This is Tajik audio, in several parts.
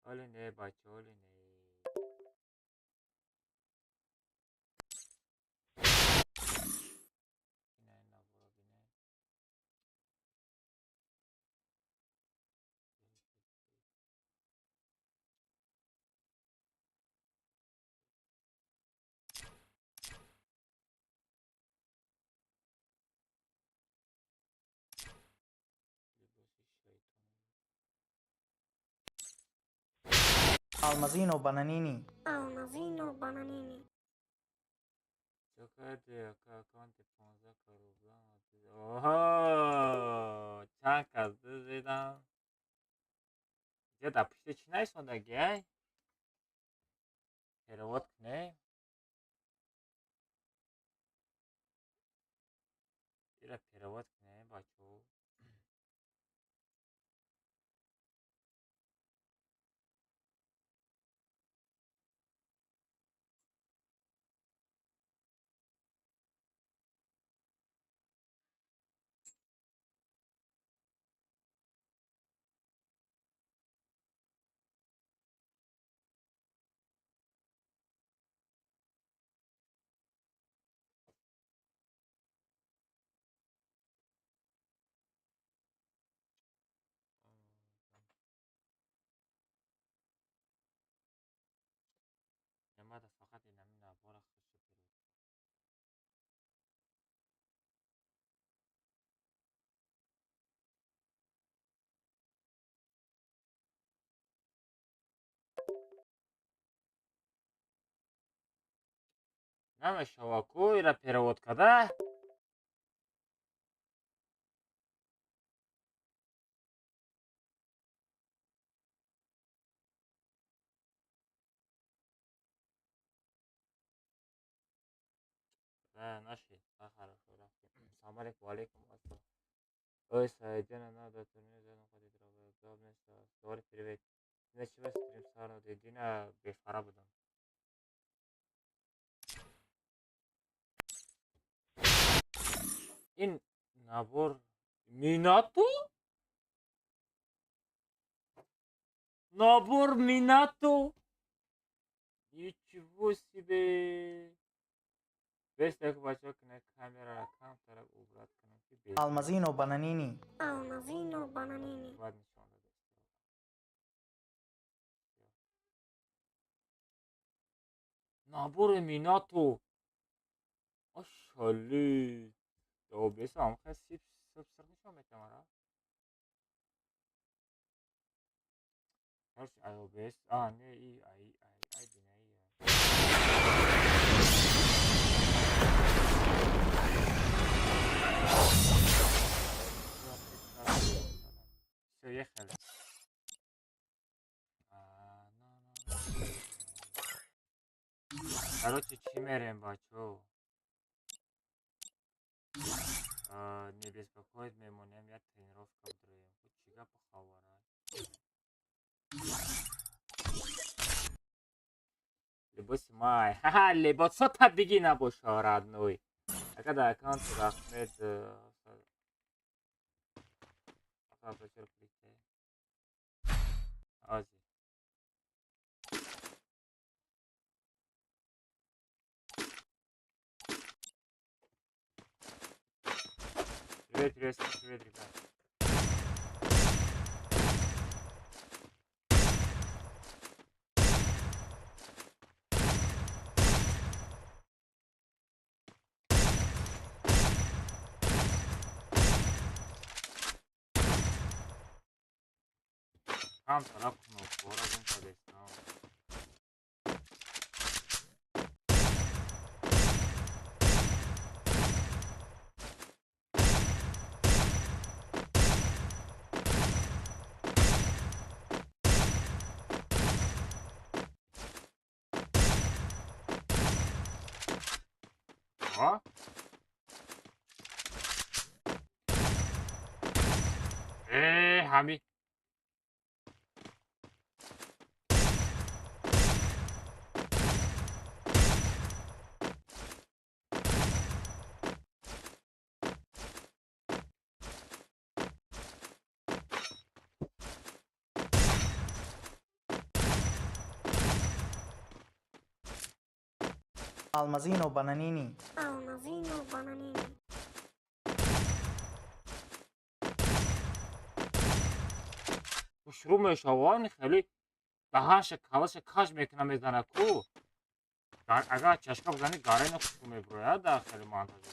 Оли не, бача, оли не. Алмазино Бананини. Алмазино Бананини. Чанд кас дидам. Дар пушти чӣ нависондагӣ ай? Перевод кунем. Ира перевод кунем, бачаҳо. Фақат инами навора хушу перевод. Намешава ку ира перевод када? Наши. Хорошо, салом алейкум, ва алейкум ассалом. Ой, Саидина, надо турнир задам ходить Сори, привет. Дина чӣ ба стрим сар надодӣ? Дина бефара будам. Ин набор Минато? Набор Минато? Ничего себе! Бес як бачаҳо ки камераро камтарак убрать кунам ки Алмазино Бананини. Алмазино Бананини. Бад нишон додааст. Набори Минато. Ашали. Обесам хел сип сир нишон метавонад. Короче, ай обес, а не и ай ай ай бинаи. Всё, ехали. Короче, чӣ мерем, бачаҳо? Не беспокоить мемонем, як тренировка бидроем. Чӣ гапу хабара? Либоси май. Ха-ха, либосота диги набоша, родной. Ака дар аккаунти Рахмед Ози. Привет, привет, привет, ребят. Камтарак кнопкора гум кардестам. О? Ҳами Almazino Bananini. Almazino Bananini. Хушрӯ мешаванд, хеле даҳанша, калаша каж мекуна, мезана ку. Агар чашка бизанӣ, гарена хушрӯ мебирояд дар хеле монтажа.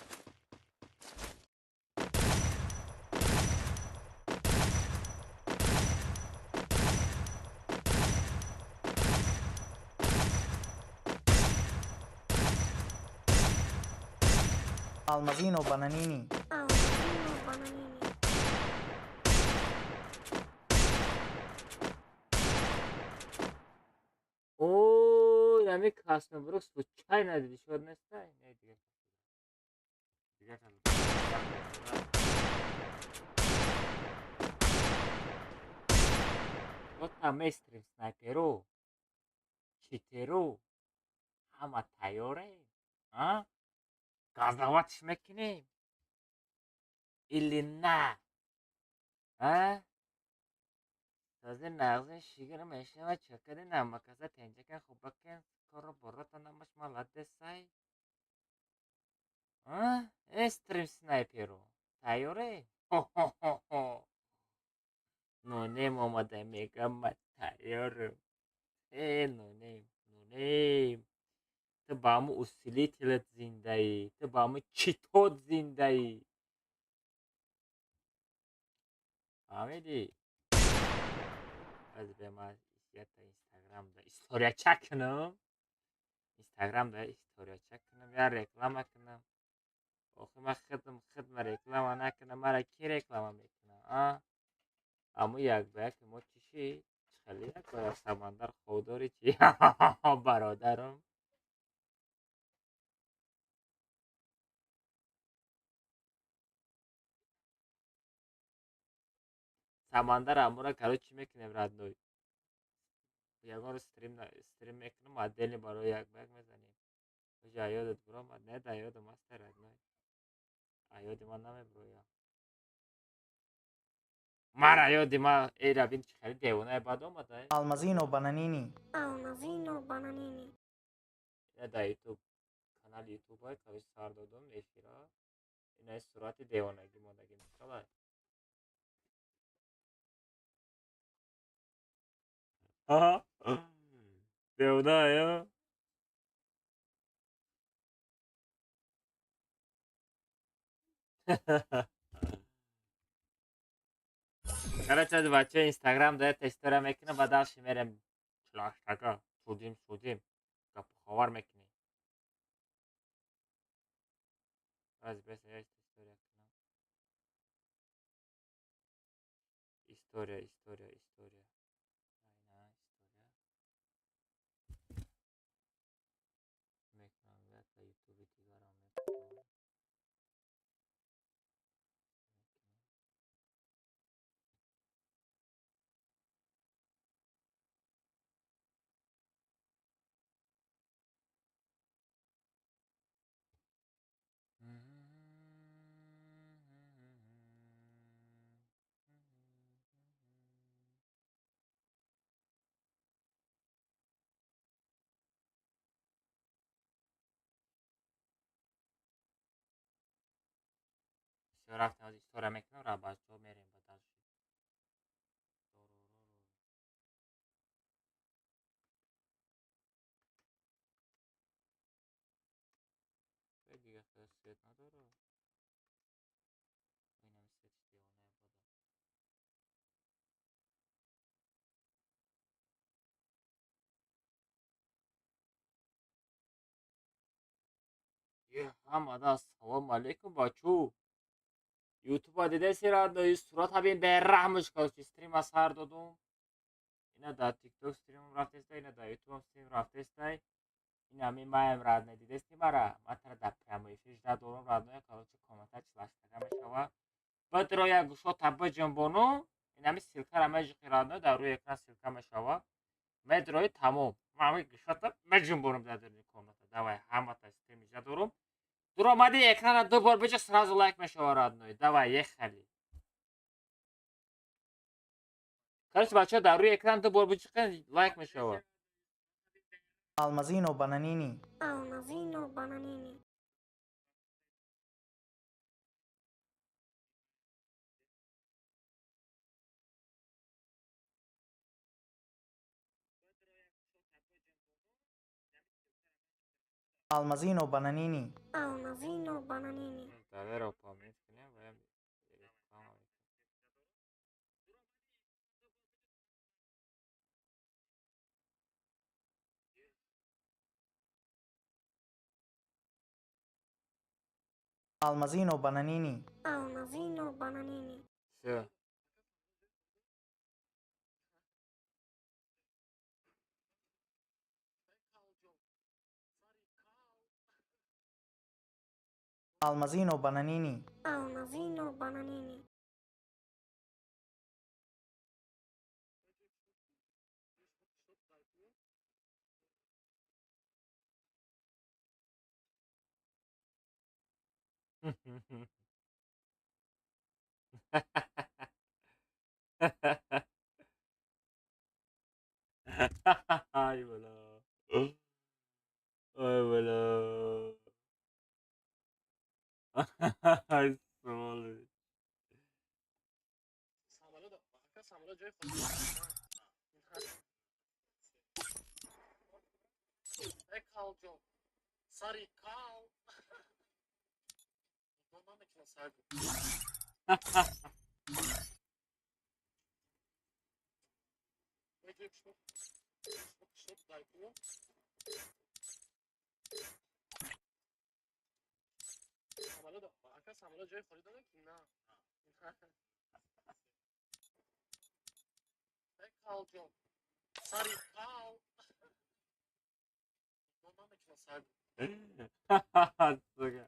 Almazino Bananini. Almazino Bananini. О, нами Красноброк случайно диди шуд нестай? Не, дигар. Дигар Ота местрим снайперу, читеру, ҳама тайёре? А? Газаватш мекунем? Или на? А? Тази нағзи шигир мешава чакади намакаса тенҷакен хубакен скоро борота намаш маладесай. А? Э, стрим снайперу. Тайёре? Хо-хо-хо-хо. Нонем омада мегам, ма тайёрам. Э, нонем, нонем. Ту ба ҳамун усилителат зиндаӣ, ту ба ҳамун читот зиндаӣ. Фаҳмидӣ? Баъзе бе ман якта Инстаграмда историяча кунам. Инстаграмда историяча кунам, я реклама кунам. Охи ман худам худма реклама накунам, мара ки реклама мекунад, а? Аммо як ба яке мо чӣ шид? Хеле як ба як Самандар ховдори чӣ? Бародарам. Самандар амура, короче, чӣ мекунем, родной? Ягон рӯз стрим мекунам, отдельно барои як ба як мезанем. Оҷа ёдат биромад? Не, да ёдам аста, родной. А ёди ман намебирояд. Мара ёди ман эра бин, чӣ хеле девонаи бад омада. Almazino Bananini. Almazino Bananini. Ина дар Ютуб, канали Ютубай, короче, сар додум эфира. Ина сурати девонагӣ мондагӣ мисалай. Девона, я? Короче, аз бачаи Инстаграм да якта история мекунам, ба дальше мерем. Чилаштага, судим, судим. Гапу хабар мекунем. Аз бес я история кунам. История, история, история. Айна, история. Мекунам якта Ютуби дигарам мекунам. Всё, рафтем, аз история мекунам, ра бачаҳо мерем ба дальше. Дига хеле свет надорад. Инам свети девонаи бада. Е, ҳамада ассалому алайкум, бачу. Ютуба дидаси, родной, сурата бин, бераҳмш, короче, стрима сар додум. Ина дар Тикток стримам рафтеста, ина дар Ютубам стрим рафтестай. Ина ми маем, родной, дидести мара? Ман тара дар прямой эфир жда дорум, родной, короче, коммента чилаштага мешава. Бадро як гӯшота биҷунбону, инами ссылкара меҷиқи, родной, дар рӯи экран ссылка мешава. Медрои, тамом. Ман ҳами гӯшота меҷунбонам дар даруни комната. Давай, ҳамата стрим жда дорум. Дуромади экрана ду бор биҷа, сразу лайк мешава, родной. Давай, ехали. Короче, бачаҳо, дар рӯи экран ду бор биҷиқен, лайк мешава. Алмазино Бананини. Алмазино Бананини. Алмазино Бананини. Алмазино Бананини. Далеро помнит кунем ва реклама. Алмазино Бананини. Алмазино Бананини. Всё. Алмазино Бананини. Алмазино Бананини. Ай, бля. Ай, бля. Ай, сволочь. Сука.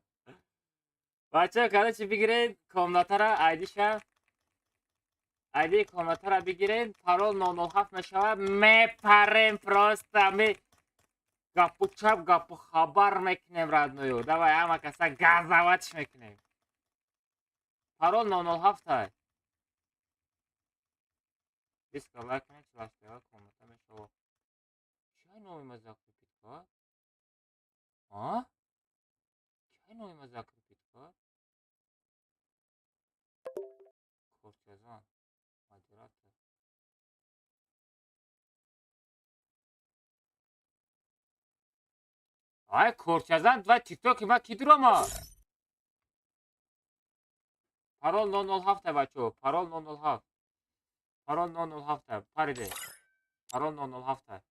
Бача, короче, бигиред комнатара, айдиша. Айди комнатара бигиред, парол 007 мешавад, мепарем просто, ме гапу чап, гапу хабар мекунем, родную. Давай, ҳама каса газаватш мекунем. Парол 007 ай. Биска лайк кунед, чилашпега комната мешавад. Чай номи ма закрепить кард? А? Чай номи ма закрепить кард? Корчазан. Модератор. Ай, корчазан, два тиктоки ма ки дурома? Парол 007 бачо, парол 007. Парол 007, париде. Парол 007.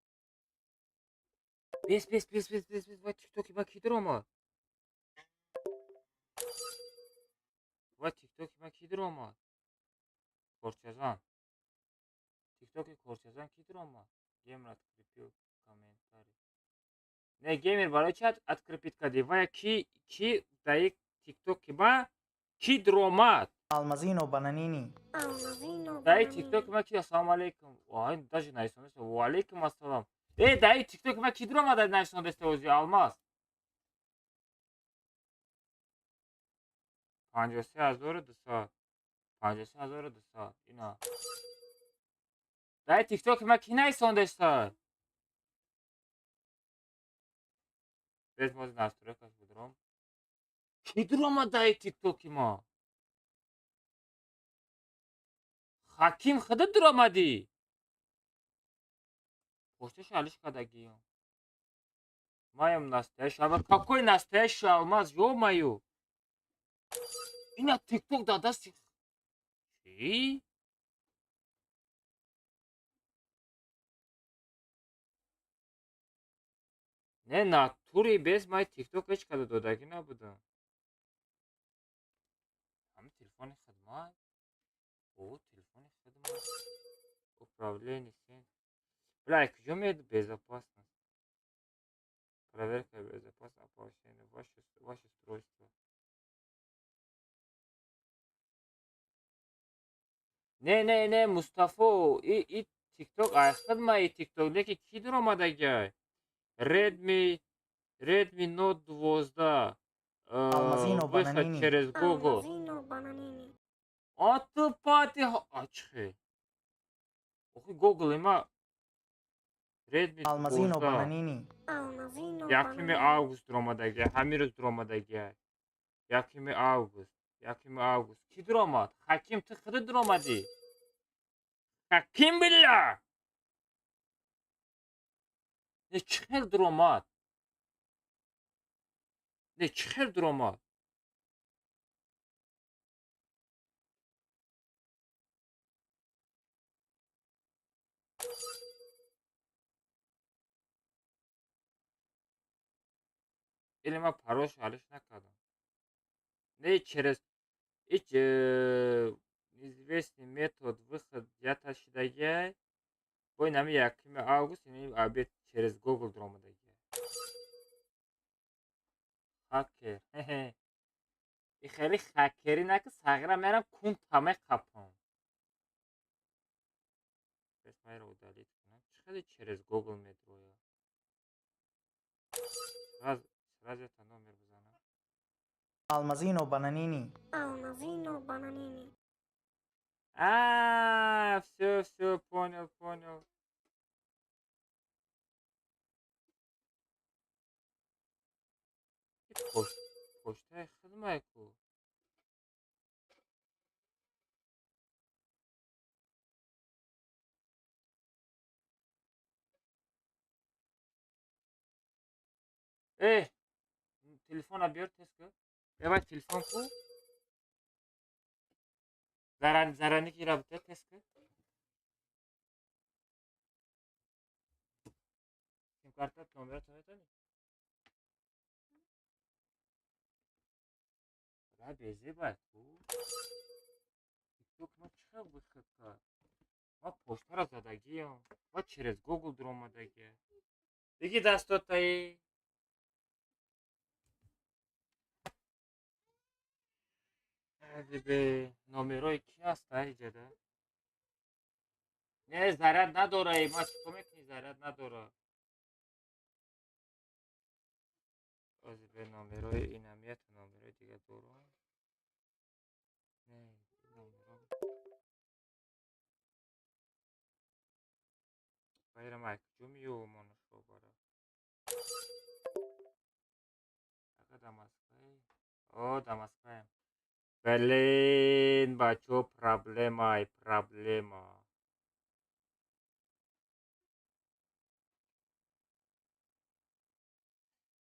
Бес, бес, бес, бес, бес, бес, ва тиктоки ма ки дурома? Ва тиктоки ма ки дурома? Корчазан. Тиктоки корчазан ки дурома? Геймер открепил комментарий. Не, геймер барои чи открепить кардӣ? Вая ки ки даи тиктоки ма ки дуромад? Алмазино Бананини. Алмазино Даи Бананини. тиктоки ма ки ассалому алейкум. Ай, даже наисондаста. Ва алейкум ассалом. Э, даи тиктоки ма ки дуромада наисондаста ози алмаз? 53 200. 53 200. Ина. Даи тиктоки ма ки наисондаста? Без мози настройкаш будуром. Ки дуромад даи тиктоки ма? Ҳаким худат дуромадӣ? Пошташа алиш кардагиём. Маям настоящий. А какой настоящий алмаз, ё-моё? Ина тикток дар дасти чӣ? Не, натури без май тикток ҳеҷ када додагӣ набудам. Ҳами телефони хидмат? О, телефони хидмат. Управление центр. Бля, куҷо меяд безопасность? Проверка безопасности оповещение. Ваше устройство. Не, не, не, Мустафо, и тикток ай хидма и тикток, леки ки дуромадагай? Redmi Note 12. Алмазино Выход Бананини. через Google. Алмазино Бананини. А ту пати ачхе. Охи Google има. Redmi Алмазино 12. Бананини. Алмазино 1 Бананини. Август дуромадаги, ҳамин рӯз дуромадаги. 1 август, 1 август. Кӣ дуромад? Ҳаким, ту худат дуромадӣ. Ҳаким билла! Не, чӣ хел дуромад? Не, чӣ хел дуромад? Или ман паролш ҳаллиш накардам. Не, через ҳеҷ неизвестный метод выход ята шидагиай. Бо ин ҳами 1 август, ин обед через Google дуромадагиай. Хакер. И хеле хакерӣ наки, сағира мерам кун тамай қапам. Бес майро удалить кунам. Чӣ хеле через Google медрояд? Сразу, сразу это номер бизанам. Алмазино Бананини. Алмазино Бананини. А, все, все, понял, понял. Почтаи хидмай ку. Э, телефона биёр, тез ку. Эвай, телефон ку. Зараники ра бите, тез ку. Сим-карта номерато метавонӣ? Ра безебай ку. Тикток ма чӣ хел выход кард? Ма почтаро задагиам. Ма через Google дуромадагиам. Диги дастотаи. Бе, номерои ки ҳаста иҷада? Не, заряд надора. Ма чӣ кор мекунӣ? Заряд надора. Ози бе, номерои инамията, номерои дига дорам. Не, номеро. Байрам ай куҷо меёвам шобара? Ака да Москваи? О, да Москваем. Блин, бачо, проблемай, проблема.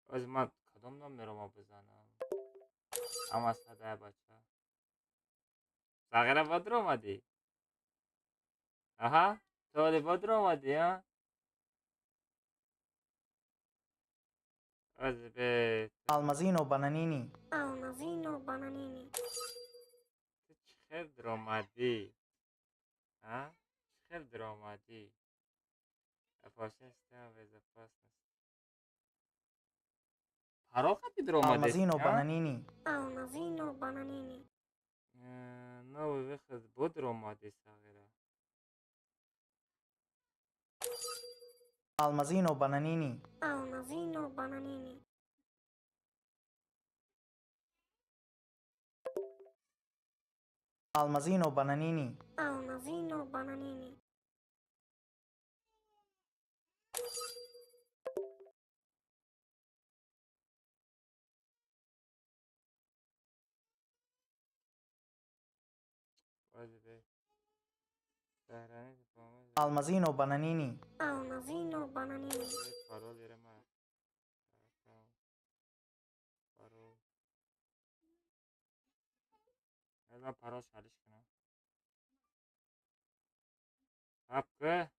Ози ман кадом номерома бизанам? Ама садая бача. Сағира, бодр омадӣ? Аҳа, ту оли бодр омадӣ, а? Ози бе. Алмазино Бананини. Алмазино Бананини. Ту чӣ хел дуромадӣ? А? Чӣ хел дуромадӣ? Оплачение система безопасности. Парол қати дуромадӣ? Алмазино Бананини. Алмазино Бананини. Новый выход буд омадӣ, сағира. Алмазино Бананини. Алмазино Бананини. Алмазино Бананини. Алмазино Бананини. Ози бе. Сохранить помощь. Алмазино Бананини. Алмазино Бананини. Парол ма. Парол. Ман парол шалиш кунам. Апка.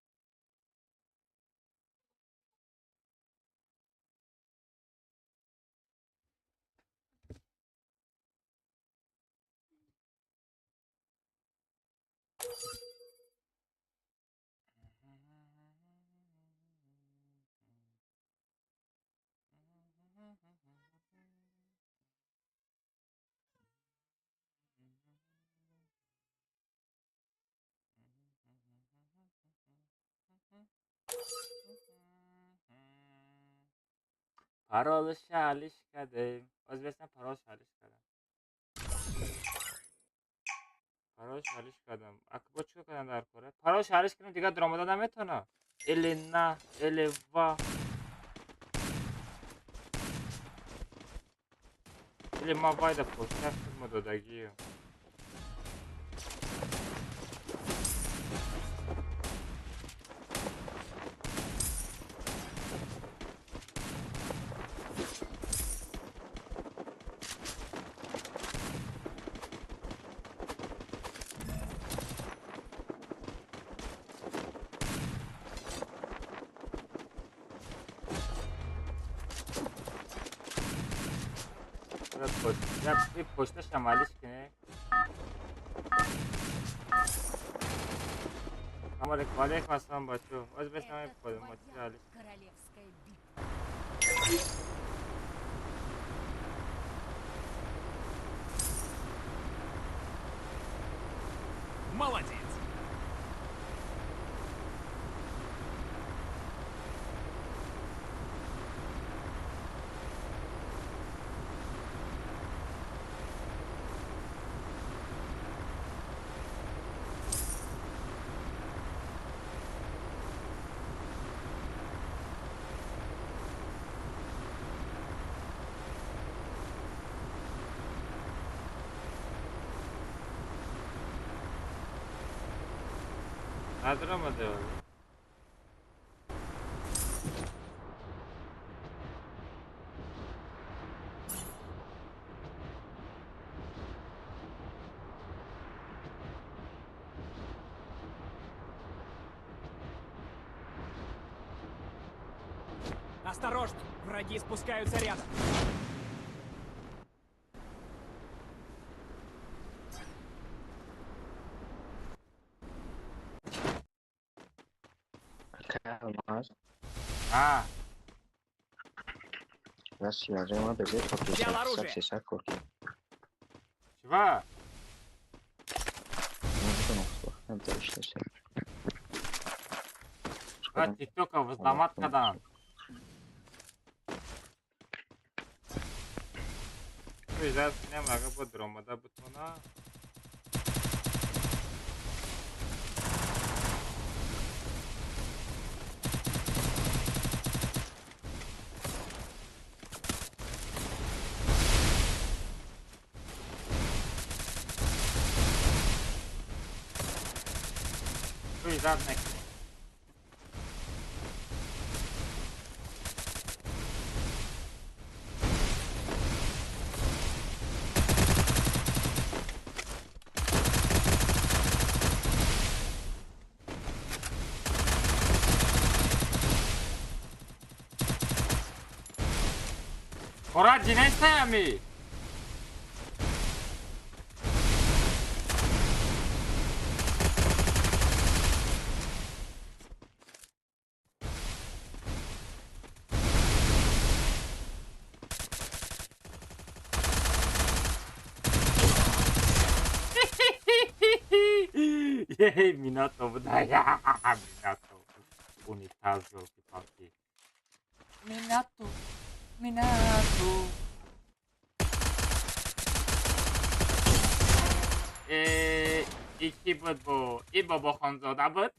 Парол шалиш кардем. Озбекистон парол шалиш кардам. Парол шалиш кардам. Ака, бо чикор кардам дар кора? Парол шалиш кардам, дигар дуромада наметавонам. Или на, или ва. Или ма вайда пошта ма додагию. Пошта шамалиш кине. Алейкум ассалам, бачу. Королевская битва. Молодец. Осторожно! Враги спускаются рядом. А. Взял оружие. Чего? А, тиктока взломат кадан. Кораджи не стоями! Ей, Минато, да, я, Минато. Унитаз, елки-палки. Минато, Минато. И буд бо, и бобо хонзода буд.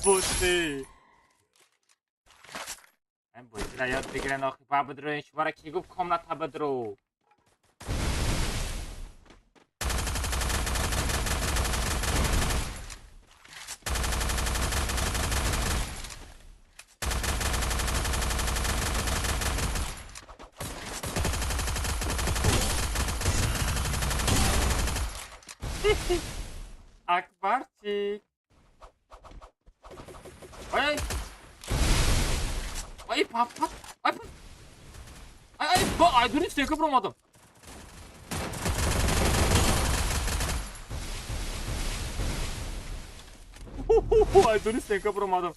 Бути. Бути, ёд бигирен охи ба бидро, шумара ки гуфт комната бидро. Акбарчик. Ой. Ой, папа. Ай, ай, ай, ай, дурик, я промадам. Ай, дурик, я промадам.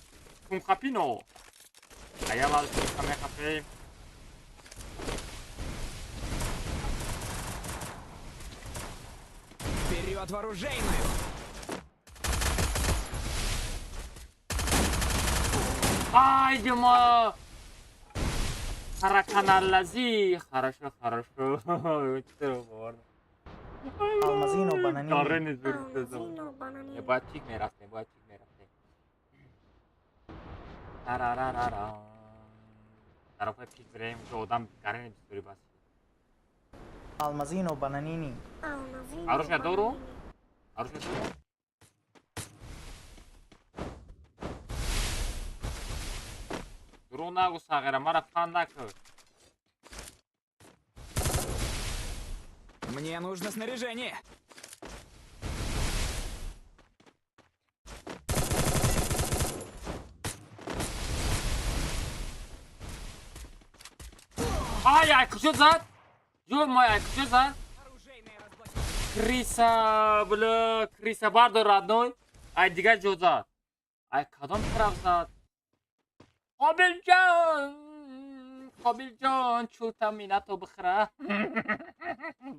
Кум хапино. Аяла, каме хапе. Вперед в оружейную! Ай, Дима! Хараканалази! Хорошо, хорошо. Алмазино бананини. Гарени зур. Алмазино бананини. Бояд пик мерафтем, бояд пик мерафтем. Тарарарара. Тарафи пик бираем, ҷо одам гарени бисёри бас. Алмазино бананини. Алмазино Оружие дору? бананини. Оружие дору? Дурӯғ нагӯ, сағира, мара фан накун. Мне нужно снаряжение. Ай, ай, куҷо зад? Ё-май, ай, куҷо зад? Оружейная разблокировка. Криса, бля, криса бардор, родной. Ай, дигар ҷо зад. Ай, кадом тараф зад? Қобилҷон, Қобилҷон, чӯта минато бихӯра.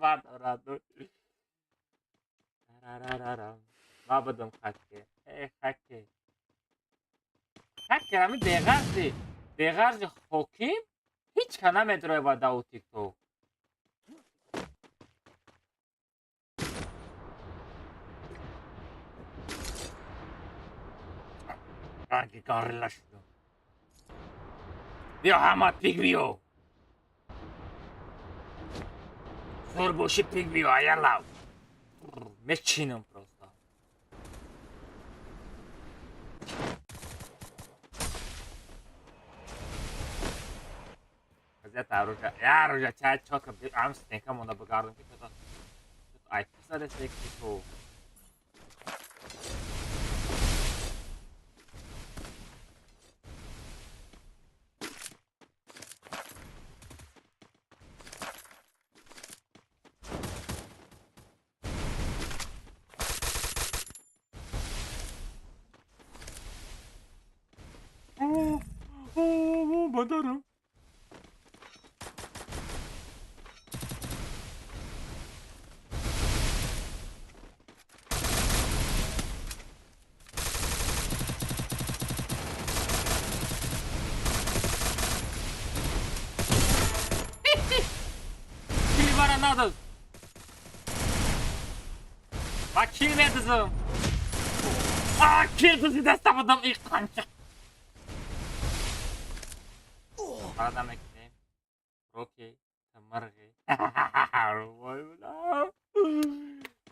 Бардор, родной. Тарарарарам. Ма будам хакер. Э, хакер. Хакер, ами беғарзи. Беғарзи ҳоким ҳеҷ ка намедроева дар тикток. Ранги горилла шудам. Биё ҳама пик биё. Зур боши пик биё, аялав. Мечинам просто. Газета оружие. Я оружие чай чётко ам стенка монда бигардам ки чё-то ай писаде секису. Бадарам. Кил мара надоз. Ма кил медизам. А, кил дузи даста будам и қанча. Парада мекунем. Роки, мырғи. Вой, бля.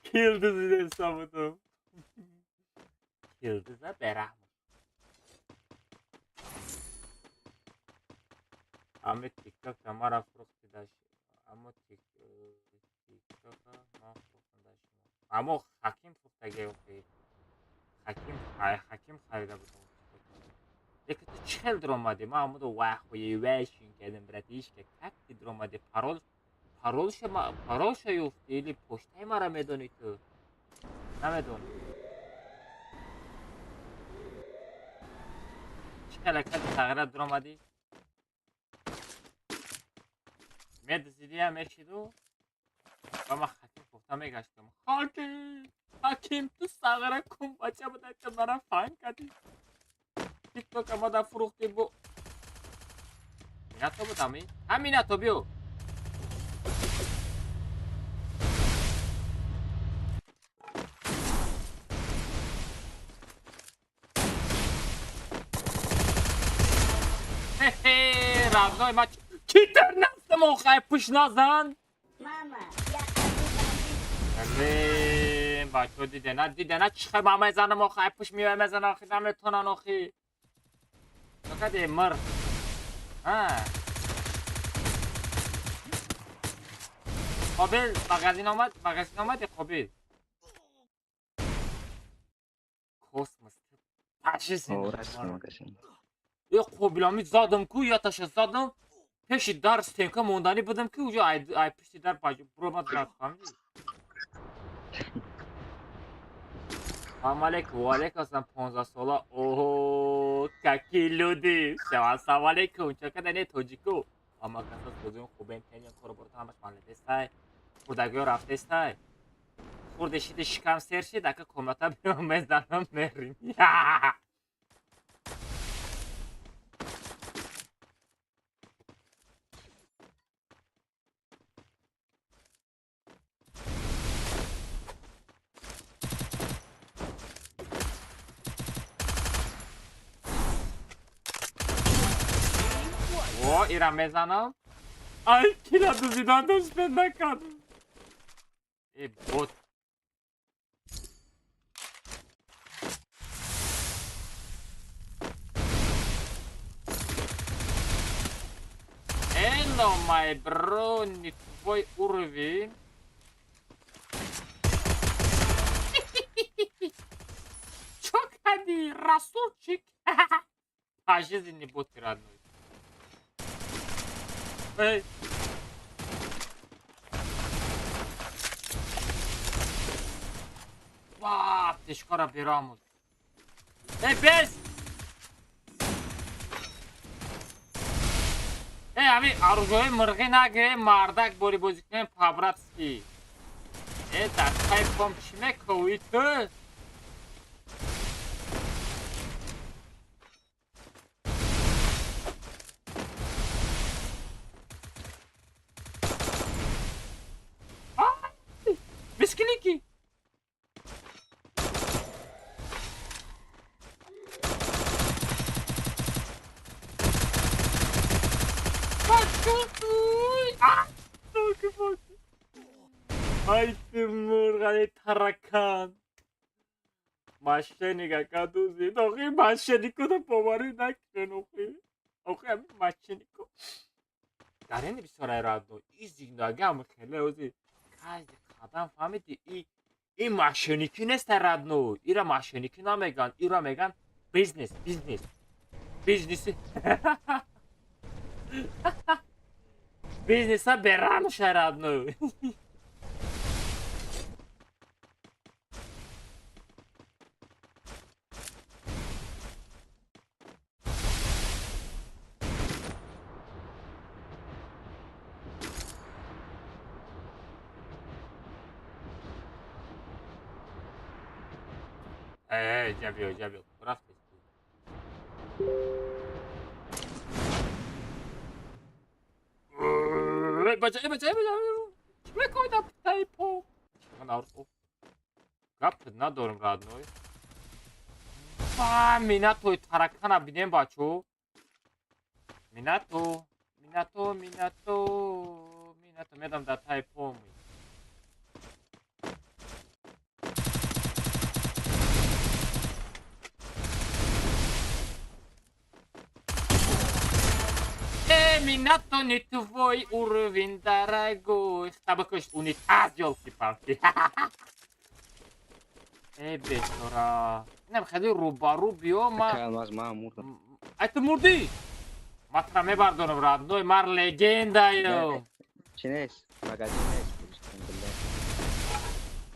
Кил дузи даста будам. Кил дуза бераҳм. Ами тикток мара фурӯхти даш. Аммо тиктока ма фурӯхтам даш. Аммо ҳаким фурӯхтаги охи. Ҳаким, ай ҳаким харида будам. Лекин ту чӣ хел дуромадӣ? Ман амудо вахуи вешин кардам, братишка. Как ты дуромадӣ? Парол паролша паролша ёфтӣ или почтаи мара медонӣ ту? Намедонӣ. Чӣ хел акади тағйират дуромадӣ? Медизидиам мешиду ва ман ҳаким фурӯхта мегаштам. Ҳаким, ҳаким, ту сағира кун бача буда ки мара фан кардӣ. Тикток ама фурӯхтӣ бо. Минато будам и? Ҳаминато биё. Хе-хе, родной ма чӣ тар настам охай пуш назан. Мама, я хочу бандит. Блин, бачо дидена, дидена чӣ хел ма мезанам охай пуш меоя мезанам охи наметонан охи. Фақат мир. А. Қобил, магазин омад, магазин омади Қобил. Космос. Пашиси. О, раст магазин. Е Қобилами задам ку, я таша задам. Пеши дар стенка монданӣ будам ки уҷо ай ай пишти дар паҷ буромад дар фаҳмидӣ? Салом алейкум, ва алейкум ассалом, 15 сола. Оҳо, какие люди. Салом алейкум, чӣ када не тоҷико? Ама касас бозиён хубем, пенён коро борта ҳамаш маледестай. Хурдагиё рафтестай. Хурде шиди шикам сер шид, ака комната биё мезанам мерим. О, ира мезанам. Ай, кира дузидандам спед накардам. Э, бот. Hello, my bro, не твой уровень. Чё кади, Расулчик? По жизни не боты, родной. Эй. Ва, птичкора берамуд. Эй, бес! Эй, ами оружие мырғӣ нагире, мардак бори бозӣ кунем по-братски. Э, дар кайфом чӣ мекӯӣ ту? Мискилики! Ай ты мурғани таракан. Мошенника кадузид. Охи мошеннику да боварӣ накунен охи. Охи ами мошеннику. Дар ин бисёрай родной. И зиндагиам хеле ози каждый қадам фаҳмиди и мошенникӣ нест родной. Ира мошенникӣ намеган, ира меган бизнес, бизнес. Бизнеси. Бизнеса берамша родной. Эй, ҷабиё, ҷабиё, рафтед. Бача, бача, бача. Чӣ мекунӣ дар по? Гап надорем, родной. Ва, Минатои таракана бинем, бачо. Минато, Минато, Минато, Минато, медам дар таи по. Минато, не твой уровень, дорогой. Табакош унитаз, ёлки-палки. Эй, бечора. Инам хеле рӯбарӯ биё, ма. Ай, ту мурдӣ? Ма тура мебардорам, родной, мар легендаю. Чи нест? Магазин нест.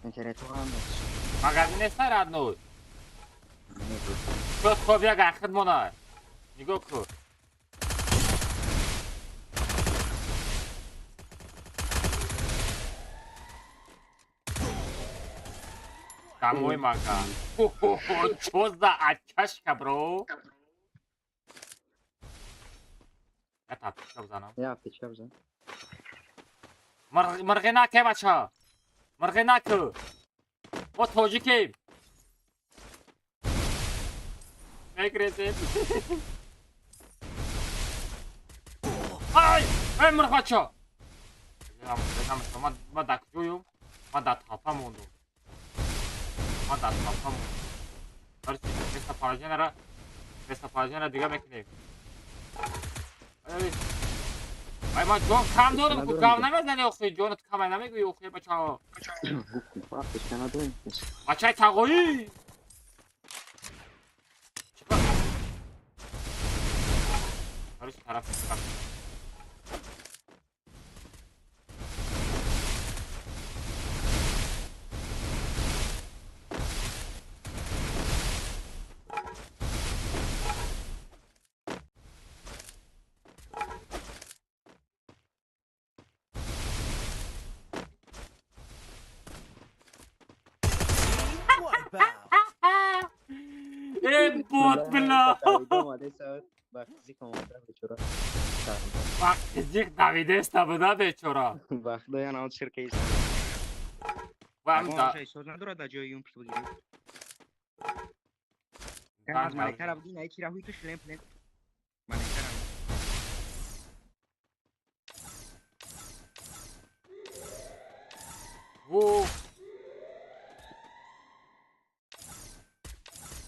Интернету ҳам нест. Магазин нест, родной? Шуд хоб як ахид монад. Нигоҳ кун. Домой мага. Хо-хо-хо, чё за оттяжка, бро? Это аптечка бзанам. Я аптечка бзан. Мырғинаке, бача. Мырғинаке. Мо тоҷикем. Мегрезем. Ай! Эй, мырғача! Ма дар куҷоюм? Ма дар талпа мондум. Ма дар талпа мондум. Короче, местоположениеро дига мекунем. Ай, ман ҷон кам дорам, ку гав намезани охи, ҷонат камай намегӯӣ охи, бачаҳо. Бачаи тағоӣ! Короче, тараф. Эй, бот, бля! Вақти давидеста буда бечора.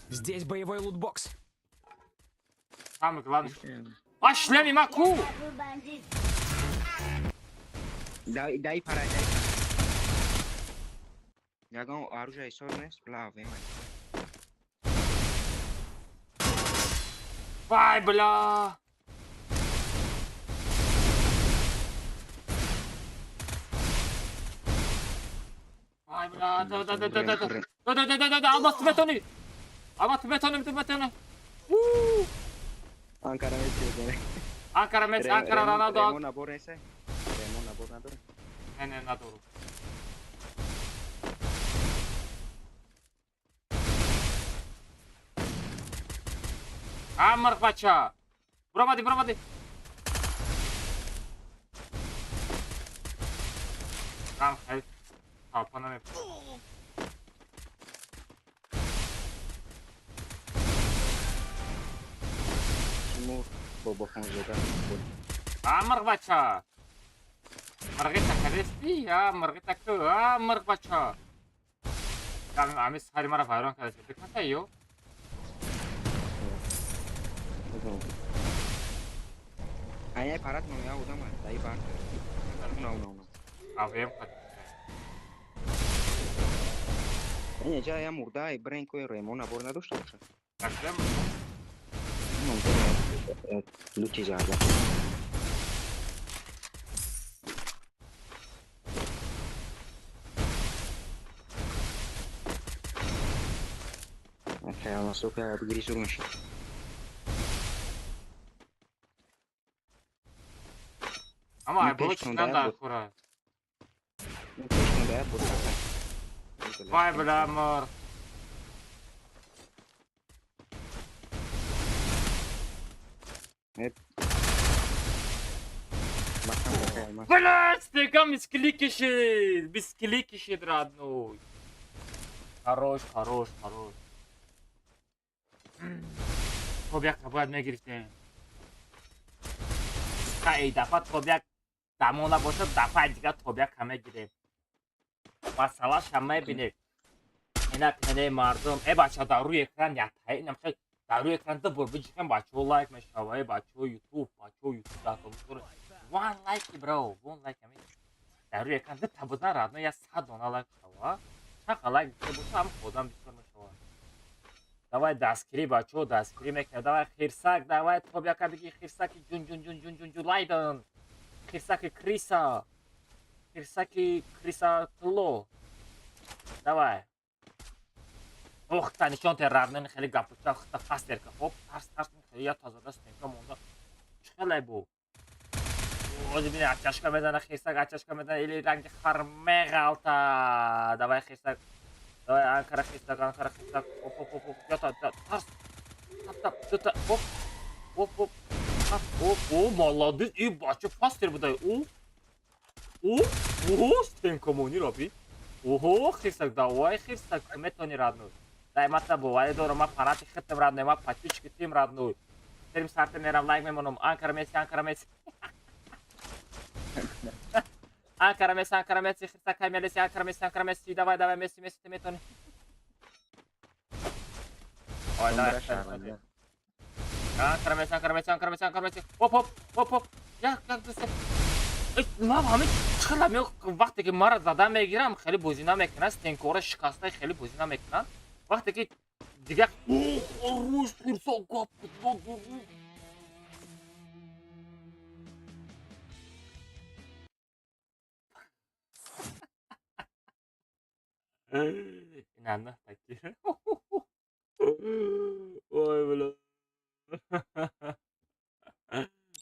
Здесь боевой лутбокс. Самое главное. А шлеми маку! Хожу бандит. Дай, дай пара, дай пара. Ягон оружие соз нест, бла, вемай. Вай, бля! Вай, бля, да, да, да, да, да, да, да, да, да, да, да, да, алмаз метони! Алмаз метони, метони! Уу! Анкара Месси. Анкара Месси, Анкара Роналдо. Ремон набор нест? Ремон набор надорад? Не, не, надору. А, мырғбача! Буромади, буромади! Там хел толпа намеп. Тимур Бобохонзода. А, мырғбача! Мырғита кадести, а, мырғита ку, а, мырғбача! Там ами сари мара вайрон кадести. Бикаса ё? Ай, парат ном я удам, дай бар. На, на, на. А вем кад. Не, жа я мурда и бренко и ремон набор надошта боша. Так, вем. Ну, лучи зарда. Окей, у нас только бигири сурмаши. Ама ай боло чидан дар хӯра. Вай, бля, мор. Блядь, стекам мисклик кишид, мисклик кишид, родной. Хорош, хорош, хорош. Хоб як бояд мегирифтем. Та эй дафа тоб як дамона бошад, дафаи дигар тоб як мегирем. Масъалаша мебинед. Инак мене мардум, э бача дар рӯи экран яктаи инам хел дар рӯи экран ду бор биҷихем бачаҳо лайк мешава, э бачаҳо ютуб, бачаҳо ютуб дар компютер. One like bro, one like ами. Дар рӯи экран ду та бизан родной я 100 дона лайк шава. Чақа лайк боша ҳам одам бисёр мешава. Давай дастгирӣ бачаҳо, дастгирӣ мекунем. Давай хирсак, давай тоб яка биги хирсаки ҷун ҷун ҷун ҷун ҷун ҷун лайдан. Хирсаки криса. Хирсаки криса тилло. Давай. Ох, та нишон те родной хеле гапуча хта фастер ка. Хоп, тарс тарс хеле я тазада стенка монда. Чӣ хеле бу? Ози бини ачашка мезана хирсак, ачашка мезана или ранги хар меғалта. Давай хирсак. Давай Анкара хирсак, Анкара хирсак. Оп, оп, оп, оп. Ята, тарс. Тап, тап, дута, оп. Оп, оп. Тап, оп, о, молодец. И бача фастер будай. О. О, о, стенка мони раби. Охо, хирсак, давай хирсак, метони родной. Дай мата боварӣ дорам, ман фанати хитам родной, ман подписчики тим родной. Стрим сарта мерам, лайк мемонам. Анкара Месси, Анкара Месси. Анкара Месси, Анкара Месси, хирсак Месси, Анкара Месси, Анкара Месси. Давай, давай, Месси, Месси, ты метони. Ой, давай. Анкара Месси, Анкара Месси, Анкара Месси, Анкара Месси. Оп, оп, оп, оп. Як, як, дӯст. Ман ҳамин чӣ хел вақте ки маро зада мегирам, хеле бозӣ намекунад, стенкора шикаста хеле бозӣ намекунад. Вақте ки дигар рӯз хирсак гап Инанна такир. Ой, бля.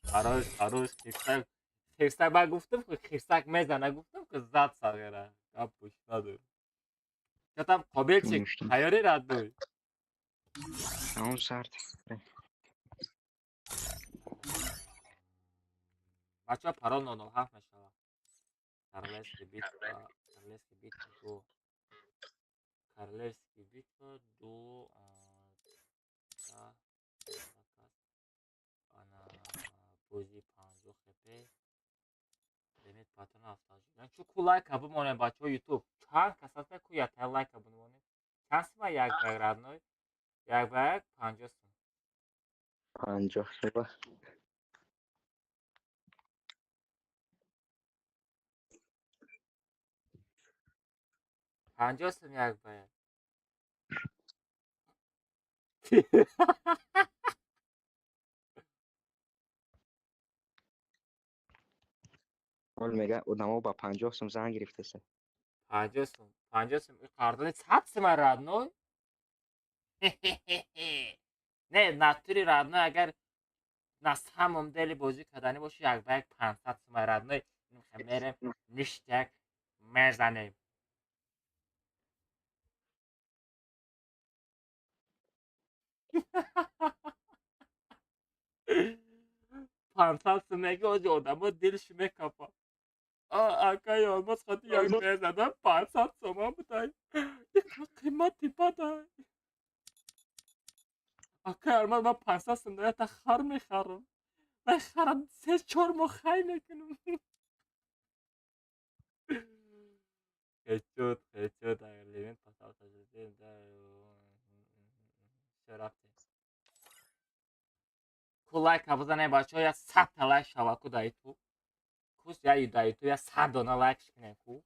Хорош, хорош, хирсак. Хирсак ман гуфтам ки хирсак мезана, гуфтам ки зад сағира. Гапуш надор. Чатам қобилчик, тайёрӣ родной. Он сарт. Бачаҳо парол 007 мешавад. Королевский битва, Королевский битва 2. Королевский битва 2. Ана бозии 50 хп. Лимит патрон 78. Чу ку лайка бимонем бачаҳо ютуб. Чанд кас аста ку ятая лайка бимонем. Чанд сима як родной? Як ба як 50 сум. 50 сум. 50 сум як ба як. Ҳол мега одамо ба 50 сум зан гирифтеса. 50 сум, 50 сум, қардони 100 сум родной. Не, натури родной агар на самом деле бозӣ кардани боши, як ба як 500 сум родной, мерем ништяк мезанем. 500 сум меги, ози одамо дилш мекапа. Акай Алмаз қати як мезадам 500 сомон будай. Қимати бадай. Акай Алмаз, ман 500 сум дая та хар мехарам. Ман харам 3-4 моҳ хай мекунам. Хечуд, хечуд, лимит пасав тажрибе, да. Всё, рафтем. Ку лайка бизанем, бачаҳо, я 100 та лайк шава ку даи ту. Кус я даи ту я 100 дона лайк шикунем ку.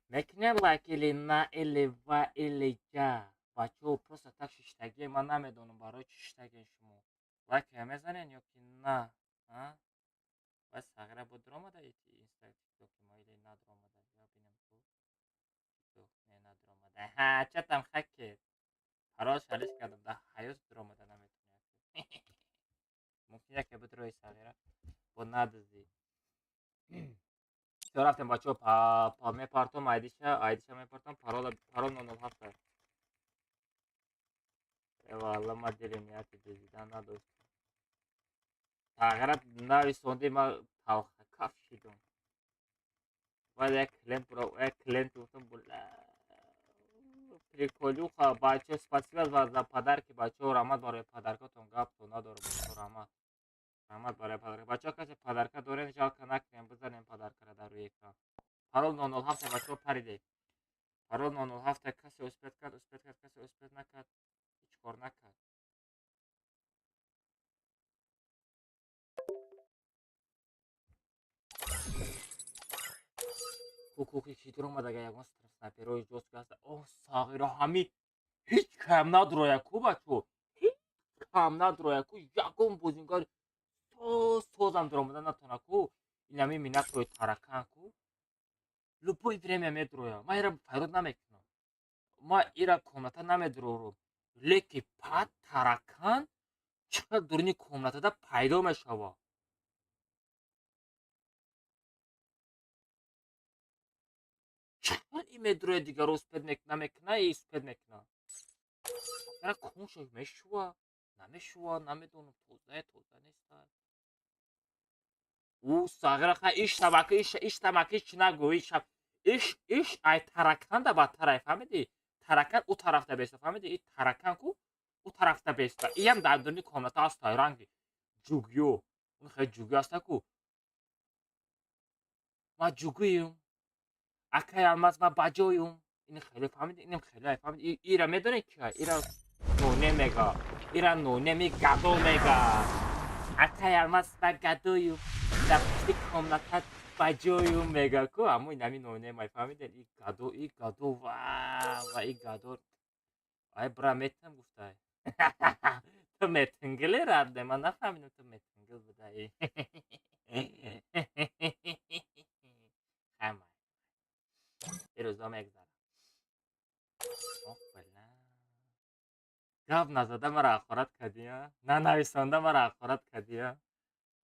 Мекунем лайк или на, или ва, или ҷа. Бачаҳо, просто так шиштагие, ман намедонам барои чӣ шиштагиен шумо. Лайк мезанен ё ки на? А? Вай сағира бо дуромада инста тиктоки мо или надуромада? Я бинем ку. Тикток не надуромада. Ҳа, чатам хакер. Парол шалиш кардам, да ҳаёт дуромада наметонӣ. Мумкин яке бидурои сағира бо надиздӣ. Всё, рафтем, бачаҳо, мепартом айдиша, айдиша мепартом, парола парол 007. Эвалла, ма дили нияти дизидан надоштам. Тағйират нависонди, ма талхакаф шидум. Баъд як клиент, як клиент гуфтам, бля, приколюха, бачаҳо, спасибо за подарки, бачаҳо, раҳмат барои подаркатон, гаптон надорам, бачаҳо, раҳмат. Раҳмат барои подарка. Бачаҳо, касе подарка дорен, жалко накунем, бизанем подаркара дар рӯи экран. Парол 007, бачаҳо, паридем. Парол 007, касе успеть кард, успеть кард, касе успеть накард, ҳеҷ кор накард. Ку ки дуромада, ягон снайперои ҷост гаста. О, сағира, ҳами ҳеҷ кам надуроя ку, бачаҳо. Ҳеҷ кам надуроя ку, ягон бозингар созам дуромада натона ку. Инами минатрои таракан ку. Любое время медуроя. Ман ира файрод намекунам. Ман ира комната намедурорам. Леки пад таракан чӣ қадр дуруни комнатада пайдо мешавад. Чӣ и медуроя, дигаро успеть намекуна, и успеть мекуна. Ара куншо мешува, намешува, намедонам, тоза, тоза неста. Ӯ сағира ха иш табака, иш иш тамаки чӣ нагӯ, иш иш иш ай тараканда бадтар, фаҳмидӣ? Таракан ӯ тарафта беста, фаҳмидӣ? И таракан ку ӯ тарафта беста. Иам дар дуруни комната аст, ранги ҷугё. Он хеле ҷугё аста ку. Ма ҷугӯюм. Акай Алмаз, ма баҷоюм. Ин хеле фаҳмидӣ? Инам хеле фаҳмидӣ? Ира медонӣ кия? Ира ноне мега. Ира ноне гадо мега. Акай Алмаз, ма гадоюм. Дар пушти комната баҷоюм мега ку. Аммо инами ноне май, фаҳмидед? И гадо, и гадо, ва ва и гадо. Ай бра метам гуфтай. Ту метингили радде, ман нафаҳмидам ту метингил будаи. Хамай. Ирӯзо мегзарам. Ох, бля. Гап назада мара ҳақорат кардия? Нанависонда мара ҳақорат кардия?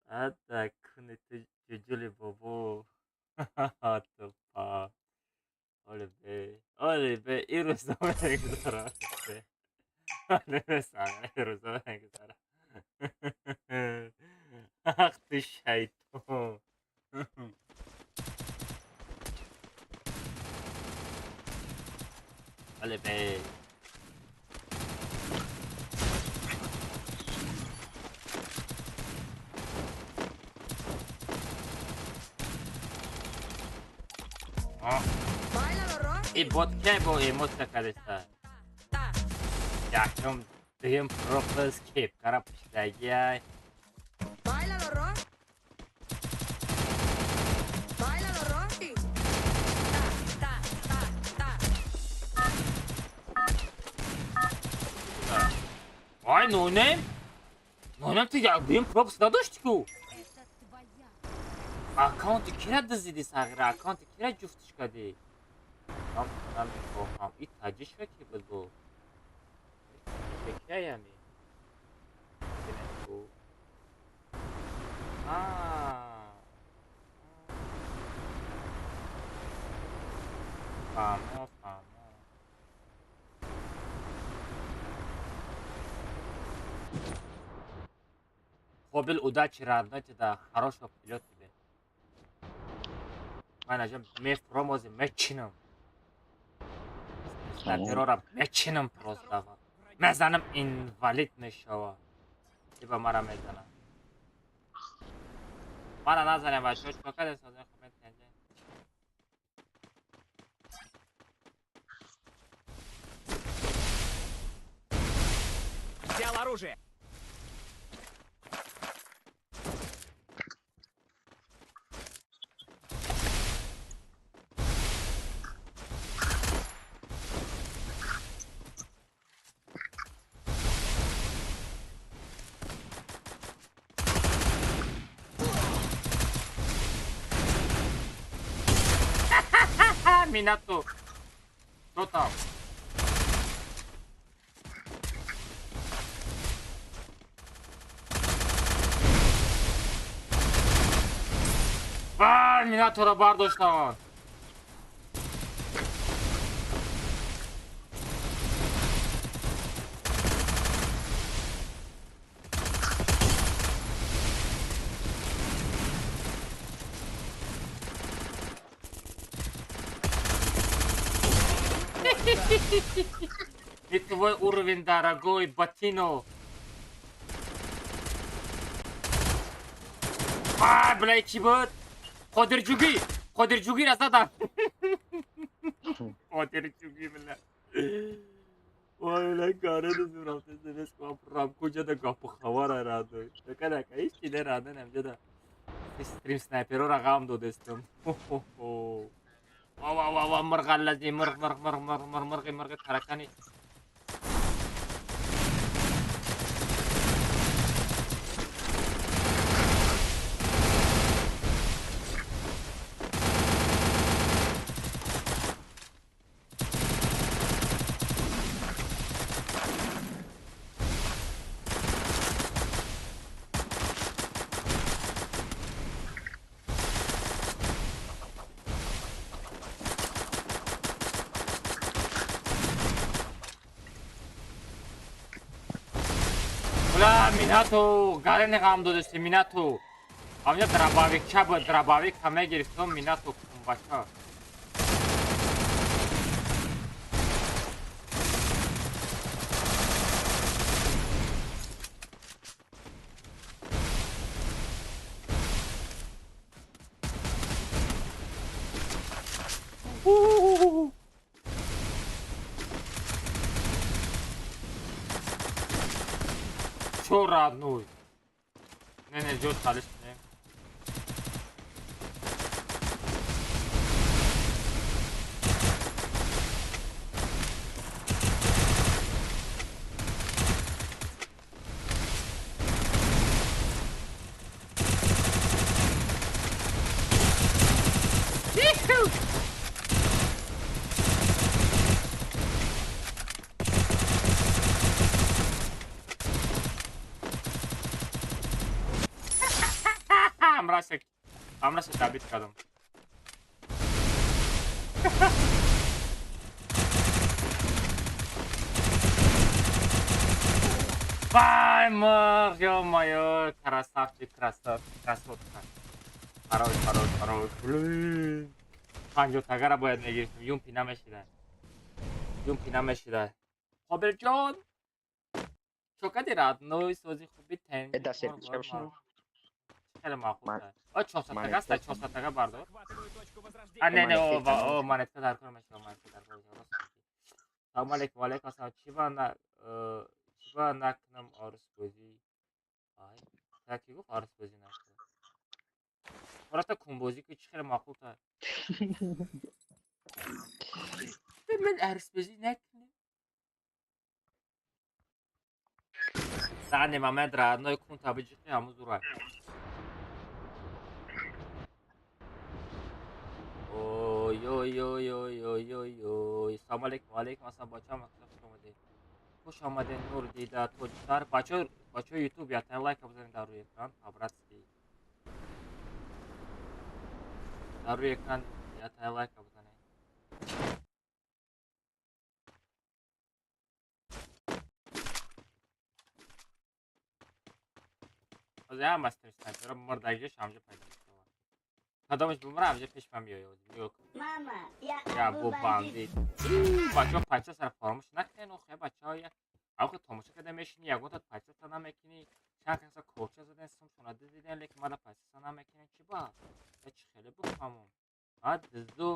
Ада куни ту ҷуҷули бобо. Тупа. Оли бе, оли бе, ирӯзо мегзарам. Оли бе, сағира, ирӯзо мегзарам. Ах ты шайтон. Оли бе. И бот кай бо эмоция кадеста? Якум дуюм пропуск кепкара пӯшидагиай. Báilalo, Rocky. Báilalo, Rocky. Ta, ta, ta, ta. Вай, нонем? Нонем, ту дуюм пропуск надошти ку? Это твоя. Аккаунти кира дизиди, сағира? Аккаунти кира ҷуфтиш кардӣ? Ман намехоҳам. И таҷиша ки буд бо? Кияями? Бинем ку. А. Фаҳмо, фаҳмо. Қобил, удачи, родной, тебе, хорошего полета тебе. Ман аҷаб мефромози мечинам. Снайперора мечинам просто. Мезанам, инвалид мешава. Типа мара мезанам. Мара назанем, бачаҳо, чикор кардем, созем коммент кардем. Взял оружие. Минато. Кто там? Вай, Минатора бардоштан. Не твой уровень, дорогой Батино. А, бля, чӣ буд? Қодирҷугӣ. Қодирҷугиро задам. Қодирҷугӣ, бля. Ой, бля, гарани зурафта смс рам куҷада гапу хабара радой. Якадака ҳеч чи не радой намҷада. Стрим снайперора ғам додестам. Хо-хо-хо. Ва ва ва ва, мирғаллази, мирғ, мирғ, мирғ, мирғ, мирғ, мирғи, мирғи таракани. Бля, Минато, гарени ғам додести, Минато. Амҷа дробовикча буд, дробовик ҳам мегирифтам, Минато кумбача. У-у-у-у. Чё, родной? Не, не, жёт халиш не. Амраша добит кардам. Вай, мирғ, ё-моё, красавчик, красавчик, красотка. Хорош, хорош, хорош. Блин. 50 тагара бояд мегирифтем, юмпи намешида. Юмпи намешида. Қобилҷон, чокади, родной, сози хуби тен. Э, да, сервис, Хеле маъқул. Ман- О, 400 тага аста, 400 тага бардор. Захватываю точку возрождения. А, не, не, о, Монетка. о, монетка дар кор мешава, монетка дар кор мешава. Рост мегӣ. Салом алейкум, ва алейкум ассалом. Чӣ ба на чӣ ба накунам арӯсбозӣ? Ай, та ки гуфт арӯсбозӣ накун? Просто кунбозӣ ки чӣ хеле маъқултар. Ман арӯсбозӣ накунам. Данный момент родной кун табиҷиқи ҳаму зурай. Ой ой ой ой ой ой ой. Салом алейкум, ва алейкум ассалом, бачаҳо, мактаб хуш омадед. Хуш омадед, Нур дида, Тоҷшаҳр. Бачаҳо, бачаҳои YouTube ятан лайка бизанед дар рӯи экран, по-братски. Дар рӯи экран ятан лайка бизанед. Ҳозир ҳама стрим снайперо мурдагиаш ҳамҷо пайдо мешавад. Кадомаш бимра, ҳамҷо пеш ман меояд. Нигоҳ кун. Мама, я Я Абу бо бандит. бандит. Бачаҳо, подписаться фаромӯш накунед, охе бачаҳо, як авхе тамошо карда мешинӣ, ягонта подписаться намекунӣ. Чанд каса корча заден, сумшона дидиден, лекин мада подписаться намекунед. Чӣ ба? Я чӣ хеле бифаҳмам? А дизду.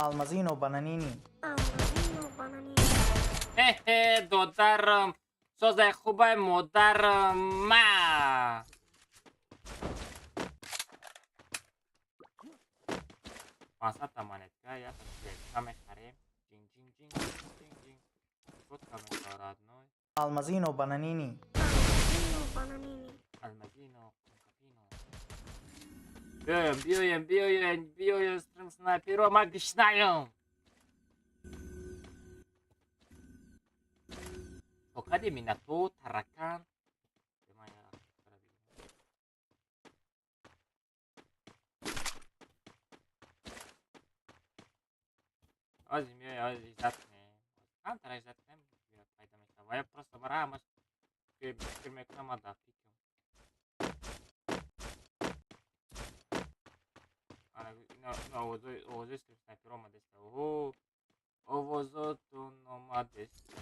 Алмазино бананини. Алмазино бананини. Хе-хе, додарам, созай хубай модарам ма. 500 та монетка, я та мехарем. Ҷинг ҷинг ҷинг ҷинг ҷинг. Фотка меша, родной. Алмазино бананини. Алмазино бананини. Алмазино, капино. Биёем, биёем, биёем, биёем, стрим снайперо, ма гишнаем. Окади минато, таракан. Бема я тара бигирам. Ҳозир меоя, ҳозир иззат кунем. Камтара иззат кунем, пайдо мешавад. Ва я просто мара ҳамаш фикр мекунам, ма дар фикрм. Ана ина овозои стрим снайперо омадеста. Оҳо, овозотон омадеста.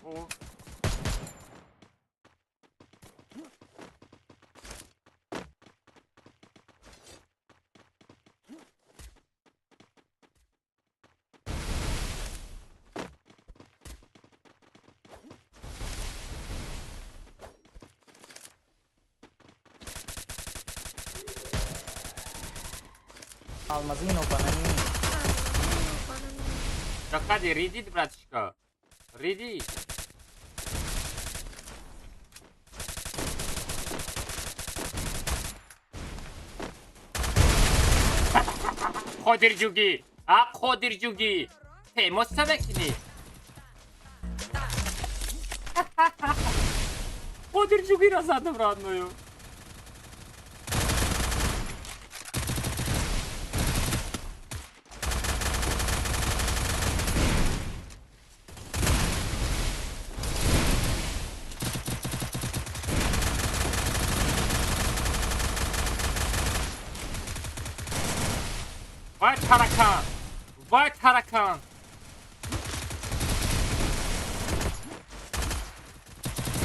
О, Алмазино бананини. Алмазино бананини. Какади, ридид, братишка. Риди. Қодирҷугӣ, а қодирҷугӣ. Темоса мекунӣ. Қодирҷугиро задам, родною. Вай таракан! Вай таракан!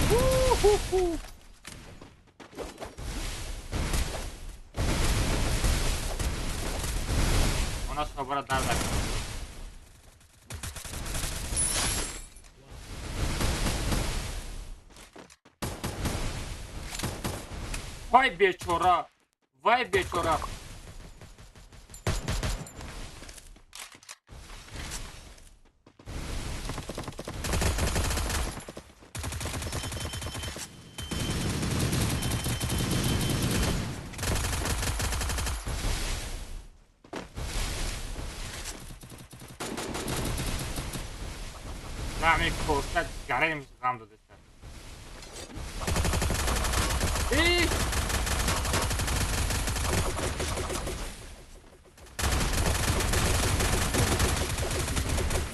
Ху-ху-ху! Она собора дар накунад. Вай бечора! Вай бечора! Ҳамин коста гарем ғам додеста. И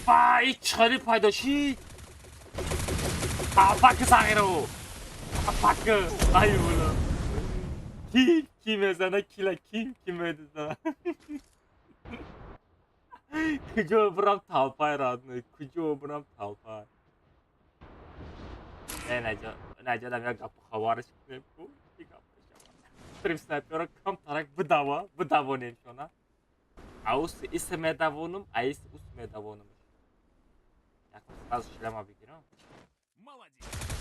вай, чӣ хеле пайдо шид? Апаки сағиро. Апаки, ай була. Ки ки мезана, кила ки ки мезана. Куҷо бирам, талпай, родной, куҷо бирам, талпай. Не, наҷа, як гапу хабараш кунем ку. Чӣ гап мешавад? Стрим снайпера камтарак бидава, бидавонем шона. Аус иса медавонум, а ис ус медавонум. Якум сразу шлема бигирам. Молодец.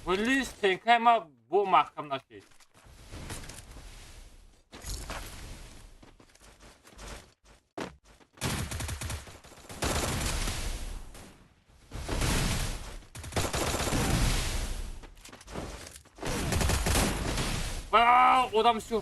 Вали стенкаи ма бо маҳкам нашид. А, одам всё.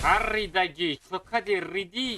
Ҳар ридагӣ чокади ридӣ.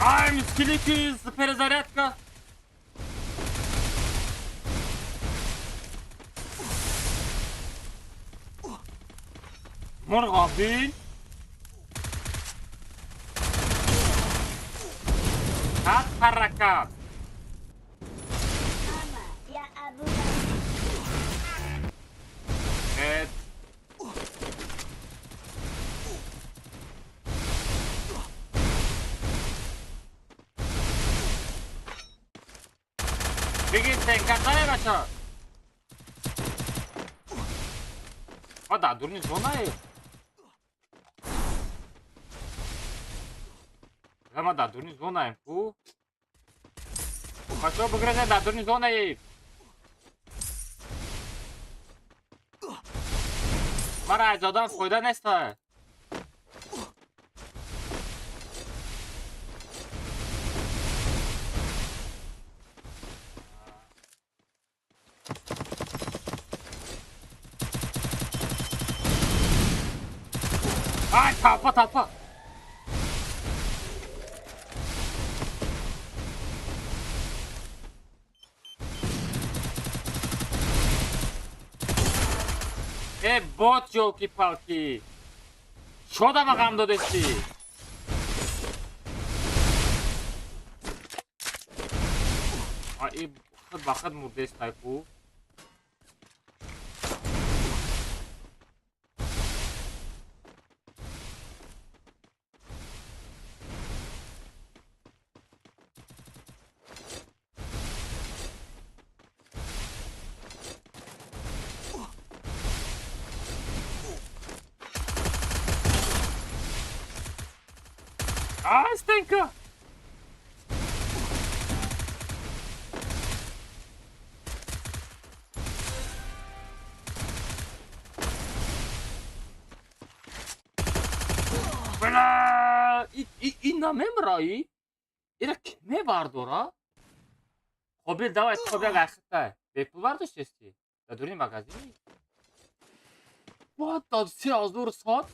Ай, мискилики, перезарядка. Мурғобин. Ҳат ҳаракат. يا أبو Э, бигир стенкатае, бача. Ма дар дуруни зонае. Ма дар дуруни зонаем ку. Бачаҳо, бигиред, дар дуруни зонаем. Мара аз одам фоида неста. Ай, толпа, толпа. Э, бот, ёлки-палки. Чо дама ғам додести? А и худ ба худ мурдестай ку. А, стенка! Бля, и намемраи? Ира ки мебардора? Қобил, давай, Қобил, ахита. Бепул бардоштести? Дар дуруни магазини? What the 3000 сад?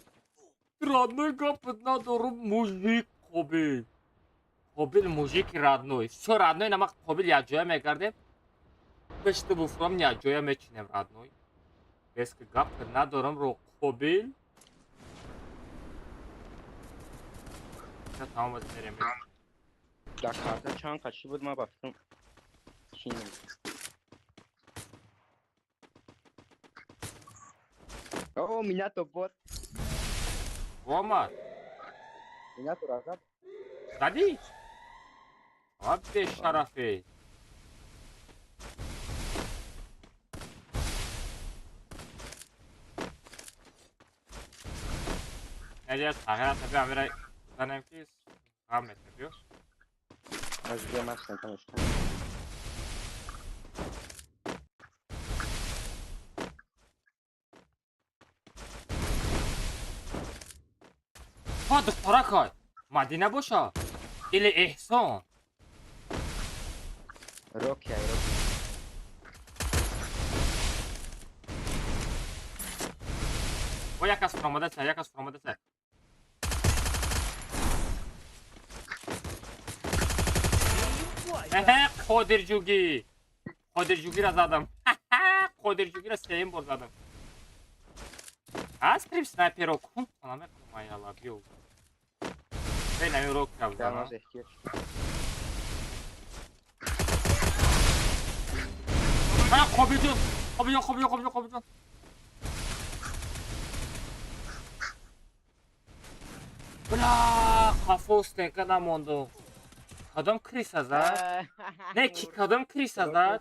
Родной, гапат надорум, мужик Қобил. Қобил мужики родной. Всё, родной, нама Қобил якҷоя мегардем. Пешти буфром якҷоя мечинем, родной. Без ки гап надорам ро Қобил. Тамом, аз мерем. Дар карта чанд қачи буд, ман ба фикрам чӣ О, Минато бот. Омад. Минато разад. Задӣ? А бешарафе. Наҷа тағйират таби амира занем ки ғам метаб ё. Аз бия ман стенка мешкам. Ҳа духтаракай. Мадина боша или Эҳсон? Роки ай роки. О як кас фуромадаса, як кас фуромадаса. Эҳе, Қодирҷугӣ. Қодирҷугиро задам. Қодирҷугиро сеюм бор задам. А стрим снайперо кун намекунам аяла биё. Бе нами рок кабзана. Алмаз эҳтиёҷ. А Қобилҷон, Қобилҷон, Қобилҷон, Қобилҷон, Қобилҷон. Бля, қафо стенка намондум. Кадом криса зад? Не, ки кадом криса зад?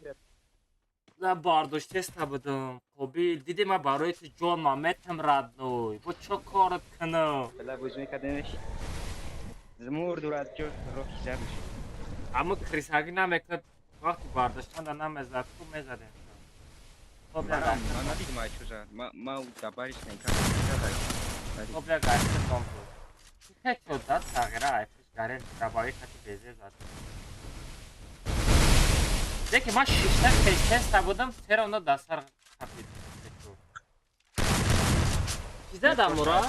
На бардоштеста будум. Қобил, диди ман барои ту ҷон ман метам родной. Бо чо корат кунам? Бля буз мекардемеш. Мурд урад ҷо роки задаш. Аммо крисагӣ намекард. Вақти бардоштанда намезад, ку мезадем. Хоб як Ман надидам ай чо зад. Ма дабари стенка задаш. хоб як айфи дом буд. Хе чо дад тағйира айфиш гарен рабави кати безе зад. Лекин ман шишта тез-теста будам, все равно дастар қапид. Чӣ задам ура?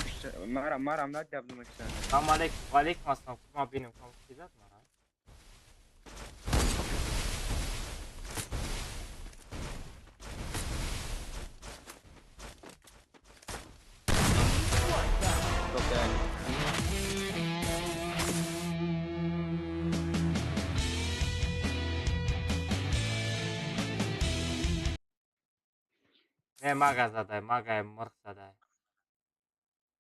Марам надидам думашта. Салом алейкум, ва алейкум ассалом. Ман бинем кам чӣ зад мара? Не, мага задай, магай мурғ задай.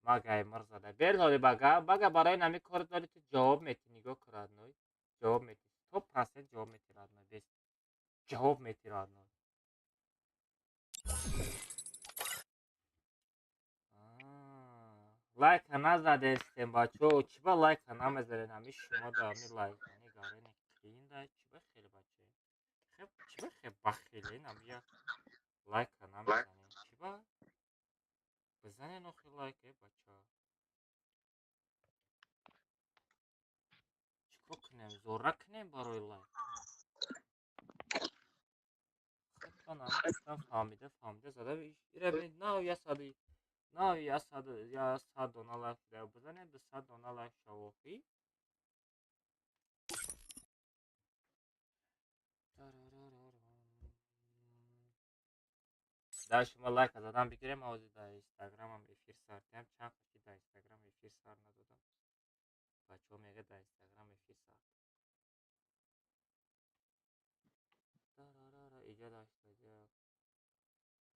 Магай мурғ задай. Бер дори бага, бага барои нами кор дори ту ҷавоб мети, нигоҳ кун родной. Ҷавоб мети. 100% ҷавоб мети родной. Бес. Ҷавоб мети родной. Лайка назадестем бачо, чӣ ба лайка намезанед? Ҳами шумо да ҳами лайк нигарене қиин да чӣ ба хеле бачо? Хеб чӣ ба хеб бахилен ҳами як лайка намезанед? Чӣ ба? Бизанед охи лайк, э бача. Чӣ кор кунем? Зора кунем барои лайк? Худтон ҳам фаҳмида фаҳмида зада ира бинед нав ясади нав ясад я сад дона лайк шуда бизанед ду сад дона лайк шавохӣ. Дар шумо лайка задан бигирем, ҳозир дар инстаграмам эфир сар кунам. Чанд қати дар инстаграм эфир сар надодам. Бачаҳо мегӯяд дар инстаграм эфир сар. Тарарара, иҷа даштаҷа.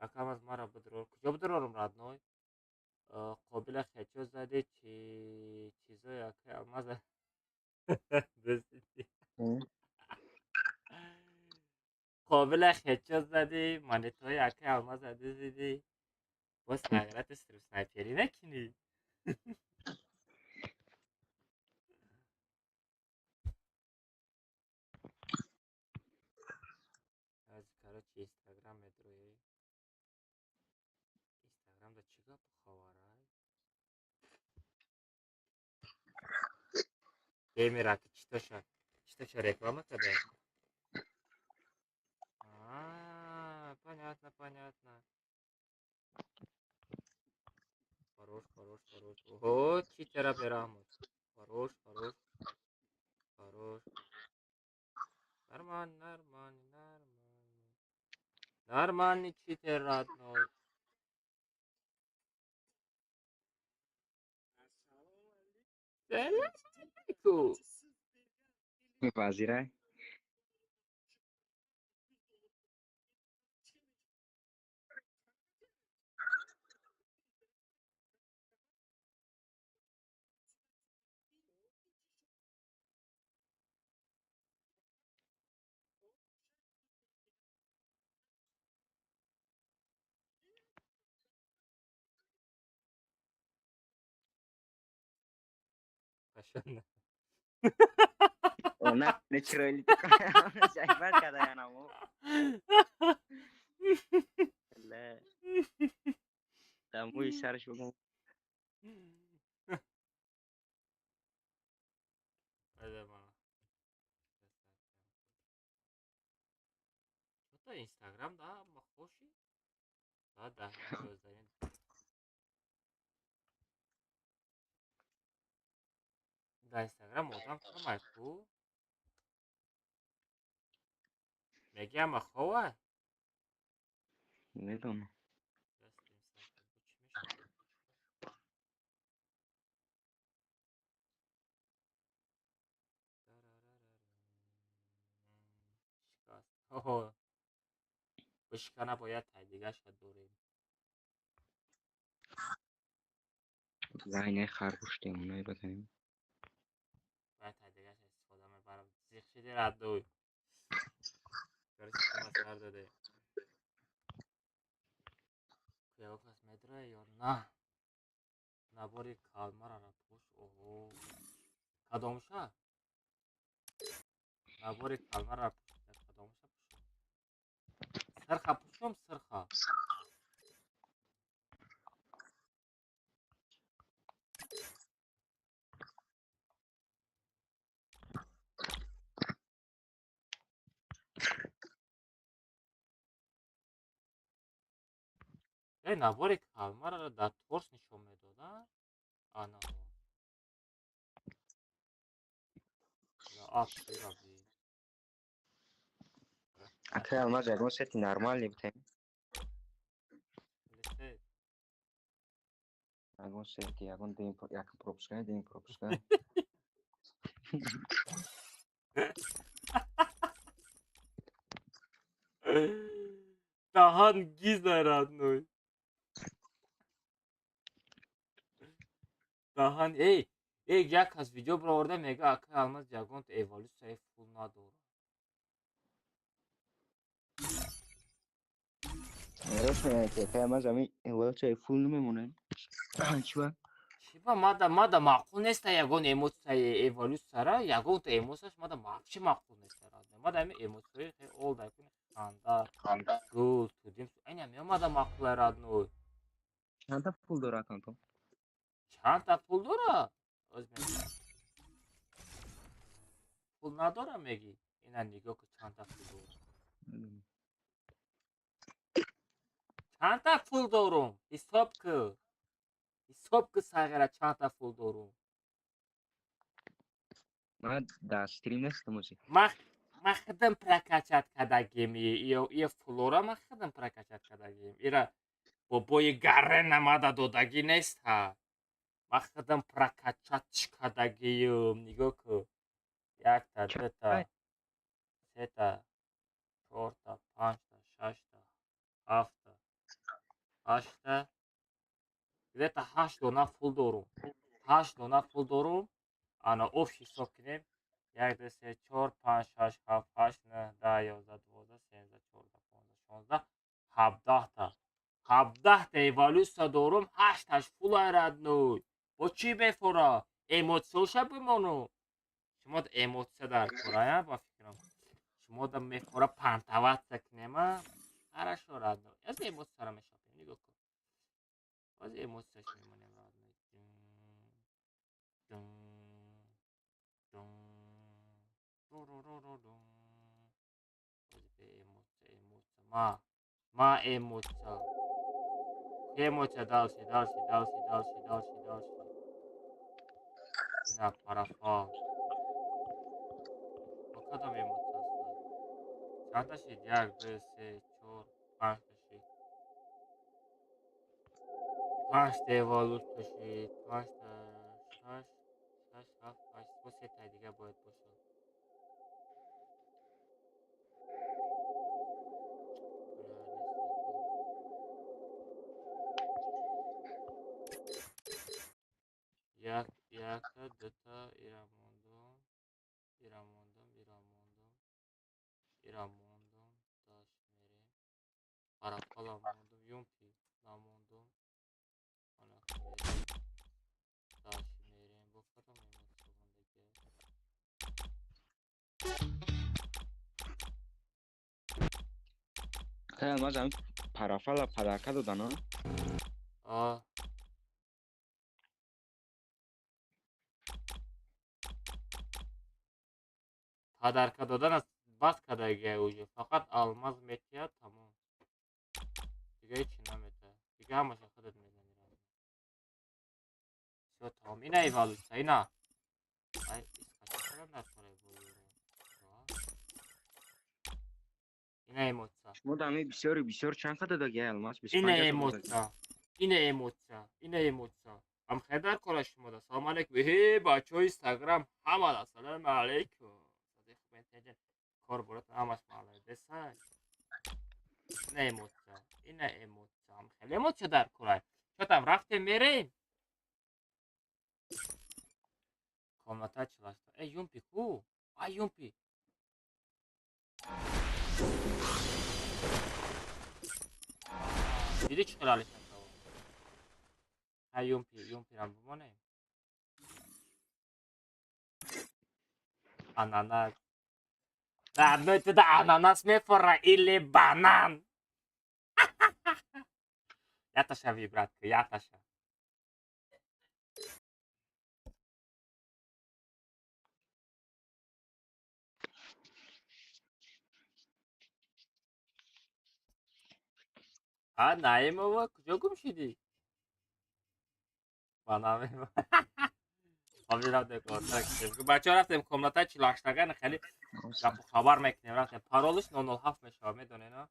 Акам аз мара бидурор. Куҷо бидурорум родной? Қобила хечо зади чи чизои акай алмаза дузди. Қобила хечо зади, монетои акай алмаза дуздидӣ. Боз тағйирати снайперӣ накунӣ. Аз короче инстаграм медрои. Инстаграмда чӣ гапу хабарай? Геймера ки читоша реклама кардем? А, понятно, понятно. Хорош, хорош, хорош. Ого, читера бераҳмуд. Хорош, хорош. Хорош. Нормально, нормально, нормально. Нормальный читер, родной. Салам алейкум. Вазирай. Кашана. Она нечироили жайбар кадаянамо. Ла. Да мӯи сараш бигӯм. Инстаграм да махоши? Да, да. Да Инстаграм одам камай ку? Меги ама хова? Медонам. Оҳо. Бишкана бояд тайдигаша дорем. Зайнаи харгӯш демонаи базанем. Бояд тайдигаша истифода мебарам. Зиқ шиди раддуй. Короче, ма сар даде. Ягон кас медра ё на? Набори калмарара пӯш. Оҳо. Кадомша? Набори калмарара пӯш. Кадомша пӯшам? Сирха пӯшум, сирха. Э, набори калмарара дар торс нишон медода? Ана. Ап, раби. Акай Алмаз ягон сети нормале битем. Ягон сети, ягон день, як пропускай, день пропускай. Даҳан гиза родной. Даҳан, эй, эй, як кас видео бароварда мега акай Алмаз ягон эволюсияи фул надорад. Рост мегӯяд, ки акай Алмаз ҳамин эволюсияи фул намемонад. Чиба? Чиба мада маъқул неста ягон эмоцияи эволюсияра, ягонта эмоцияш мада вообще маъқул неста родной. Мада ҳамин эмоцияи хеле олдай куни ханда, гул, тудим, айн ҳамиё мада маъқулай родной. Чандта пул дора акантон? Чандта пул дора? Оз мегӯям. Пул надора мегӣ? Ина нигоҳ кун чандта пул дора. Чандта пул дорум? Ҳисоб кун. Ҳисоб кун сағира чандта пул дорум. Ман дар стрим нестам ози. Ман худам прокачать кардагим. Ия фулора ман худам прокачать кардагим. Ира бобои Гарена мада додагӣ нест ҳа. Ман худам прокачать кардагиюм. Нигоҳ кун. Якта, дута, сета, чорта, панҷта, шашта, ҳафта, ҳашта. Где-то 8 дона пул дорум. 8 дона пул дорум. Ана оф ҳисоб кунем. 1, 2, 3, 4, 5, 6, 7, 8, 9, 10, 11, 12, 13, 14, 15, 16, 17-та. 17-та эволюсия дорум, 8-таш фулай родной. Бо чӣ мефора? Эмоцияша бимону. Шумо эмоция дар корая ба фикрам. Шумо да мефора понтоваться кунема. Хорошо, родной. Аз эмоцияра мешапем, нигоҳ кун. Аз эмоцияш мемонем, родной. Эмоция, эмоция. Ма эмоция. Эмоция дальше, дальше, дальше, дальше, дальше, дальше. На парафал. Кадом эмоция аст? Чандта шид? 1, 2, 3, 4, 5 та шид. 5 та эволюция шид. 5 та, 6, 6, 7, 8, бо сетаи дига бояд бошад. Як, якта, дута, ира мондум, ира мондум, ира мондум, ира мондум, даш мерем. Парақала мондум, юмпи намондум. Ана мерем. Даш мерем. Бо кадом эмоция мондум? Кай алмаз ҳамин парафала падарка додан, а? А. Подарка додан аз бас кардагия уже. Фақат алмаз метиҳад, тамом. Дига ҳечи наметиҳад. Дига ҳамаша худат мезанӣ. Всё, тамом. Ина эволюция, ина. Ай, искача кардам дар кораи боёро. Ина эмоция. Шумо да ҳамин бисёри бисёр чанд қа додагия алмаз? Ина 25 та додагия. эмоция. Ина эмоция. Ина эмоция. Ам хел дар кора шумо да. Салом алейкум. Э, бачаҳои Инстаграм ҳамада. Салом алейкум. Кор борат ҳамаш маладесай. Ина эмоция. Ина эмоция. Ам хел эмоция дар кора. Чо там рафтем мерем? Комната чилашта. Э, Юмпи ку? Ай, Юмпи. Диди чӣ хел алиш нашава? Ай, Юмпи, Юмпирам бимонем. Ананас. Родной, туда ананас мефора или банан? Яташа ви, братка, яташа. А, Наимова, куҷо гум шудӣ? Банан мефора. Ҳозир рафтем комната. Бачаҳо рафтем комната чилаштаган хеле гапу хабар мекунем. Рафтем. Паролаш 007 мешавад, медонед, а?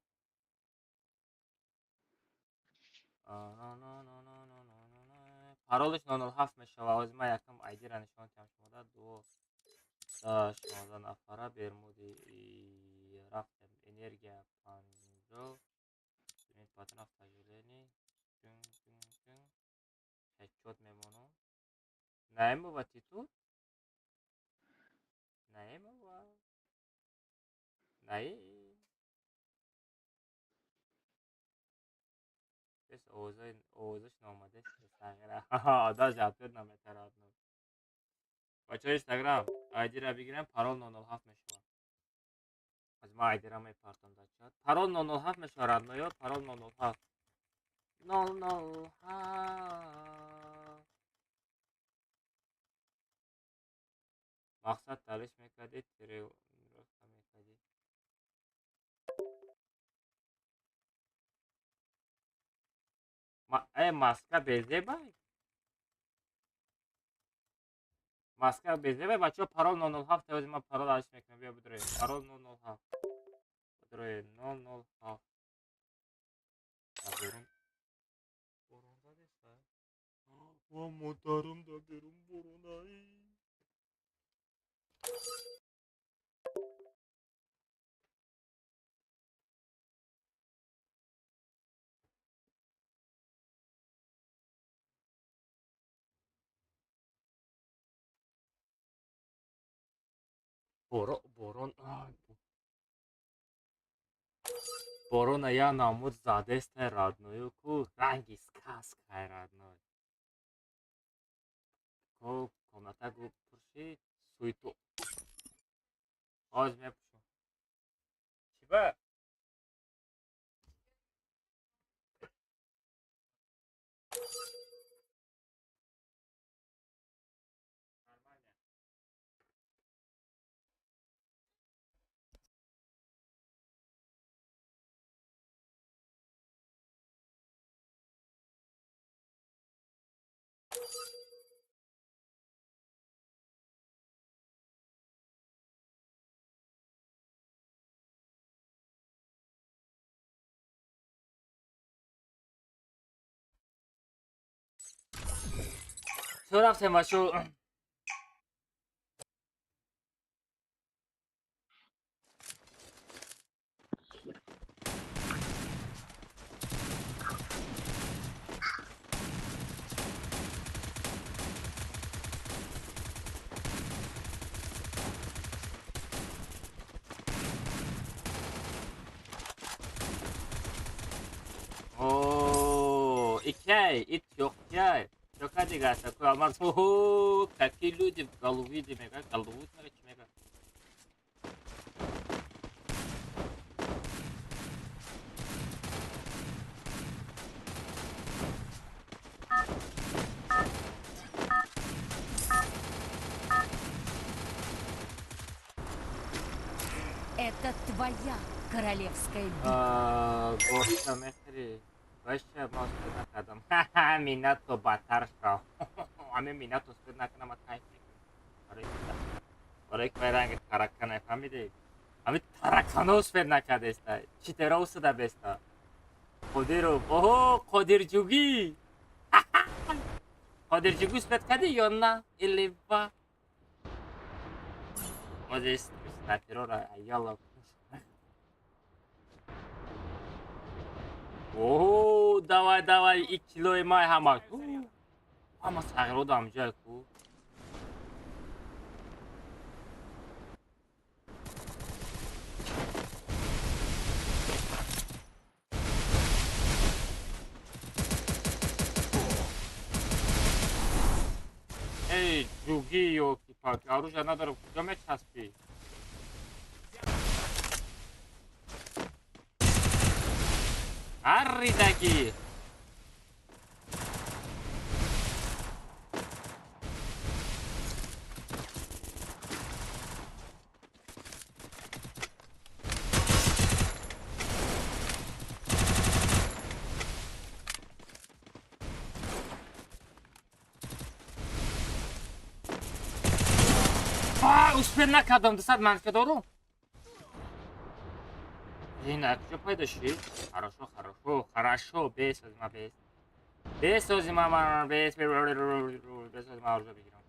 Паролаш 007 мешавад. Ҳозир ман якам айдира нишон диҳам шумода. Ду 16 нафара Бермуди рафтем. Энергия 50 патронов сожалений. Тюн, тюн, тюн. Хедшот мемонам. Наимова, ти тут? Наимова. Наим. Бес овозои овозаш наомадест Инстаграм. Даже ответ наметарад. Бачаҳои Инстаграм, айдира бигирем, парол 007 мешавад. Аз ман айдира мепартам дар чат. Парол 007 мешавад, родноё, парол 007. 007. Мақсад талиш мекардӣ, тренировка мекардӣ. Э, маска безебай? Маска безебай, бачаҳо, парол 007. Ҳозир ман парол алиш мекунам. Биё бидроем. Парол 007. Бидроем 007. Дар берун борон задеста? Ва модарам, дар берун боронай. Борон, борона я намуд задестай, родною, ку ранги сказкай, родной. Ко комната гу пуршид, суйту. Ҳозир мепӯшам. Чӣ ба? Нормально. Чо рафтем, бачо? О, икай, ит ёқкай. Чока дигаша, ку алмаз. Охо, какие люди в Голливуде мега, Голливуд мега, чи мега? Это твоя королевская битва. Гошта мехри. Вообще, ма успед накардам. Ха-ха, минато батар шав. Ами минато успед накардам, ма кайф мекунам. Барои ки вай ранги таракана, фаҳмидед? Ами таракана успед накардеста. Читера усада беста. Қодиров, оҳо, Қодирҷугӣ. Қодирҷугӣ успед кардӣ ё на? Или ва? Ози снайперора аялла. Оҳо, давай, давай, и килои май ҳама. Ҳама сағирода ҳамҷое ку. Эй, ҷугӣ ёлки-палки, оружие надорам, куҷо мечаспӣ? Арридагӣ! Успед накардам, 200 манка дорум. Ин куҷо пайдо шид? Хорошо, хорошо, хорошо, бесози ма бес. Бесози ма ма бес, бесози ма оружие бигирам.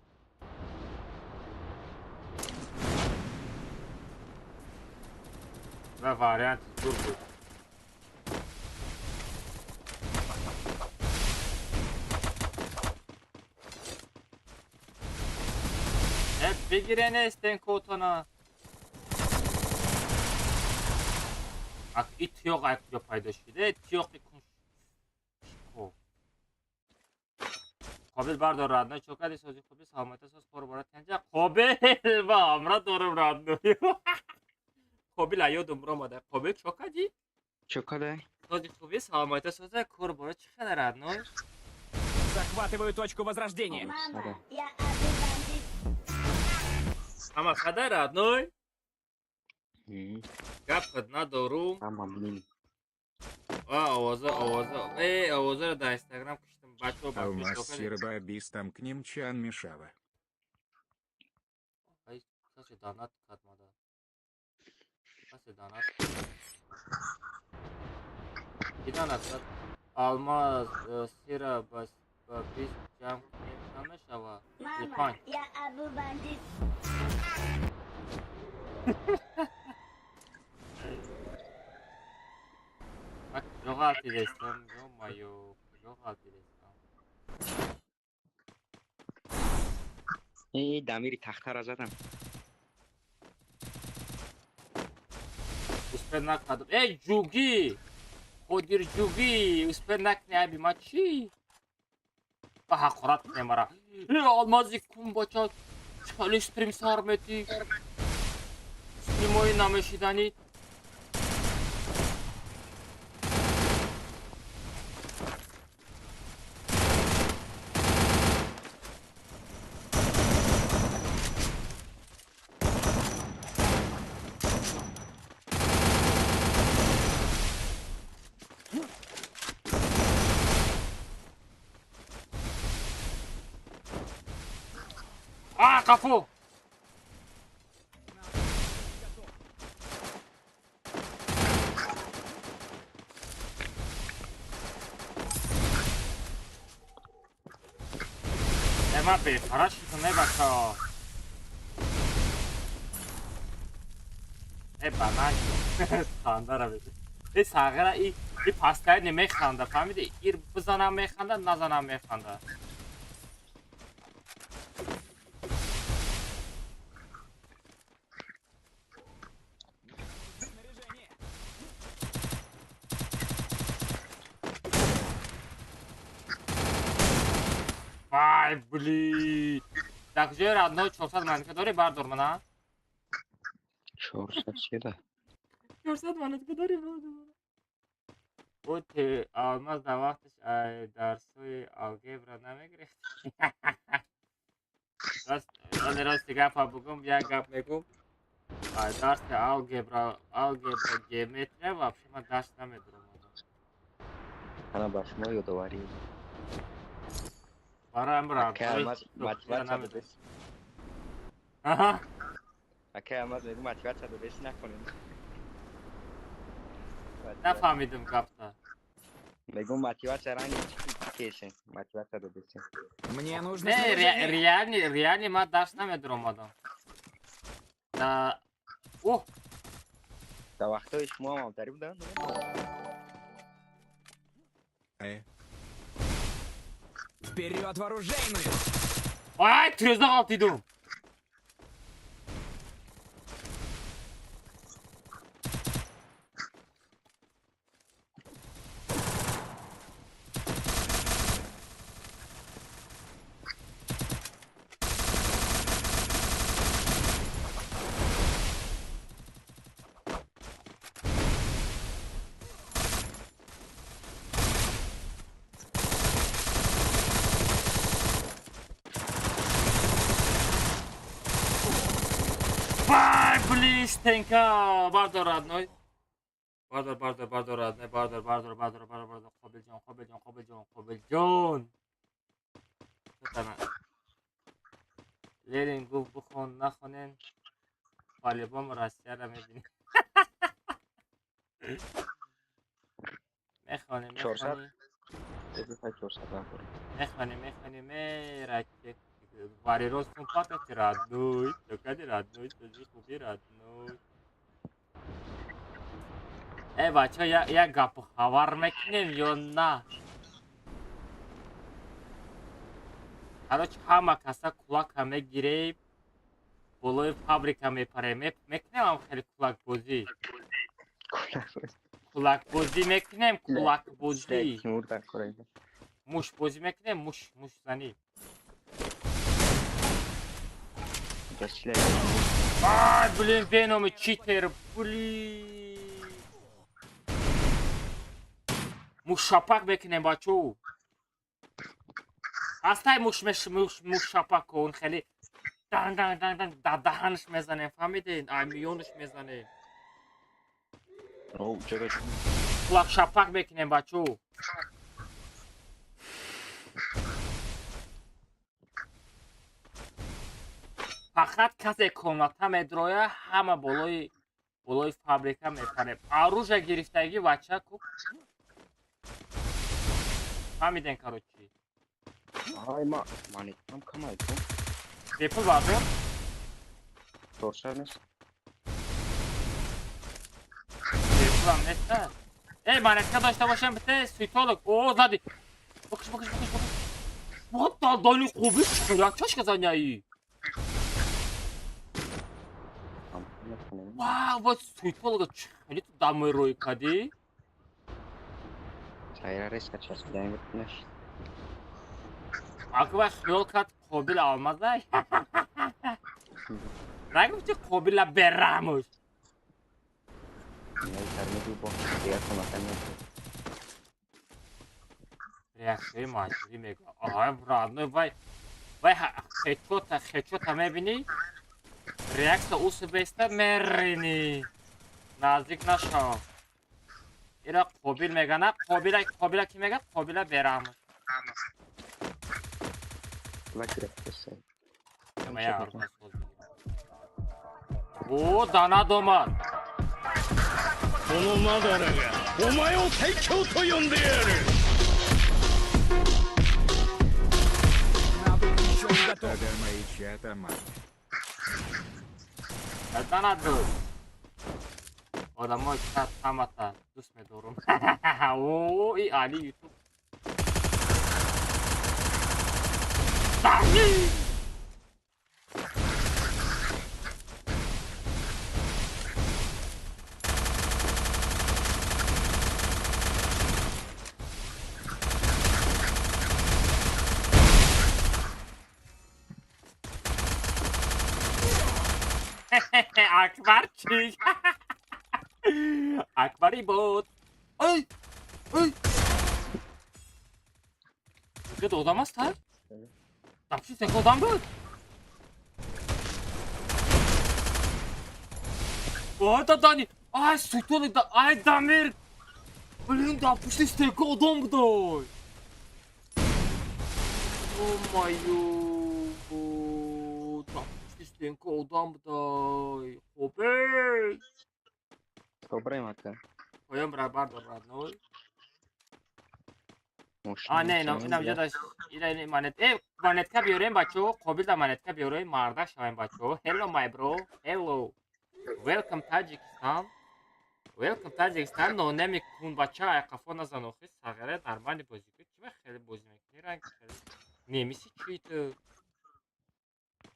Ва вариант зур буд. Бигирене стенкотона. Ак и тиёқ ай куҷо пайдо шиде? Тиёқи кун. Қобил бардор радно чокади сози хуби саломата соз қурбора тенҷа. Қобил ва амра дорум радно. Қобил аёдум ромада. Қобил чокади? Чокади. Сози хуби саломата соза қурбора чӣ хеле радно? Захватываю точку возрождения. Мама, я Абу бандит. Ама хадай родной. Гап надорум. Ама блин. А, овоза, овоза. Эй, овоза дар Инстаграм киштам бачо бачо. Алмаз сирба бистам к ним чан мешава. Ай, касе донат кадмада. Касе донат. Ки донат кад? Алмаз сира бас бист ҷамъ кунем чан мешава? Мама, я Абу бандит. Ман куҷо ғалтидестам? Ё-моё, куҷо ғалтидестам? Эй, дамири тахтара задам. Успед накардам. Эй, ҷугӣ! Қодир ҷугӣ! Успед накунӣ, аби ма чӣ? Ба ҳақорат кунем мара. Э, алмази кун бача, хеле стрим сар метӣ. Стримои намешиданӣ. А, қафо! Ма бефара шудам, э бачаҳо. Э банан хандара бед. Э сағира и пасткай немеханда, фаҳмиди? Ир бизанам механда, назанам механда. Вай, блин. Дар куҷои родной 400 монетка дорӣ? Бардор мана. 400 чеда? 400 монетка дорӣ, бардор. Ӯ те алмаз дар вақташ дарсҳои алгебра намегирифт. Рост, рости гапа бугум, як гап мегум. Дарси алгебра, алгебра, геометрия вообще ман дарс намедуромадам. Ана ба шумо ёдоварӣ. Барои Акай Алмаз мотиватсия додест. Аҳа. Акай Алмаз мегӯ мотиватсия додест накунед. Нафаҳмидим гапта. Мегӯ мотиватсия ранги кеше. Мотиватсия додест. Мне нужно Не, реально, реально ман дарс намедуромадам. Да. О! Да вақтҳои шумо ҳам авдарӣ буданд? Вперед, вооружейную! Ай, трезда ғалтидум! Блин, стенка! Бардор, родной. Бардор, бардор, бардор, родной, бардор, бардор, бардор, бардор, бардор, Қобилҷон, Қобилҷон, Қобилҷон, Қобилҷон. Ленин гуфт бихон, нахонен, по-любому Россияро мебинем. Мехонем, мехонем. Мехонем, мехонем, мерачек. Варирос патати родной, токади родной, тоҷи хуби родной. Э, бача, я гапу хабар мекунем ё на? Короче, ҳама каса кулака мегирем, болои фабрика мепарем. Мекунем ҳам хеле кулакбозӣ. Кулакбозӣ мекунем, кулакбозӣ. Мушбозӣ мекунем, муш, мушзанӣ. Ай, блин, Веном читер, блин. Мушшапак мекунем, бачо. Ҳастай муш мушшапак он хеле дан дан дан дан дар даҳанаш мезанем, фаҳмидед? Ай миёнаш мезанем. Кулакшапак мекунем, бачо. Фақат касе комната медроя, ҳама болои болои фабрика мепарем. Оружие гирифтагӣ бача ку. Фаҳмиден, короче. Ай ма, манитам камай ку. Бепул бардор? Торша нест. Бепулам нест. Эй, монетка дошта бошам бите суитолог. О, зади. Бакыш, бакыш, бакыш, бакыш. Вот дали хуби чак чашка заняи. Вау, вот суитолога хеле ту дамои рӯй кардӣ? Сайра резка часпидаем наш. Аква хиёл кард Қобил алмазай. Нагуфти Қобила берамуш. Реаксияи маҷбурӣ мегӯ. Ай, родной, вай вай хечота хечота мебинӣ? Реаксия усубеста меринӣ. Наздик нашав. Ира Қобил мегана, Қобила Қобила ки мега? Қобила берамуш. О, дана домад. このマダラがお前を最強と呼んでやる。 Данаду. Одамо чат ҳамата дӯст медорум. О, и Али Ютуб. Акбарчик. Акбари бот. Ой! Ой! Секет одам аст, ҳа? Вообще сека одам буд? Да, Дани! Ай, сутони, да, ай, Дамир! Блин, да, пушти стенка одам будай! Ё-моё! Да, пушти стенка одам будай! Хобей! Добре, мака. Поем, брат, бардор, родной. А, не, инам ҷо ина монет. Э, монетка биёрем, бачаҳо, қобил да монетка биёрем, мардак шавем, бачаҳо. Hello, my bro. Hello. Welcome Tajikistan. Welcome Tajikistan. Но неми кун бача, ай қафо назан охи, сағире нормали бозӣ кун. Чима хеле бозӣ мекунӣ, ранг хеле. Немиси чӣ ту?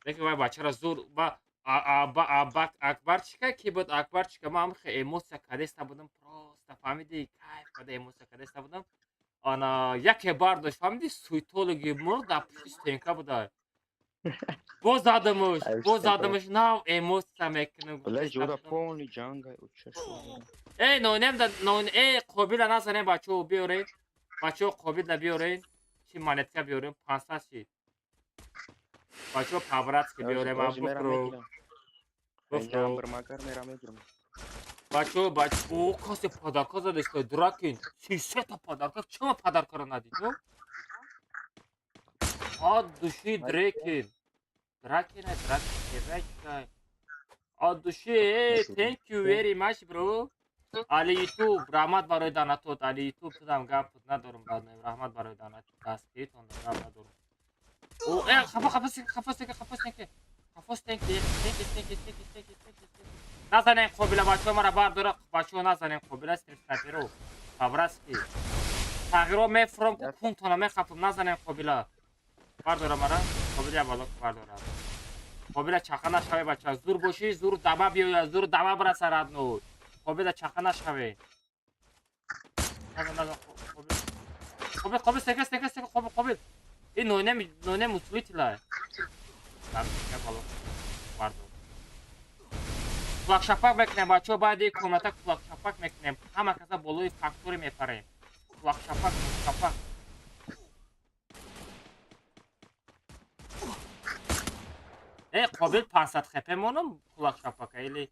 Лекин вай бачара зур ба Акбар чика ки буд, Акбар чика ман хеле эмоция кадеста будам, просто фаҳмидӣ, кайф када эмоция кадеста будам. Ана яке бардошт, фаҳмидӣ, суитологи мурд дар пушти стенка буда. Боз задамуш, боз задамуш, нав эмоция мекунам. Бля, ҷора полный ҷанга, уча шуд. Эй, нонем да, нон, эй, қобила назанем, бачаҳо, биёред. Бачаҳо, қобила биёред. Чи монетка биёрем, 500 шид. Бачаҳо, по-братски биёрем, бухро. Бухро. Бачаҳо, бачаҳо, о, касе подарка задеста, дуракин. 33 та подарка, чама подаркаро надид, ну? От души дрекин. Дракина, дракин, дракин. От души, эй, thank you very much, bro. Али YouTube, раҳмат барои донатот. Али YouTube, тудам гап надорам, родной. Раҳмат барои донат. Дастгиритон гап надорам. О, эй, хафа, хафа, хафа, хафа, стенки. Хафа, стенки, стенки, стенки, стенки, стенки, стенки. Назанем қобила, бачаҳо, мара бардора, бачаҳо, назанем қобила, стрим снайперо. По-братски. Тағйиро мефурам, кунтона мехапам, назанем қобила. Бардора мара, қобила боло бардора. Қобила чақа нашаве, бача, зур бошӣ, зур даба биёя, зур даба бираса, родной. Қобила чақа нашаве. Назан, назан, қобил. Қобил, қобил, стенка, стенка, стенка, қобил, қобил. Ин нойнем, нойнем усилитель. Дар боло бардор. Кулакшапак мекунем, бачаҳо, баъди комната кулакшапак мекунем. Ҳама каса болои фактори мепарем. Кулакшапак, кулакшапак. Э, қобил 500 хп монам кулакшапака или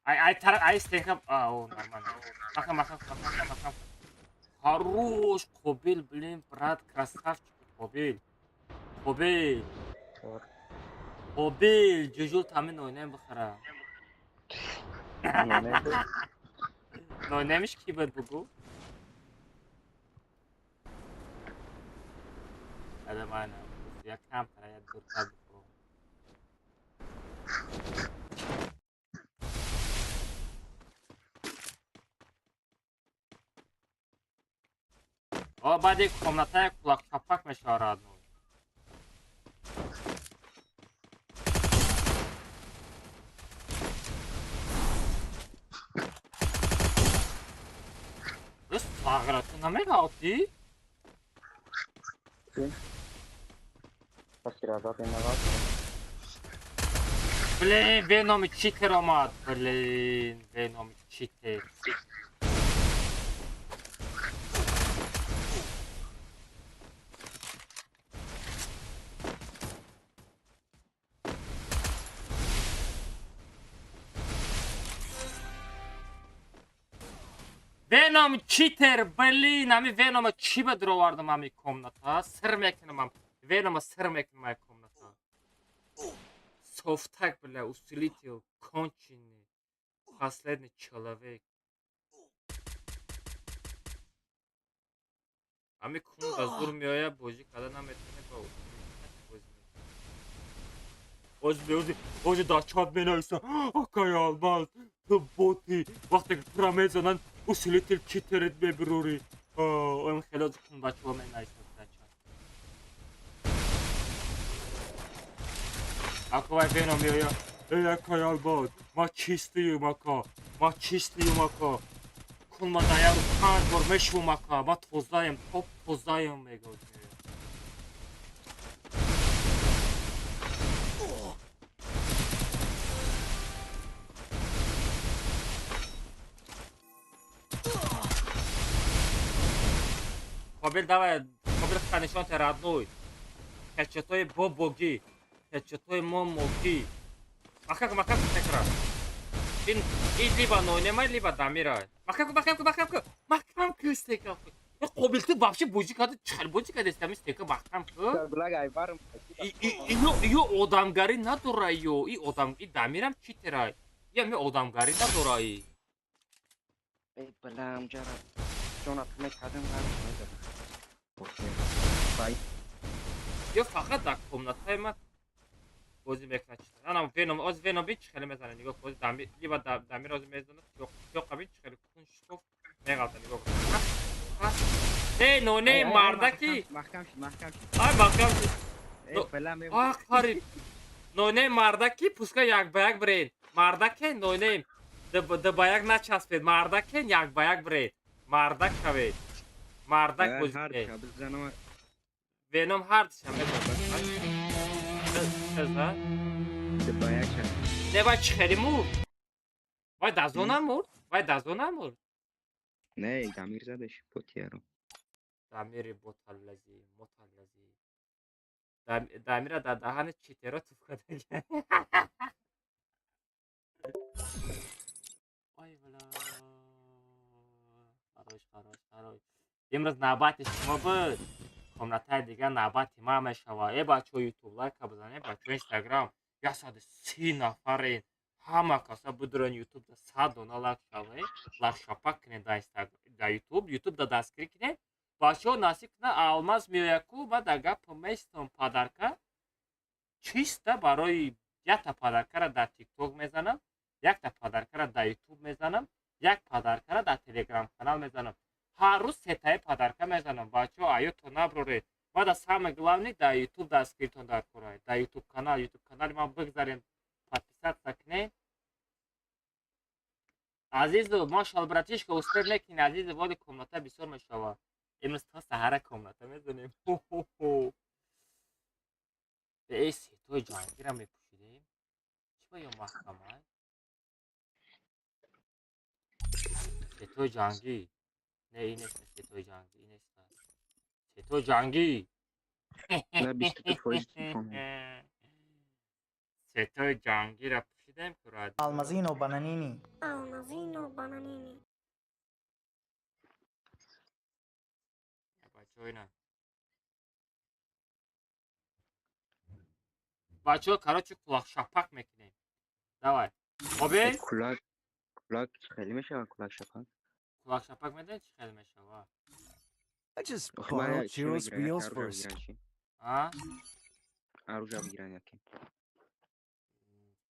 ай ай тар ай стенка, а, о, нормально. Маха, маха, маха, маха. Хорош, қобил, блин, брат, красавчик, қобил. Қобил. Қобил, ҷуҷул тамин ойнаем бихара. Нонемиш ки буд бугу? Ада мана, як камтара, як дуртар бихӯрам. О, баъди комната кулакчапак мешавад, родной. Сағира, ту намеғалтӣ? Блин, Веном читер омад. Блин, Веном читер. Веном читер, блин, ами Венома чӣ ба дуровардам ами комната? Сир мекунам, Венома сир мекунам ай комната. Софтак, бля, усилитель, конченый, последний человек. Ами кун ба зур меоя, бозӣ карда наметавонӣ ба усилитель бозӣ мекунӣ. Ози, ози, ози дар чат менависам, акай Алмаз, ту боти, вақте ки тура мезананд, усилитель читерит мебирорӣ. Оим хеле кун бачаҳо менависанд дар чат. Ако вай Веном меоя, эй акай Алмаз, ма чистыюм ака, ма чистыюм ака. Кун ма дар як рӯз 5 бор мешувам ака, ма тозаем, топ тозаем мегӯяд. Қобил, давай, қобил нишон те, родной. Хедшотои бо богӣ, хедшотои мо могӣ. Макак, макак, текра. Ин либо нонемай, либо Дамирай. Маҳкам ку, маҳкам ку, маҳкам ку, маҳкам ку, стека. Қобил ту вообще бозӣ карда, чӣ хел бозӣ карда, истами стека маҳкам ку. Ё одамгарӣ надора, ё и одам, и Дамирам читерай. Я ми одамгарӣ надора и. Эй, балам, ҷара. Ҷонат мекардам, ё фақат дар комнатаи ман бозӣ мекунад. Анам Веном, оз Веном бин чӣ хеле мезанад, нигоҳ кун, Дамир, либо Дамир оз мезанад, ёқа бин чӣ хеле куншков меғалта, нигоҳ кун. Не, но не, мардаки. Маҳкам шуд, маҳкам шуд. Ай, маҳкам шуд. Эй, балам, Ах, хариб. Но не, мардаки, пускай як ба як бирен. Мардаке, но не, д ба як начаспед, мардаке, як ба як бирен. Мардак шавед. Мардак бозӣ кунед. Веном ҳар дишам мезанад. Не, вай чӣ хеле мурд? Вай дазо намурд? Вай дазо намурд? Не, Дамир задаш потиаро. Дамири боталлази, моталлази. Дамира дар даҳани читеро туф карда. Ой, бла. Хорош, хорош, хорош. Имрӯз навбати шумо буд. Комнатаи дигар навбати ман мешавад. Э, бачаҳо, ютуб лайка бизанед, бачаҳо, инстаграм. 130 нафарен. Ҳама каса бидурен ютуб да 100 дона лайк шавед. Лайк шапак кунед дар инстаграм, дар ютуб, ютуб да дастгирӣ кунед. Бачаҳо насиб кунад, алмаз меояд ку, ман дар гап местам подарка. Чиста барои якта подаркара дар тикток мезанам, якта подаркара дар ютуб мезанам, як подаркара дар телеграм канал мезанам. Ҳар рӯз сетаи подарка мезанам. Бачаҳо, аётон наброред. Баъда самое главное дар ютуб дастгиритон дар кора. Дар ютуб канал, ютуб канали ман бигзарем, подписаться кунед. Азизу, машалла, братишка, успел мекунӣ, азизу, воли комната бисёр мешавад. Имрӯз то саҳара комната мезанем. Хо-хо-хо. Э, сетои ҷангира мепӯшидем. Чӣ ба ё маҳкамай? Сетои ҷангӣ. Не, ин нест сетои ҷангӣ, ин нест. Сетои ҷангӣ. На 22% телефон. Сетои ҷангира пӯшидем ку рад. Алмазино бананини. Алмазино бананини. Бачаҳо, ина. Бачаҳо, короче, кулахшапак мекунем. Давай. Обе? Кулак, кулак хеле мешавад, кулак шапак. Кулахшапак медонед чӣ хеле мешавад? I just borrowed Chiro's wheels for a А? Оружие бигиран яке.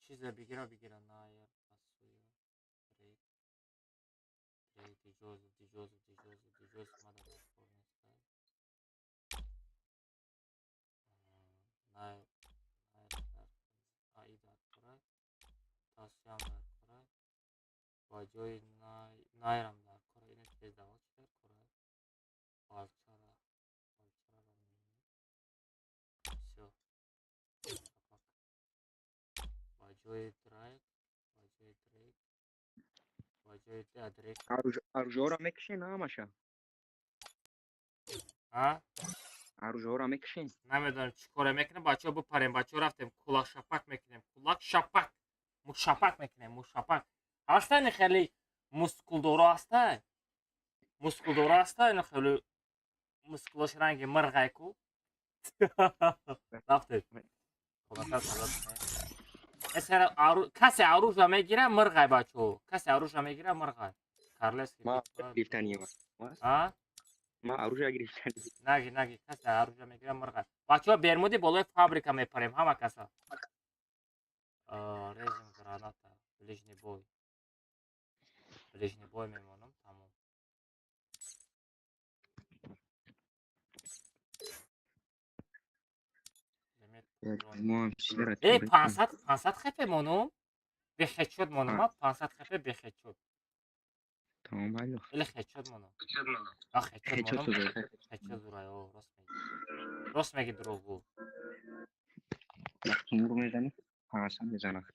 Чизе бигира, бигира, на, я пасую. Дрейк. Дрейк, Дижозу, Дижозу, Дижозу, Дижозу, мада дар кор нестай. Най, най, дар, аи дар корай. Тасиям дар корай. Ба ҷои най, найрам дар корай. Ина тез даво чи дар корай? Балчара, балчара Всё. Шапак. Ба ҷои драйк, ба ҷои дрейк, ба ҷои дрейк. Оружиеро мекушен ҳамаша? А? Оружиеро мекушен? Намедонам чӣ коре мекунем, бачаҳо, бипарем, бачаҳо, рафтем, кулак шапак мекунем, кулак шапак, мушапак мекунем, мушапак. Ҳастан хеле мускулдоро ҳастай? Мускулдоро ҳастай, ина хеле мускулош ранги мирғай ку. Рафтем. Касе оружие мегира, мирғай, бачаҳо. Касе оружие мегира, мирғай. Карлес. Ма гирифтани. А? Ма оружие гирифтани. Наги, наги, касе оружие мегира, мирғай. Бачаҳо, бермуди болои фабрика мепарем, ҳама каса. Режим граната, ближний бой. Ближний бой мемонам, тамом. Э, 500, 500 хп монум? Бе хедшот монум, а? 500 хп бе хедшот. Тамом, бале. Или хедшот монум. А, хедшот монум. Хедшот зурай, о, рост меги. Рост меги, дурӯғгӯ. Вақти мур мезанӣ, 500 мезанад.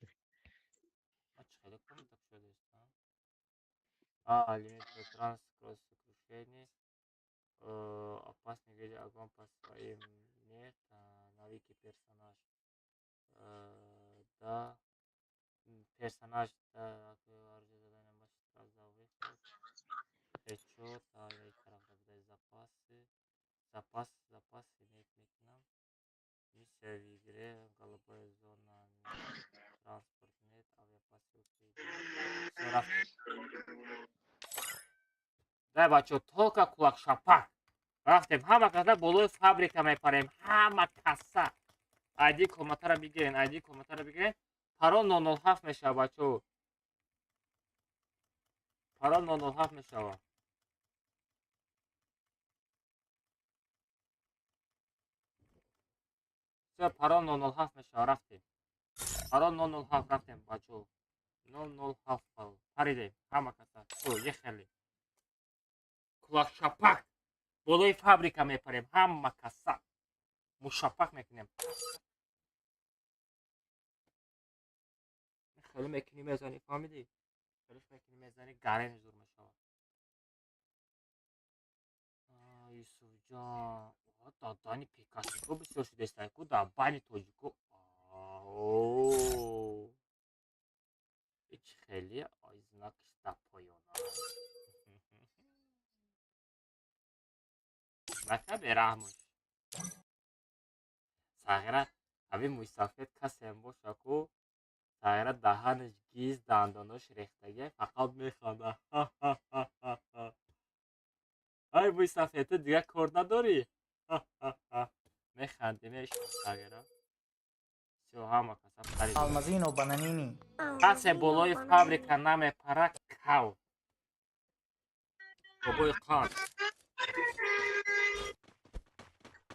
А чӣ хеле комната шудааст, а? А, лимит транс кросс крушение. Опасный виде огонь по своим нет, навыки персонаж. Да. Персонаж хедшот, тарафда будай запасы, запас, запас имеет мекунам. Миссия в игре, голубая зона, транспорт нет, авиапосылки. Всё, рафтем. Дай, бачо, только кулакшапак. Рафтем, ҳама каса болои фабрика мепарем, ҳама каса. Айди комнатаро бигирен, айди комнатаро бигирен. Парол 007 мешава, бачо. Парол 007 мешава. Всё, парол 007 мешава, рафтем. Парол 007 рафтем, бачо. 007 парол. Паридем, ҳама каса. Всё, ехали. Кулакшапак. Болои фабрика мепарем, ҳама каса. Мушапак мекунем. Хеле мекунӣ мезанӣ, фаҳмидӣ? Хелеш мекунӣ мезанӣ, гарен зур мешавад. Юсуфҷон, дадани пикасико бисёр шудестайку, дар байни тоҷико. Ич хеле знакш дар поёна. Знака бераҳмуш. Сағира, ҳамин мӯйсафед касеам боша ку, сағира даҳанаш гиз, дандонош рехтагия, фақат механда. Ай мӯйсафед, ту дигар кор надорӣ? Механди, мешнав сағира. Всё, ҳама каса парид. Алмазино бананини. Касе болои фабрика намепара, кав. Бобои қанд.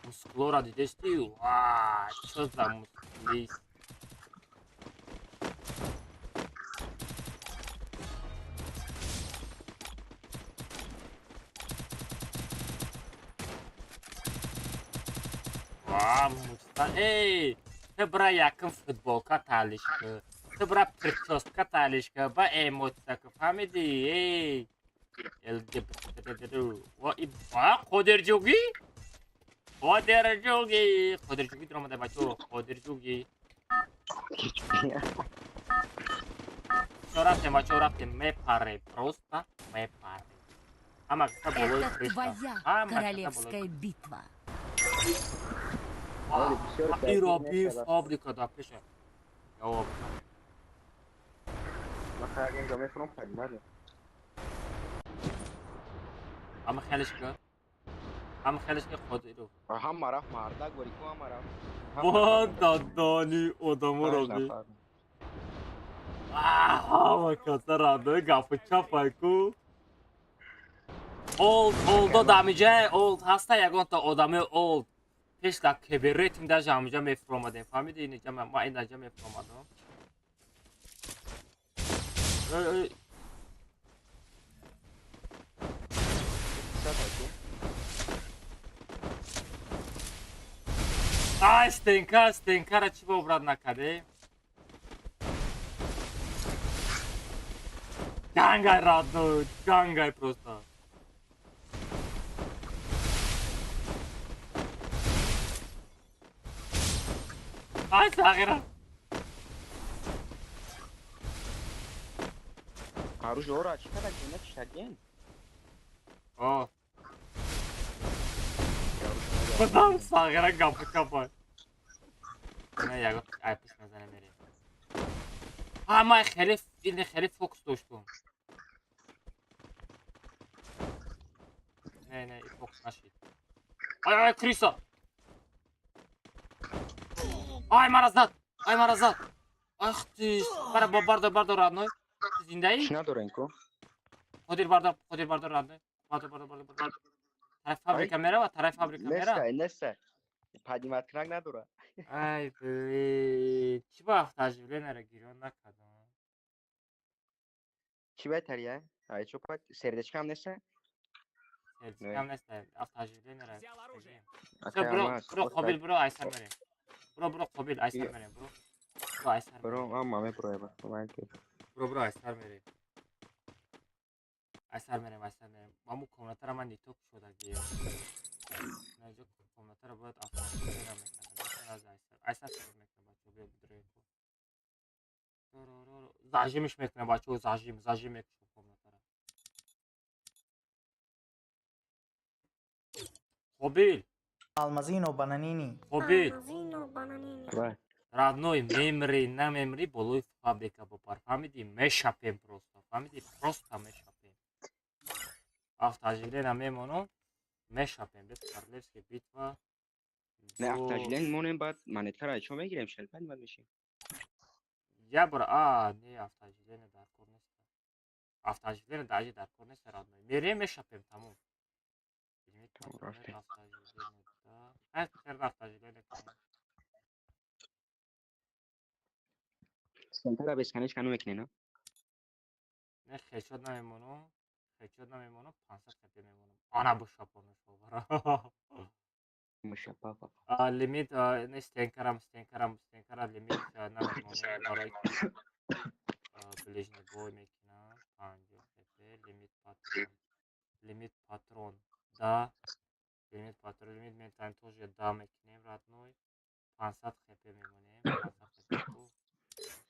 Мускулора дидести? Ва, чё за мускулист? Ва, муста. Эй, ты бра яким футболка талиш ку. Ты бра прическа талиш ку, ба эмоция ку, фаҳмидӣ? Эй. ЛГБТ. Ва, ва, Қодирҷугӣ? Қодирҷугӣ, Қодирҷугӣ даромада, бачо, Қодирҷугӣ. Всё, рафтем, бачо, рафтем, мепарем, просто мепарем. Ҳама каса болои Это крыша. твоя Ҳама каса болои королевская битва. Иро би фабрика дар пеша. Ё, ҳама хелеш ка. Ҳама хелеш ка Қодиру. Ҳама рафт мардак вари ку ҳама рафт. Ва дадани одаморо би. Ҳама каса радои гапу чапай ку. Олд, олдо дамиҷа, олд ҳаста ягонта одами олд. Пеш дар кеберетинг даже ҳамиҷа мефуромадем. Фаҳмидӣ? Инҷа ма инаҷа мефуромадам. Эй, эй. Ай, стенка, стенкара чӣ ба обрат накардем? Гангай родной, гангай просто. Ай, сағира. Оружие чӣ када гена читаген? О. Кудам сағира гапу чапай. Не, ягон ай пеш мезанем мерем. А, ман хеле ин хеле фокус доштум. Не, не, фокус нашид. Ай, ай, Криса. Ай, мара зад. Ай, мара зад. Ах ты. Бара, бардор, бардор, родной. Ту зиндаӣ? Чӣ надорен ку? Қодир бардор, Қодир бардор, родной. Бардор, бардор, бардор, бардор. Тараф фабрика мерава, тараф фабрика мера. Неста, неста. Поднимать кунак надора. Ай, блин. Чӣ ба автооживлениеро гирён накардам? Чӣ беҳтария? Ай чо пат сердечкам неста? Сердечкам неста, автооживлениеро. Всё, бро, бро, Қобил, бро, айсар мерем. Бро, бро, Қобил, айсар мерем, бро. Бро, айсар Бро, мерем. ама меброеба. Бро, бро, айсар мерем. Айсар мерем, айсар мерем. Маму комнатаро ман нито кушодагием. Наҷо комнатаро бояд автооживлениеро мекардам. Айсар, айсар фирор мекунам, бачо, биё бидроем ку. Зажимиш мекунем бачаҳо, зажим мекушем комнатара. Қобил. Алмазино бананини. Қобил. Алмазино бананини. Родной, мемри, намемри, болои фабрика бупар. Фаҳмидӣ? Мешапем просто. Фаҳмидӣ? Просто мешапем. Автожилена мемонам, мешапем. Без королевский битва. Не, автожилен монем, баъд монеткара чо мегирем? Шелпани баъд мешем. Я бор, а, не, автожилена дар кор нест. Автожилена даже дар кор нест, родной. Мерем, мешапем, тамом. Автожилена. Центра бесконечно мекунем, на? Не, хечот намемонам. Хечот намемонам, 500 хп мемонам. Ана бушапонаш бара. Мушапа. Лимит не стенкарам лимит намемонам барои ближний бой мекунам. 50 хп лимит патрон. Лимит патрон. Да. Лимит патрон, лимит ментан тоже да мекунем родной. 500 хп мемонем. 500 хп.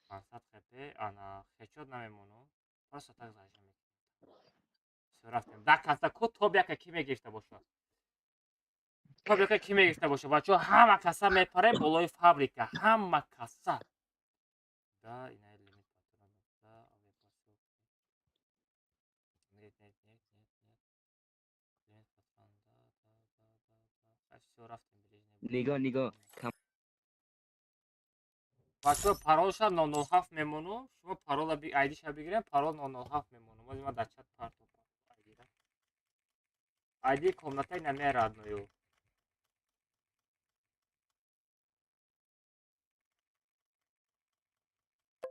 500 хп, ана хечот намемонам. Просто так зажим мекунем. Всё, рафтем. Да каса ко топ яка ки мегирифта боша. Топ яка ки мегирифта боша. Бачаҳо ҳама каса мепарем болои фабрика. Ҳама каса. Да, ина лимит патрон. Да, авиапосылки. Нет, нет, нет, нет, нет. Лимит патрон. Да, да, да, да, да. Всё, рафтем ближний. Нигоҳ, нигоҳ. Бачаҳо паролша 007 мемонам. Шумо парола айдиша бигирем, парол 007 мемонам. Ози ман дар чат партом айдира. Айди комнатаи намея родною.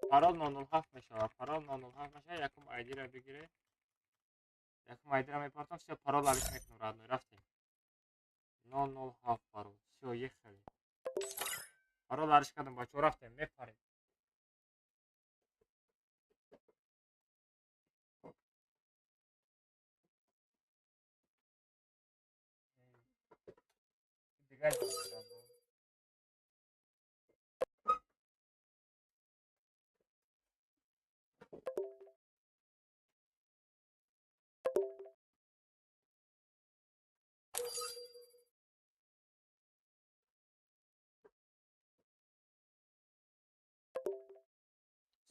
Парол 007 мешавад. Парол 007 мешавад. Якум айдира бигире. Якум айдира мепартам, всё, парол алиш мекунам родной. Рафтем. 007 парол. Всё, ехали. Парол алиш кардам, бачаҳо, рафтем, мепарем. Дигар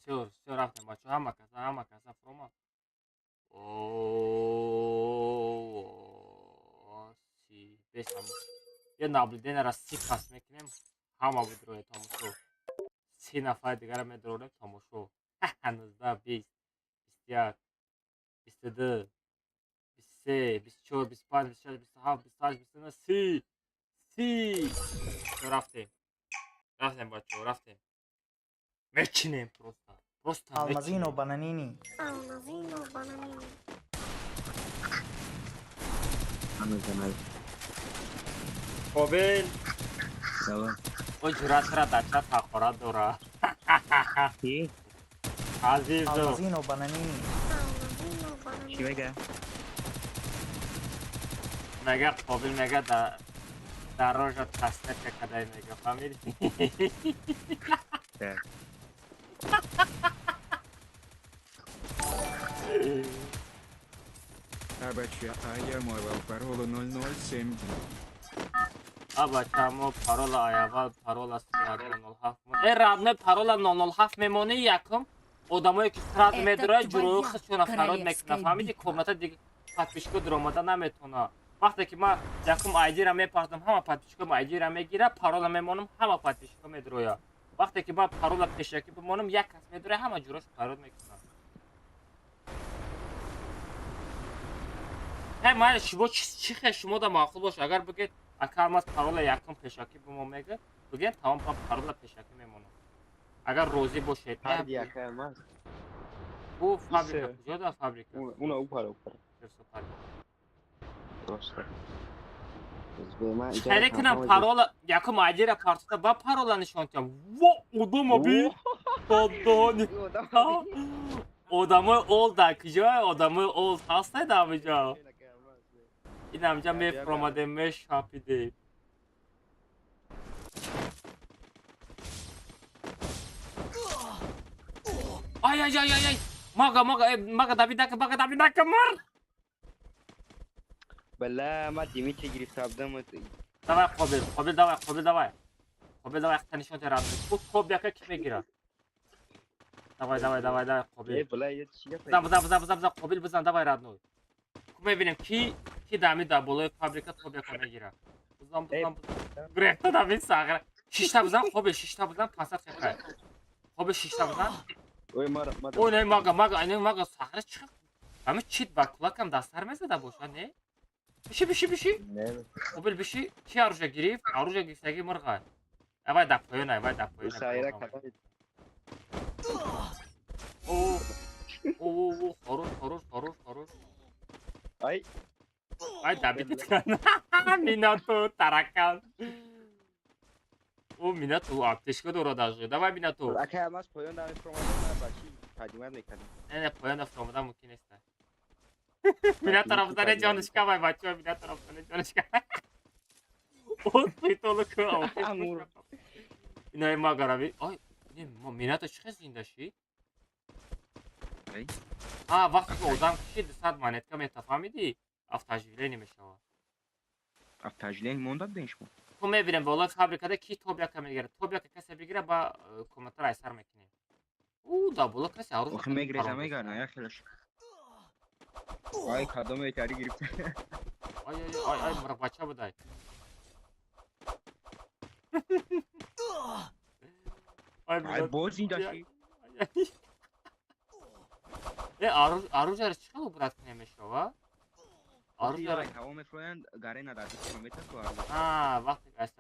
Всё, всё, рафтем, бачаҳо, ҳама каса фуромад. О, си, бес ҳама. Я наблюдениеро 30 кас мекунем, ҳама бидрояд тамошо. 30 нафари дигара медрорем тамошо. 19, 20, 21, 22, 23, 24, 25, 26, 27, 28, 29, 30, 30. Всё, рафтем. Рафтем, бачаҳо, рафтем. Мечинем просто. Просто Алмазино мечинем. бананини. Алмазино бананини. Ҳанӯз. Қобил, Салом. о ҷуръатра дар чат ҳақорат дора. Ки? Азизо. Алмазино бананини. Алмазино Чӣ бананини. мега? Мега Қобил мега дар рожа таснека кадай мега, фаҳмидӣ? Да. Абача, а я мовал парола 0072. А бача, мо парола аявал парола 007. Э, родной, парола 007 мемонӣ якум. Одамое ки сразу Это медрояд, ҷурои твоя худшона фарод мекунад. королевская Фаҳмидӣ? битва. Комната дига подписчико дуромада наметавонад. Вақте ки ман якум айдира мепартам, ҳама подписчиком айдира мегирад, парола мемонам, ҳама подписчико медрояд. Вақте ки ман парола пешакӣ бимонам, як кас медрояд, ҳама ҷурош фарод мекунад. Ҳай, ман шумо чӣ хел шумо да маъқул бошад, агар бигед, ака Алмаз парола якум пешакӣ бимон мега, бигед, тамом, ман парола пешакӣ мемонам. Агар розӣ бошед. Ҳарди ака Алмаз. Бу фабрика Исе. куҷо да фабрика? Уна упара, упара. Чирсо фабрика. Просто. Ман Хеле кунам парола, якум айдира партота, ба парола нишон диҳам. Во, одама би. Додони. Одамои олд дар куҷое? Одамои олд ҳастед ҳамиҷо? Ин ҳамиҷа мефуромадем, мешапидем. Ай, ай, ай, ай, ай. Мага, мага, мага давид нака, мага давид нака, мар. Бала, ма Димитри гирифта будам. Давай, Қобил, Қобил, давай, Қобил, давай. Қобил, давай, нишон терам. Ку топ яка ки мегира. Давай, давай, давай, давай, Қобил. Э, бала, я чӣ гап? Бизан, бизан, бизан, бизан, бизан, Қобил, бизан, давай, родной. Ку мебинем ки дами дар болои фабрика топ яка мегира. Бизан, бизан, бизан. Грехта давид сағра. Шишта бизан, Қобил, шишта бизан, 500 хепа. Қобил, шишта бизан. Ой, мара, мара. Ой, не, мага, мага, не, мага, сағра чиқ. Ҳами чит ба кулакам дастар мезада бошад, не? Биши, биши, биши. Қобил, биши. Чи оружие гирифт? Оружие гирифтаги мурға. Давай да поён, давай да поён. Сайра кадам. О, о, о, хорош, хорош, хорош, хорош. Ай. Ай, добить. Минату, таракан. О, Минату, аптечка дора даже. Давай, Минату. Акай, мас поён да мефромадам, бачи падимат мекардам. Не, не, поён да фромадам мумкин нест. Минату рафтане ҷонушка вай, бачаҳо, Минату рафтане ҷонушка. О, притолу ку, аптечка. Инаи магарави. Ай, не, Минату чӣ хел зинда шид? А, вақте ки одам кушид, 200 монетка метафаҳмидӣ? Автооживление мешавад. Автооживление монда будем шумо? Ку мебинем болои фабрикада ки топ яка мегирад. Топ яка касе бигирад, ба комментар айсар мекунем. У, да боло касе арӯз. Охи мегиреза мегарна, як хелаш. Ай, кадом этари гирифта. Ай, ай, ай, ай, мурғбача будай. Ай, боз зинда шид. Э, оружиеро чӣ хел убрат кунем мешава? Оружиеро ҳаво мефроянд, гарена дар дастшон метад ку оружие. А, вақте ки аз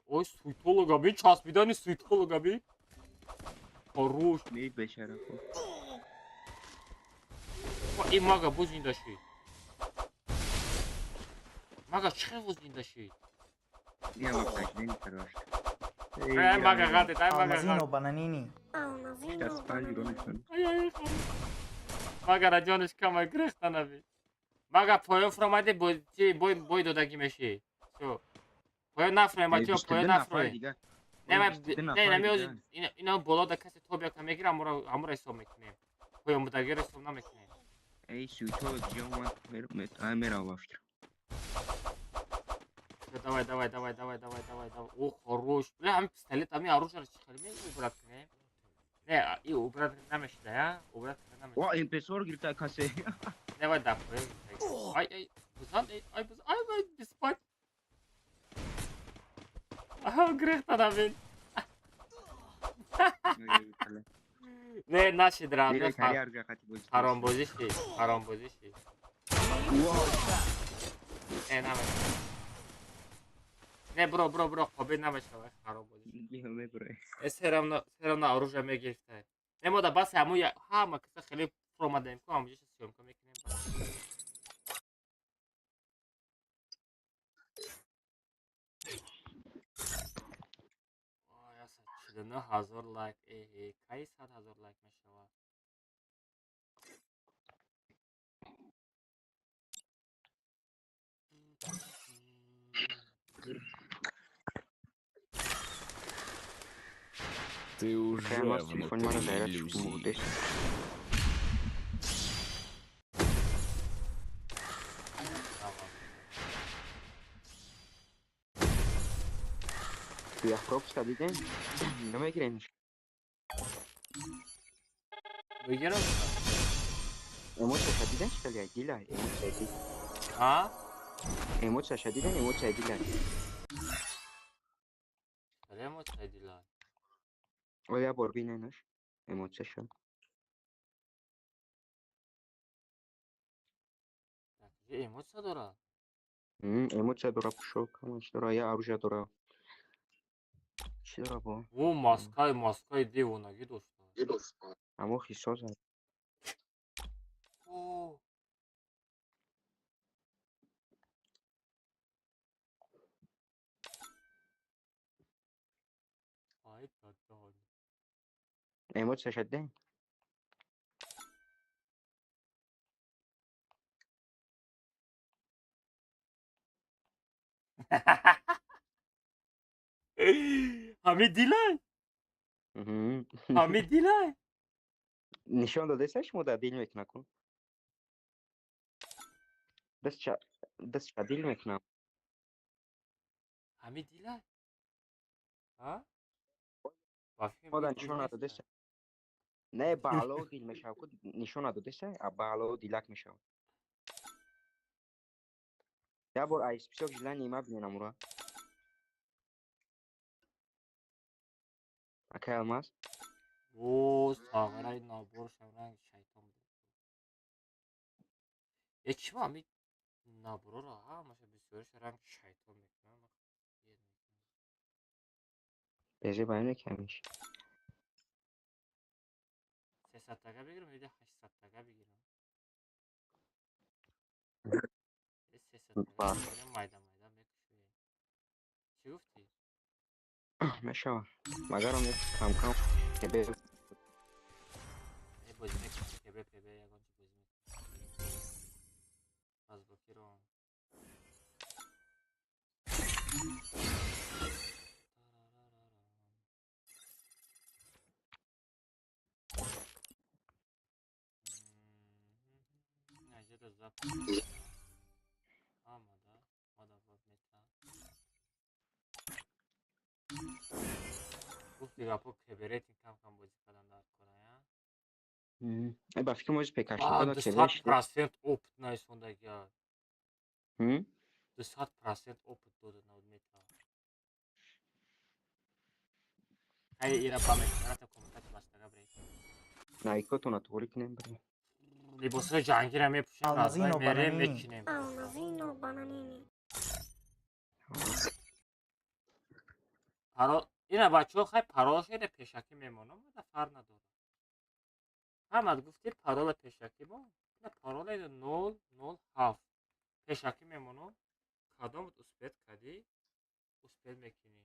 ой, суйтолога би, часпидани суйтолога би. Хорош. Не, бешара. Ин мага боз зинда шид. Мага чӣ хел боз зинда шид? Инам автооживление карда. Ай, мага ғатид, ай, мага Алмазино ғатид. бананини. 65 юро мешавад. Ай, ай, хорош. Мага ҷониш кама гирехта наби. Мага поён фуромадӣ, бой чи бой бой додагӣ мешӣ. Всё. Поён нафроем, бачаҳо, поён нафроем. Не, ма не, нами ози ина боло да касе топ яка мегира, ҳамуро ҳисоб мекунем. Поён будагиро ҳисоб намекунем. Эй, суйтолог ҷон, ман ай меравам фикр. Давай, давай, давай, давай, давай, давай, давай. О, хорош. Бля, ҳами пистолет, ҳами оружиеро чӣ хел убрат кунем? Не, и убрат намешуда, я? Убрат намешуда. О, MP4 гирифта касе. Давай, да, поён. Ай, ай, бизан, ай, ай, бизан, ай, ай, биспать. Аҳа, гирехта набин. Не, нашид ра, ҳаромбозӣ шид, ҳаромбозӣ шид. Не, намешава. Не, бро, бро, бро, қобил намешава, ҳаромбозӣ. Э, серамна оружие мегирифта. Не, мо да бас ҳаму ҳама каса хеле фуромадаем ку, ҳамуҷаша съёмка мекунем. Ой, аса 49 000 лайк, эҳе, кай 100 000 лайк мешавад? Ты уже внутри иллюзии. Я пропуска дидем? Намегирем. Бигирам? Эмоцияша дидем, что ли? Дила, эмоция дид. А? Эмоцияша дидем, эмоция дила. Эмоция дила. Оя бор биненаш. Эмоцияша. Эмоция дора? Эмоция дора, пушок, ҳамаш дора, я оружие дора. Чӣ дора бо? О, маскай, маскай девонагӣ дошта. Амо хисоза. О. Ай, дадон. Эмоцияша дидем? Ҳамин дилай? Ҳамин дилай? Нишон додеса шумо дар дил мекунад ку? Дастча дил мекунам. Ҳами дила? А? Ба фикрам Мода ин дил нишон неста. надодеса. Не, ба ало дил мешавад ку, нишон надодеса, а ба ало дилак мешавад. Я бор ай список желаний ма бинам ура. Акай Алмаз? О, сағираи наборшам ранги шайтон буд. Э, чӣ ба ҳами наборро ҳамаша бисёриша ранги шайтон мекунам? Беже ба ин мекамиш. 300 тага бигирам или 800 тага бигирам? Э, 300 тага Ба. бигирам, майда майда мекушоем. Чӣ гуфтӣ? Мешавад. Магарам кам-кам кебе. Э, бозӣ мекунам, КБ, ПБ, ягон чи бозӣ мекунам. Разблокирован. Тарарарарам. Где-то запись. Амада, мада мета. Гуфти гапо КБ рейтинг кам кам бозӣ кардан дар кора, Э, ба фикр можешь я? пекаш. А, Када 200 кебеш. процент опыт наисондагия. М? 200% опыт дода на мета. Хай ира ба мета комната чилаштага брей. Найкотона туғри кунем бирем. Либосҳои ҷангиро мепӯшем, Алмазино размай мерем, бананини. мечинем. Алмазино бананини. Парол ина бачаҳо, хай паролаш ина пешакӣ мемонам, мада фарқ надорад. Ҳамат гуфти парола пешакӣ мон. Ина парола ина 007 пешакӣ мемонам. Кадомат успеть кардӣ, успеть мекунӣ.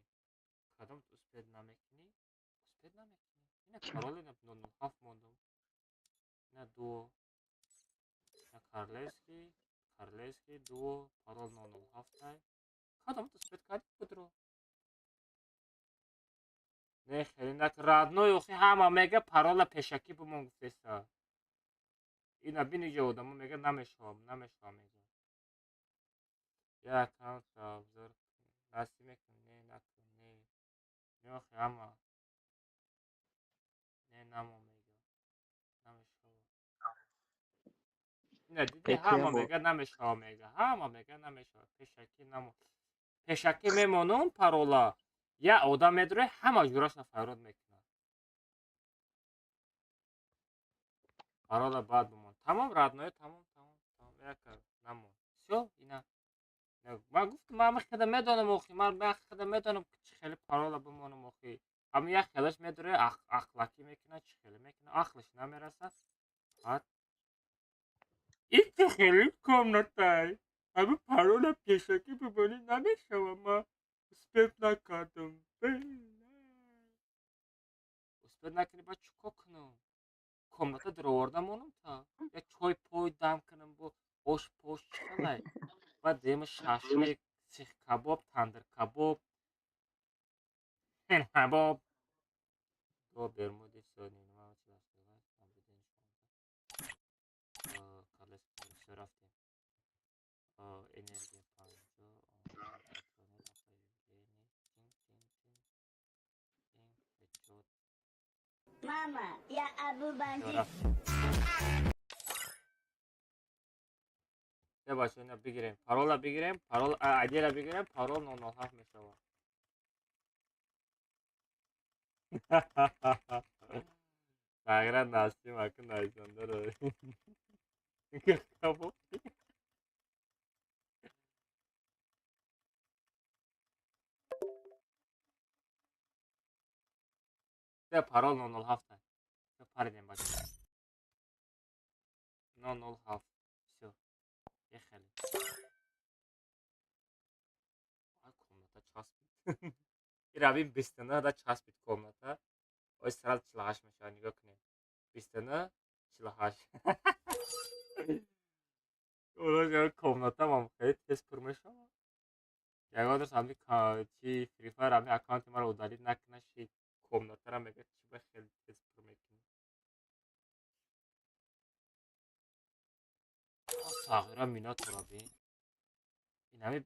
Кадомат успеть намекунӣ, успеть намекунӣ. Ина парол ина 007 мондум. Ина дуо. Ина Карлевский, Карлевский дуо, парол 007 тай. Кадомат успеть кардӣ, будро. Не, хеле нак родной, охи ҳама мега парола пешакӣ бимон гуфтеса. Ина бини ҷо одамо мега намешавам, намешавам мега. Я аккаунтро обзор насиб мекун, не накун, не. Не, охи ҳама. Не намо мега. Намешава. Ина диди ҳама мега намешава мега. Ҳама мега намешава. Пешакӣ намо. Пешакӣ мемонум парола. Я одам медуре, ҳама ҷураша фарёд мекунад. Парола баъд бимон. Тамом, родной, тамом, тамом, тамом. Яка намон. Всё, ина. Ман гуфтам, ман хеле медонам охи, ман хеле медонам чӣ хеле парола бимонам охи. Ҳама як хелаш медуре, ақлакӣ мекунад, чӣ хеле мекунад, ақлаш намерасад. Баъд ин чӣ хеле комнатай? Ҳама парола пешакӣ бимонӣ намешавам, ман успеть накардам. Успеть накунӣ, баъд чӣ кор кунам? Комната дароварда монам та? Як чой пой дам кунам, бо ош пош чӣ хелай? Баъд дема шашлик, сих кабоб, тандир кабоб, кабоб. До бермуди всё нима чӣ всё рафтем. Энергия 50, патроны. Мама, я Абу Бандит. Бача, ина бигирем, парола бигирем, парол айдира бигирем, парол 007 мешавад. Тағйират насиб акун найзондаро. Кабоб. Парол 007. Паридем, бача. 007. Всё. Ехали. Ай, комната часпид. Ира бин 29 да часпид комната. Ой, сразу 48 мешавад, нигоҳ кунед. 29 48. Ола комната мам хеле тез пур мешавад. Ягон рӯз ҳами чи Free Fire ҳами аккаунти маро удалить накунад, ши комнатаро мега чӣ ба хеле тез пур мекунӣ. Сағира мина тура бин. Инами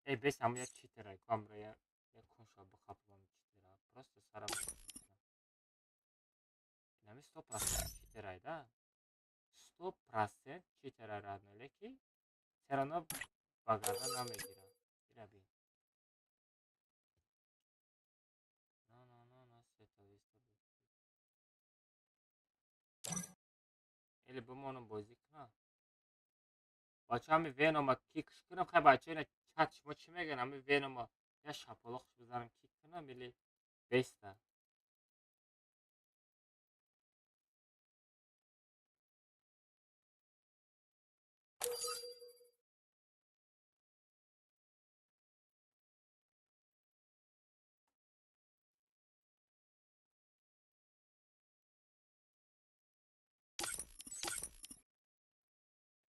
эй бес ҳам як читера камра я кунша бихапам читера. Просто сара инами 100% читерай да? 100% читера радно, леки серано ба гардан намегира. Ира бин. На на на на сета виста. Или бимонам бозӣ кунам. Бача ҳами Венома кикш кунам, хай бача ина чат шумо чӣ мегӯян? Ҳами Венома я шапалоқш бизанам кик кунам или беста?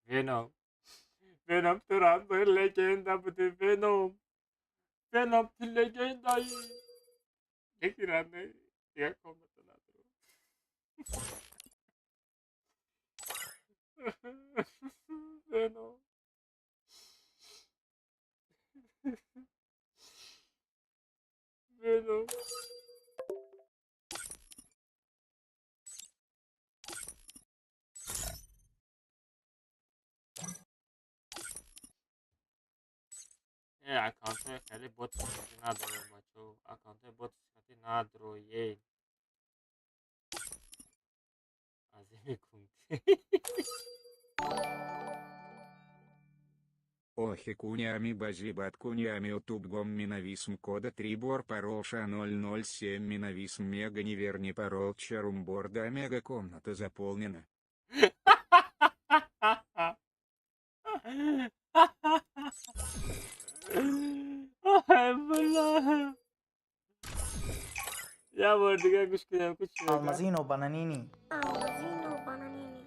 Веном. Веном ту родной легенда буди, Веном. Веном ты легендаи. Леки родной, я комната надору. Веном. Веном. Аккаунтҳои хеле бот сифатӣ надорем, бачаҳо. Аккаунтҳои бот сифатӣ надроед. Азими кунти. Охи кунями базибат кунями утубгом минависм кода 3 бор парол ша 007 минависм мега неверни парол чарумборда мега комната заполнена. Ай, бля. Я бор дига гӯш кунам, ку чӣ мегӯяд? Алмазино бананини. Алмазино бананини.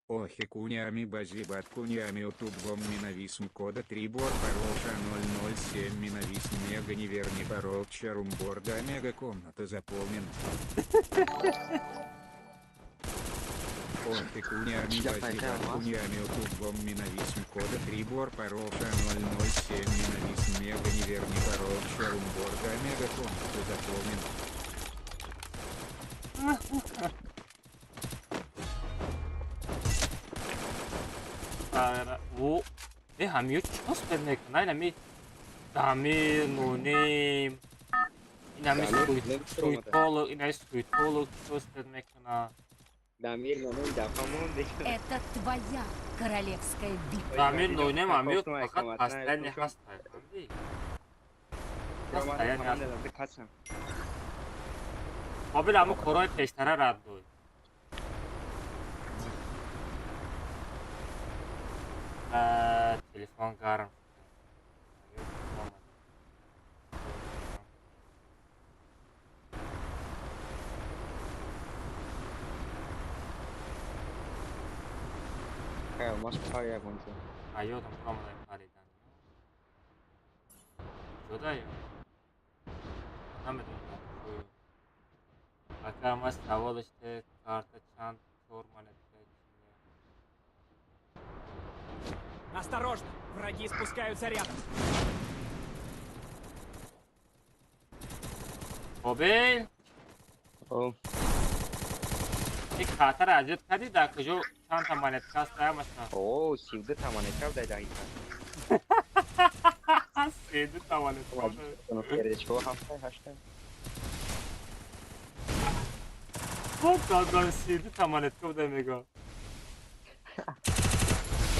Охи кунями базибат кунями утубгом минависм кода 3 бор парол ша 007 минависм мега неверни парол чарумборда мега комната заполнена. Охи кунями базибат кунями утубгом минависм кода 3 бор парол ша 007 минависм мега неверни парол чарумборда мега комната заполнена. О, э, ҳамиё чӣ спед мекунад? Инами Дамир, Нонем, инами суетолог, инами суетолог чӣ спед мекунад? Дамир, Нонем, дафа монд. Это твоя королевская битва. Дамир, Нонем, ҳамиё фақат постоянно ҳастанд. Фаҳмидӣ? Постоянно ҳастанд. Қобил ҳамун корҳои пештара рад дод. Телефон гарм. Алмаз пар ягонҷо. А ёдам баромадай паридан. Ҷодаю? Намедонам. Ака мас саволаш те карта чанд чор монетка чине. Осторожно! Враги спускаются рядом. Қобил? О. Ин картаро аз ёд кардӣ дар куҷо чанд та монетка аст ҳамаша? О, 32 та монетка дар дақиқа. 32 та монетка. Сердечко ҳафта, ҳашта. Хуб, додам 32 та монетка буда мегӯ.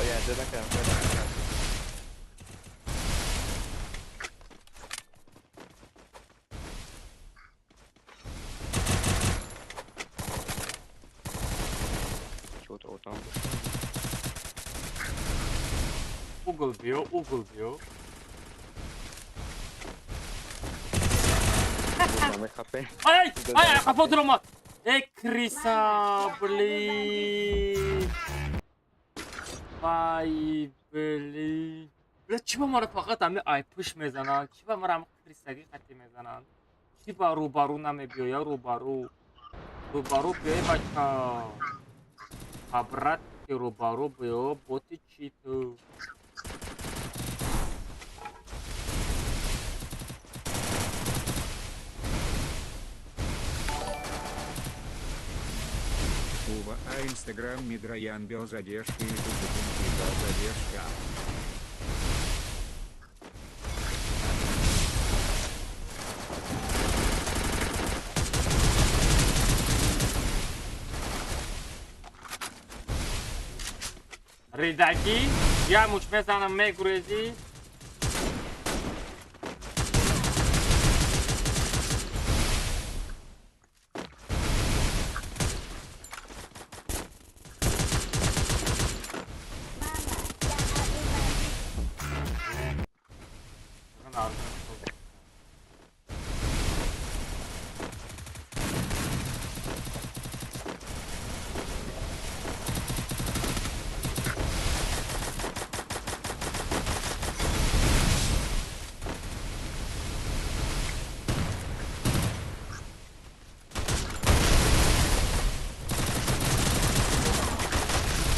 Ой, аз ёд накардам. Угол биё, угол биё. Ай, ай, қафо дуромад. Эй, криса, блин. Вай, блин. Бля, чӣ ба маро фақат ҳами айпуш мезананд? Чӣ ба маро ҳами крисагӣ қатӣ мезананд? Чӣ ба рӯбарӯ намебиёя, рӯбарӯ? Рӯбарӯ биёй, бача. Абрат. ки рӯбарӯ биё боти чӣ ту? Ува, а Инстаграм Мидроян без одежки и тупунки без одежка. Ридаки, я муч мезанам мегурези.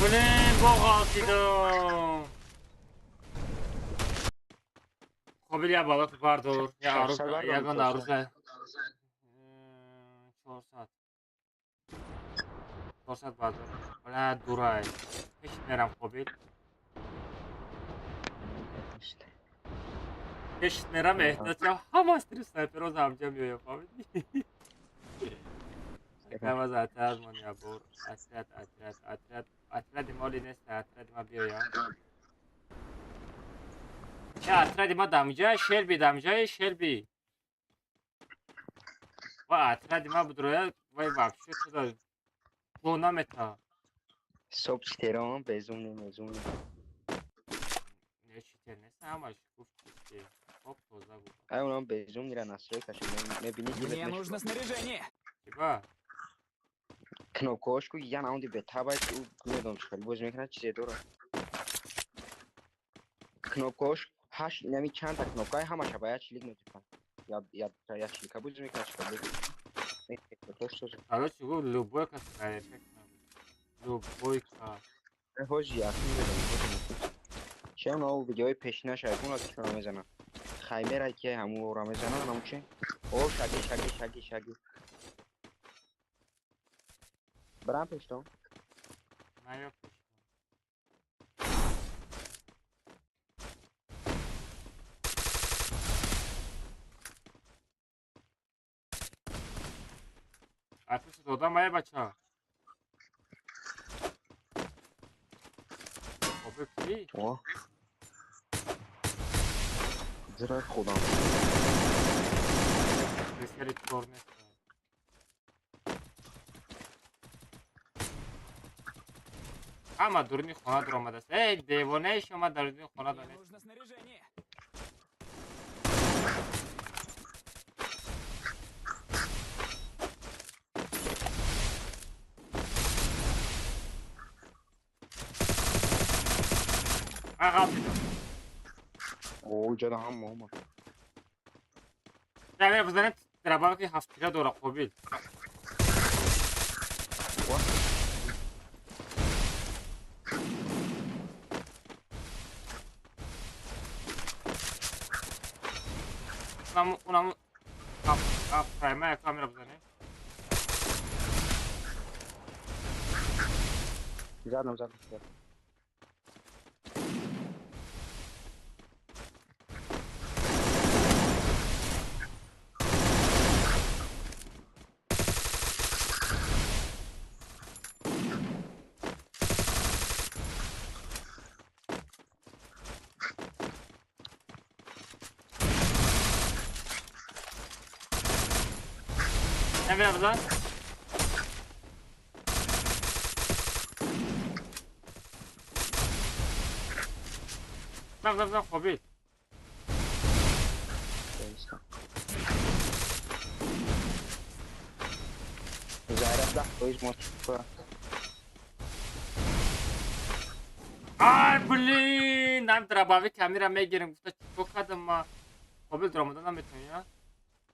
Блин, боғалтидам. Қобил я бала бардор, я арӯз, ягон арӯза. 400. 400 бардор. Бля, дурай. Пеш мерам қобил. Пеш мерам эҳтиёт шав. Ҳама стрим снайперо ҳамҷа меояд, фаҳмидӣ? Кама за отряд мон я бур. Отряд, отряд, отряд. Отряди моли нест, отряди ма биёя. Я отряди ма дамҷа, Шелби дамҷаи Шелби. Ва отряди ма будроя, вай вообще туда бо намета. Соп читерон, безумный, безумный. Не читер нест, ҳамаш гуфт читер. Хоп, тоза гуфт. Ай, онам безумный ра настройкаш, мебини ки Мне нужно снаряжение. Типа? Кнопкаҳошку я наунди бетабай, медонам чӣ хел боз мекунад, чизе дорад. Кнопкаҳош ҳашт, нами чандта кнопкаи ҳамаша ба як чилик метипанд. Як чилика боз мекунад, чӣ хел. Короче, гуфт, любой кас проверка. Любой кас. Ҳоҷи яхин медонам. Чем нав видеои пешинаша якун ки чура мезанад. Хаймера ки ҳамура мезанад, ҳаму чи? О, шаги, шаги, шаги, шаги. Брам пештон. Наё пештон. Афис додам ай бача. Обе ки? О. Зира худам. Бисери чор нест. Ҳама дуруни хона дуромадааст. Эй, девонаи шума дар дуруни хона Мне донест. нужно снаряжение. Ай, ғалтидам. О, ҷада ҳама омад. Давай бизанем драбаки ҳафтира дора қобил. Унаму прайма камера бизанем. Задам, задам. Камера бизан. Бизан, бизан, қобил. Заряд 10% мотика. Ай, блин, нам драбави камера мегирем. Гуфта чӣ кардам ма? Қобил дуромада наметавонӣ, а?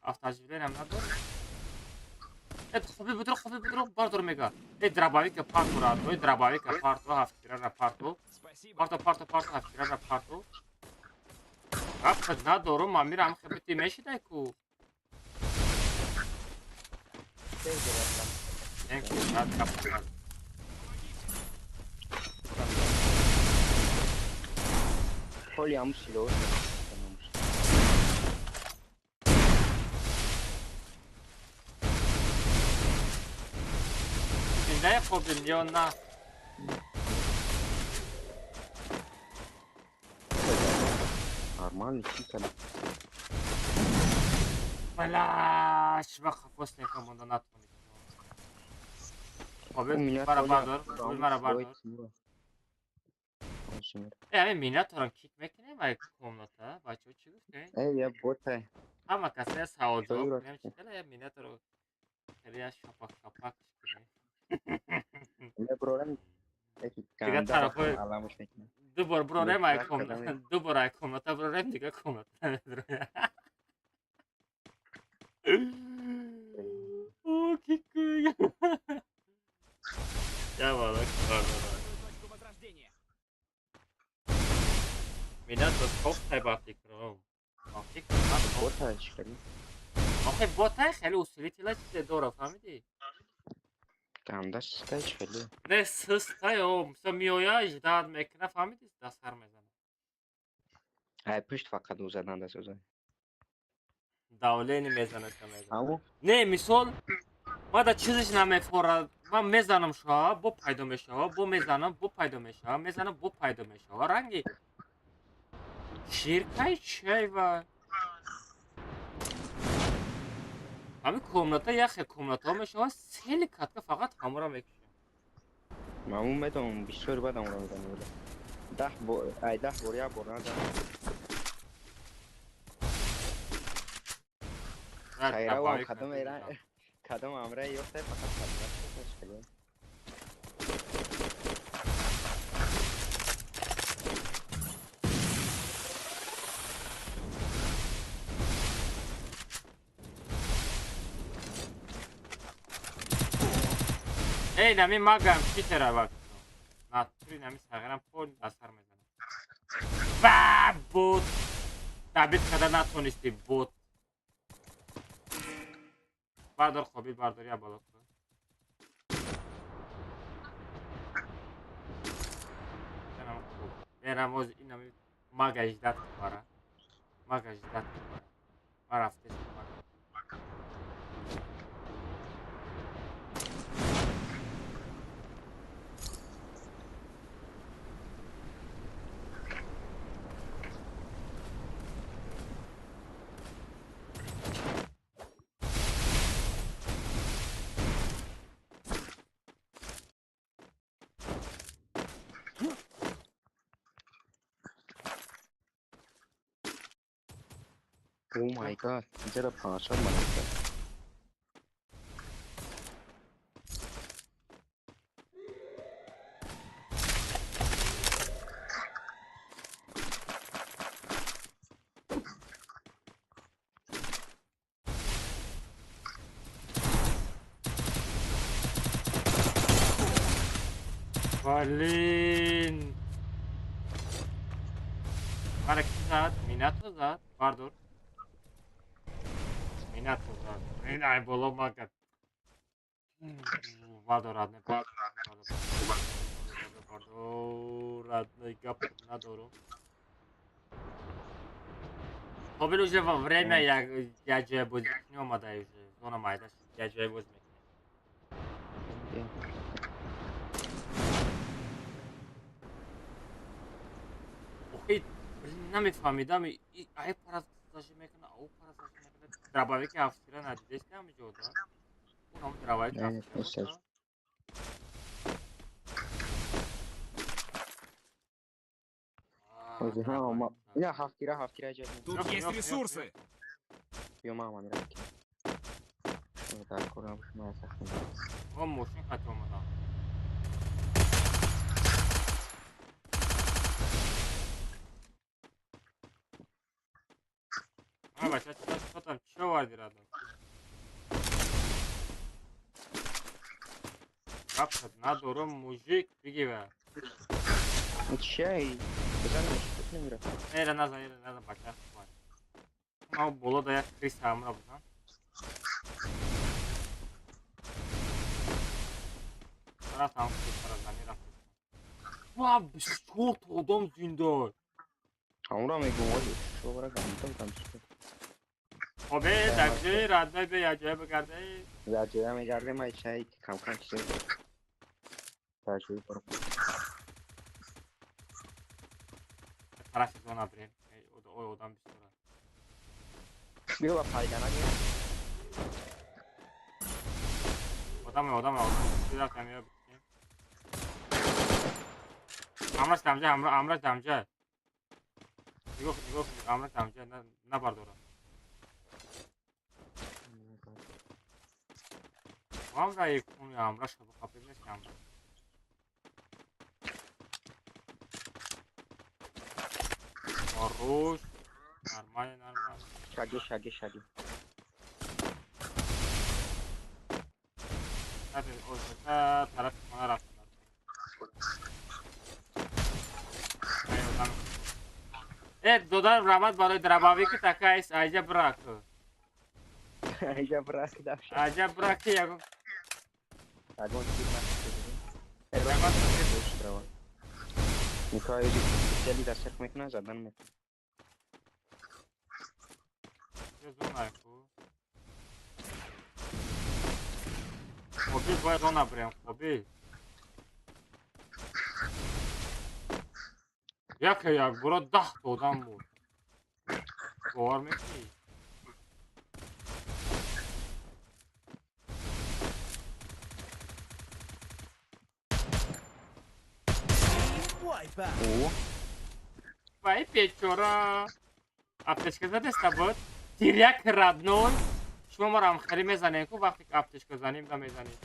Автооживлениям надорӣ? Хоби будро, хоби будро, бардор мега. Э, дробовика парту радной, дробовика парту, ҳафтирара парту. Парту, парту, парту, ҳафтирара парту. Гап надорум, амир ам хебити мешидай ку. Thank you, брат, гап надорум. Холи амсило. Не хобим ё на? Нормально, чикали. Бля, чӣ хафос некам монда натонид. Хобим мара бардор, хобим мара бардор. Э, ами минаторам кик мекунем ай комната, бачаҳо чӣ гуфтем? Э, я ботай. Ҳама касая савол ҷавоб кунем, чӣ хеле минаторо хеле я шапак шапак кунем. Дига тарафҳои ду бор бирорем ай комната, ду бор ай комната бирорем, дига комната намедроем. О, кикуй. Я бала кор дорам. Минато софтай ба фикрам. Ба фикрам ботай чӣ? Охе ботай хеле усилитель чизе дора, фаҳмидӣ? Ганда систай чӣ хеле? Не, систай, о, мисол меоя, ждат мекуна, фаҳмидӣ? Дастар мезана. Ай пушт фақат ӯ задан дасоза. Давление мезана, ша мезана. Не, мисол ма да чизиш намефора, ман мезанам шава, бо пайдо мешава, бо мезанам, бо пайдо мешава, мезанам, бо пайдо мешава. Ранги ширкай чай ва ҳамин комната яхе комнатаҳо мешава, сели катка фақат ҳамора мекушем. Ман медонам, бисёр бад ҳамора медонам. Даҳ бор, ай даҳ бор як бор назанам. Хайравам кадом эра, кадом амра ёфта фақат кадом. Эй, нами магам читера ва. Натури нами сағирам пол асар мезанам. Ба бот. Табит када натонисти бот. Бардор хобил бардор я боло. Инам хуб. Инам оз инам мага ждат бара. Мага ждат бара. Марафтес мага. Oh my god, जरा फांसा मत कर। Блин. Мара ки зад? Минато зад? Бардор. Минато зад. Блин, ай боло мага. Бардор родной. Бардор родной гап надорум. Хобил уже во время я ҷоя бозӣ кунӣ омада уже. Зона майда я ҷоя боз мекунем. Охи, блин, намефаҳмидам. Ай пара зажи мекуна, ау пара зажи мекуна. Дробовики ҳафтира надидест ҳами ҷо, да? Ун ҳам дробовик ҳафтира. Тут есть ресурсы. Он мошин хати омада. А, бача, что там, чё оварди, родной? Гапшат надорум мужик бигива. Чай, бизан намира. Эра назан бача. Ма боло да як криса амра бузан. Рафтам криса зани рафт. Ва бисёр одам зинда. Амра мегум вали шо бара гамтам там. Обе дакже радна бе я ҷоя бигардे. Я ҷоя мегардем ай чай кам кам чиз. Таҷуи бар. Тарафи зона бирем. Ой одам бисёр. Биё ба пайда нагир. Одам одам одам. Чиза камера бикунем. Амраш дамҷа амра амраш дамҷа. Нигоҳ нигоҳ амраш дамҷа набардорам. Амра якун амраш хапиб нест амра. Хорош. Нормально, нормально. Шаги, шаги, шаги. Тарафи хона рафтам. Э, додар раҳмат барои драбавӣ ки такайс айҷа брак. Айҷа брак даш. Айҷа брак ки ягон. Ягон чиз нашуд. Михаил цели дастарх мекунад, задан мекунад. Қобил бояд зона бирем, Қобил. Яке як буро 10 одам буд. Бовар мекунӣ? Вай бечора. Аптечка задеста буд. Тиряк родной. Шумо маро ҳамхелӣ мезанем ку вақте ки аптечка занем да мезанем.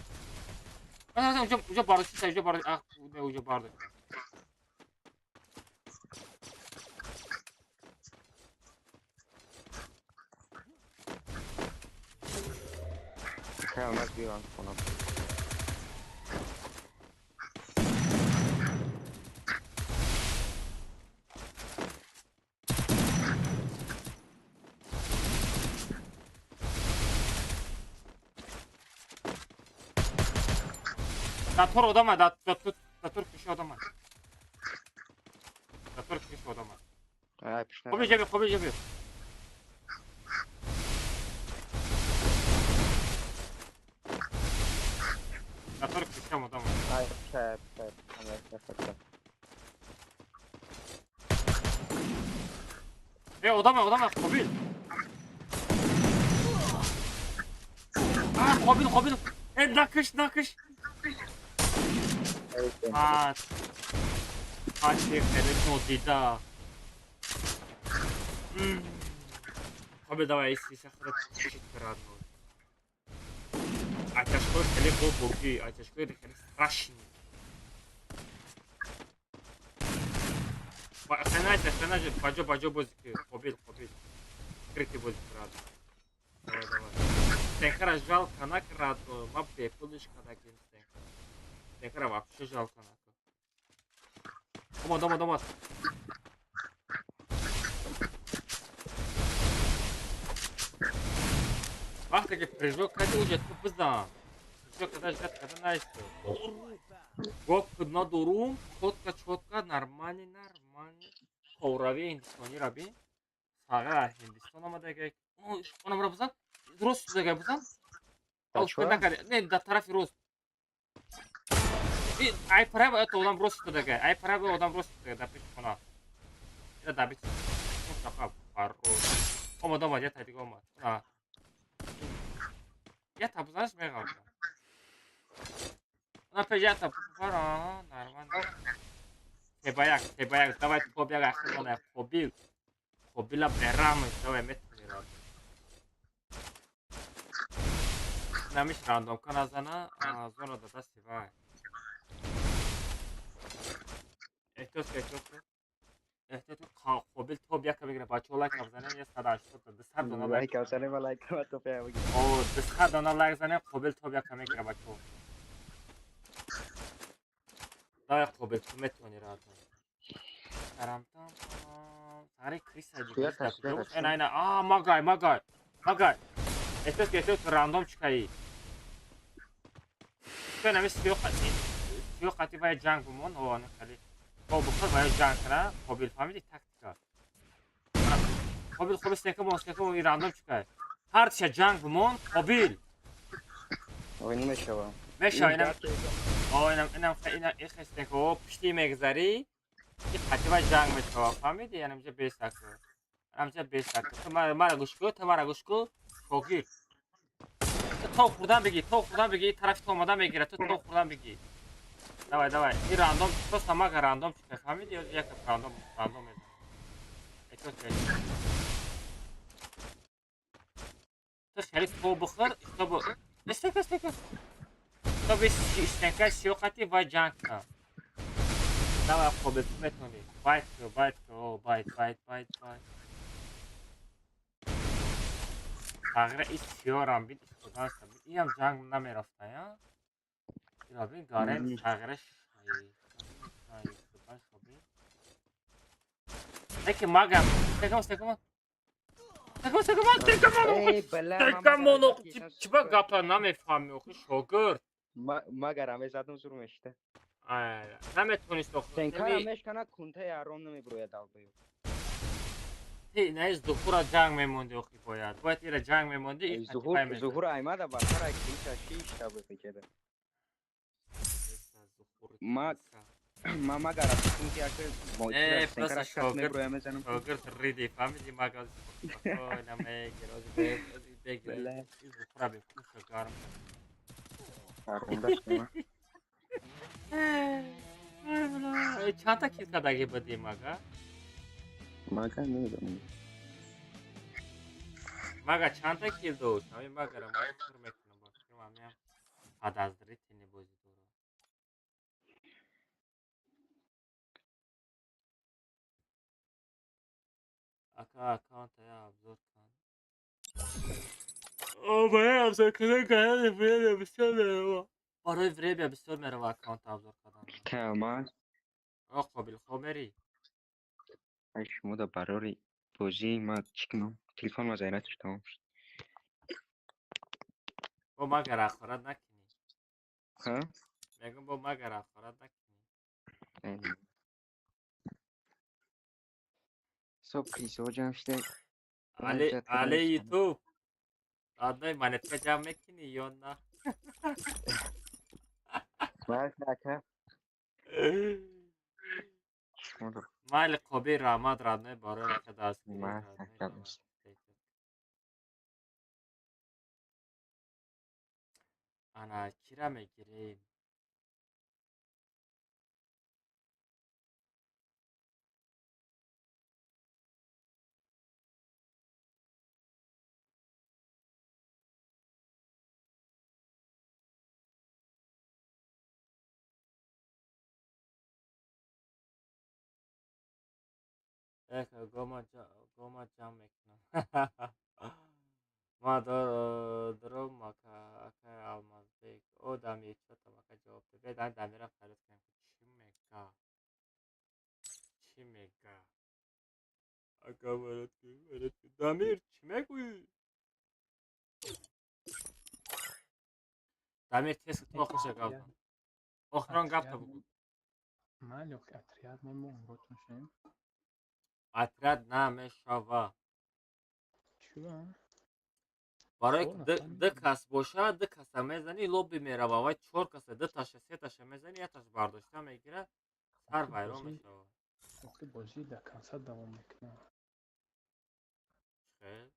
Уҷо бардошта, уҷо бардошта, ах, уҷо бардошта. Алмаз биёрам хона. Датор одама, датор киши одама. Датор киши одама. Қобил ҷабир, Қобил ҷабир. Датор киши одама. Ай, пишай, пишай, пишай. Э, одама, одама, Қобил. А, Қобил, Қобил. Э, накиш, накиш. А, ачи хеле нодида. Қобил давай иси худат чит родной. Аташкои хеле глубокий, аташкои хеле страшный. Ханажа, ханажа, баҷо баҷо бози ки Қобил, Қобил. Скрытый бози родной. Давай, давай. Стенхара жалко нак родной, ма бепулиш кадагим стенхара. Стенхара вообще жалко нак. Омад, омад, омад. Вақте ки прыжок кардӣ, уже ту бизан. Прыжок карда ждать карда наисто. Гап надорум, чётко, чётко, нормально, нормально. Коврави ҳиндистониро бин. Сага ҳиндистон омадага. Онамро бизан. Рост шудага бизан. Не, дар тарафи рост. Ай право это одам рост шудага. Ай право одам рост шудага дар пеши хона. Ира дар пеши хона. Хорош. Омад, омад, я та дига омад. Я та бизанаш меғалтам. Она пеш я та бара, нормально. Себаяк, себаяк, давай топ як ахир Қобил. Қобила берам, давай метавонӣ рад. Намиш рандомка назана, зона да дасти вай. Эҳтиёт кун, эҳтиёт кун. Эҳтиёт кун, Қобил топ яка мегирад. Бачаҳо лайк бизанем, 180 та, 200 дона лайк. Лайк бизанем, лайк топ яка мегирад. О, 200 дона лайк занем, Қобил топ яка мегирад бачаҳо. Қобил ту метавонӣ радно. Тарам-там. Сари криса дигар. Ина ина. А, магай, магай. Магай. Эҳсос эҳсос рандом чикаи. Ту нами сиё қати. Сиё қати вай ҷанг бумон, о, ана хали. Бо бухор вай ҷанг кара, Қобил фаҳмиди тактика. Қобил хоб стека мон, стека мон, рандом чикай. Ҳарча ҷанг бумон, Қобил. Ой, намешава. Мешава, инам. О, инам инам инам ихестеко, пушти мегзари. И қати вай ҷанг мешава, фаҳмиди? Янамҷа бесаку. Янамҷа бесаку. Ту мара гӯш кун, ту мара гӯш кун. Шогирд. Ту то хӯрдан бигӣ, то хӯрдан бигӣ, тарафи то омадан мегирад, ту то хӯрдан бигӣ. Давай, давай. И рандом, просто мага рандом чика, фаҳмиди? Ё як рандом, рандом мезанам. Эҳтиёт кун. Ту хеле то бихӯр, то Стека, стека. То би стека сиё қати вай ҷанг кун. Давай, Қобил, ту метавонӣ. Байт кун, байт кун, о, байт, байт, байт, байт. Тағйира и сиёрам бин, истоданша бин. Инам ҷанг намерафта, я? Ира бин, гарем тағйираш истоданша бин. Лекин магам, стекамон, стекамон. Стекамон, стекамон, стекамон, стекамон, чӣ ба гапа намефаҳмӣ, охи шогирд. Магар ҳаме задам зур мешида. Наметавонист охи. Тенкара мешкана кунтаи аром намебурояд албаю. Не, зуҳура ҷанг мемонди охи бояд. Бояд ира ҷанг мемонди. Зуҳура аймада бартара киша шишта бекеда. Ма ма магар кунти ака просто шогирд шогирд риди фаҳмиди магар спокойно мегир ози бегир. Зуҳура бекуша гарм. Чандта кил кадаги будӣ мага? Мага намедонам. Мага чандта кил дошт? Ҳамин магара ма фикр мекунам, ба фикрам ҳамиам подозрительный бозӣ дорад. Ака аккаунта я обзор кун. О, барои обзор кардан канали время бисёр мерава. Барои время бисёр мерава аккаунта обзор кардан. Камаз. О, Қобил, хоб мерӣ? Ай шумо да барори бозӣ ма чӣ кунам? Телефон ма зарядаш тамом шуд. Бо магар ахорат накунӣ. Ҳа? Мегӯм бо магар ахорат накунӣ. Соб крисо ҷамъ шуда. Але, але ютуб. Одной монетка ҷамъ мекунӣ ё на? Майли ака. Майли Қобил раҳмат родной барои вақти дастгирӣ. Ана кира мегирем? Эх, гома гома ҷамъ мекунам. Ма дором ака акай Алмазбек. О, Дамир, чӣ там ака ҷавоб дод? Бед ан Дамира фарёд кунем ки чӣ мега? Чӣ мега? Ака фарёд кун, фарёд кун. Дамир, чӣ мегӯӣ? Дамир, тез то охирша гап зан. Охирон гапта бугӯ. Майли охи отряд мемо умротон шем. Отряд намешава. Чӯ? Барои ду кас бошад, ду каса мезанӣ, лобби мерава. Вай чор каса, ду таша, се таша мезанӣ, як таш бардошта мегирад, сар вайрон мешавад. Охи бозӣ до конца давом мекунад. Хел?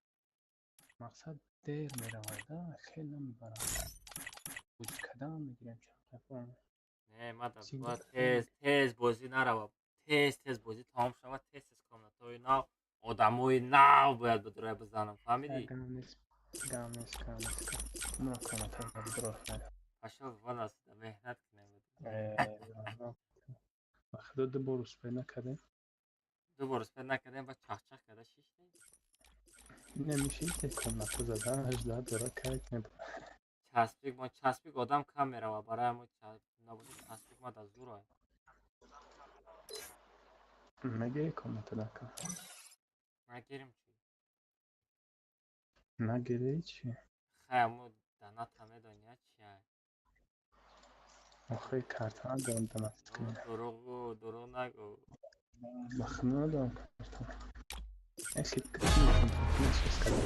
Мақсад дер меравад, хел намебарад. Бозӣ кардан мегирем чанд дафъа. Не, ма бояд тез тез бозӣ нарава. Тез тез бозӣ тамом шавад, тез тез комнатаҳои нав, одамои нав бояд бидроя бизанам, фаҳмидӣ? Гам нест, гам нест, гам нест. Ман комнатаро бидроя хайр. Пашол вон аст, меҳнат кунем. Ба худо ду бор успел накардем. Ду бор успел накардем, ба чахчах карда шиштем. Намешид комната зада, 18 дора кайк мебуд. Часпик, мо часпик одам кам мерава, барои мо набошад часпик ма да зур. Мегири комната дака? Нагирим чӣ? Нагири чӣ? Хай, аммо доната медони, чия? Охи, карта надорам донат кунӣ. Дурӯғ гӯ, дурӯғ нагӯ. Ба худо, надорам карта. Если сказать.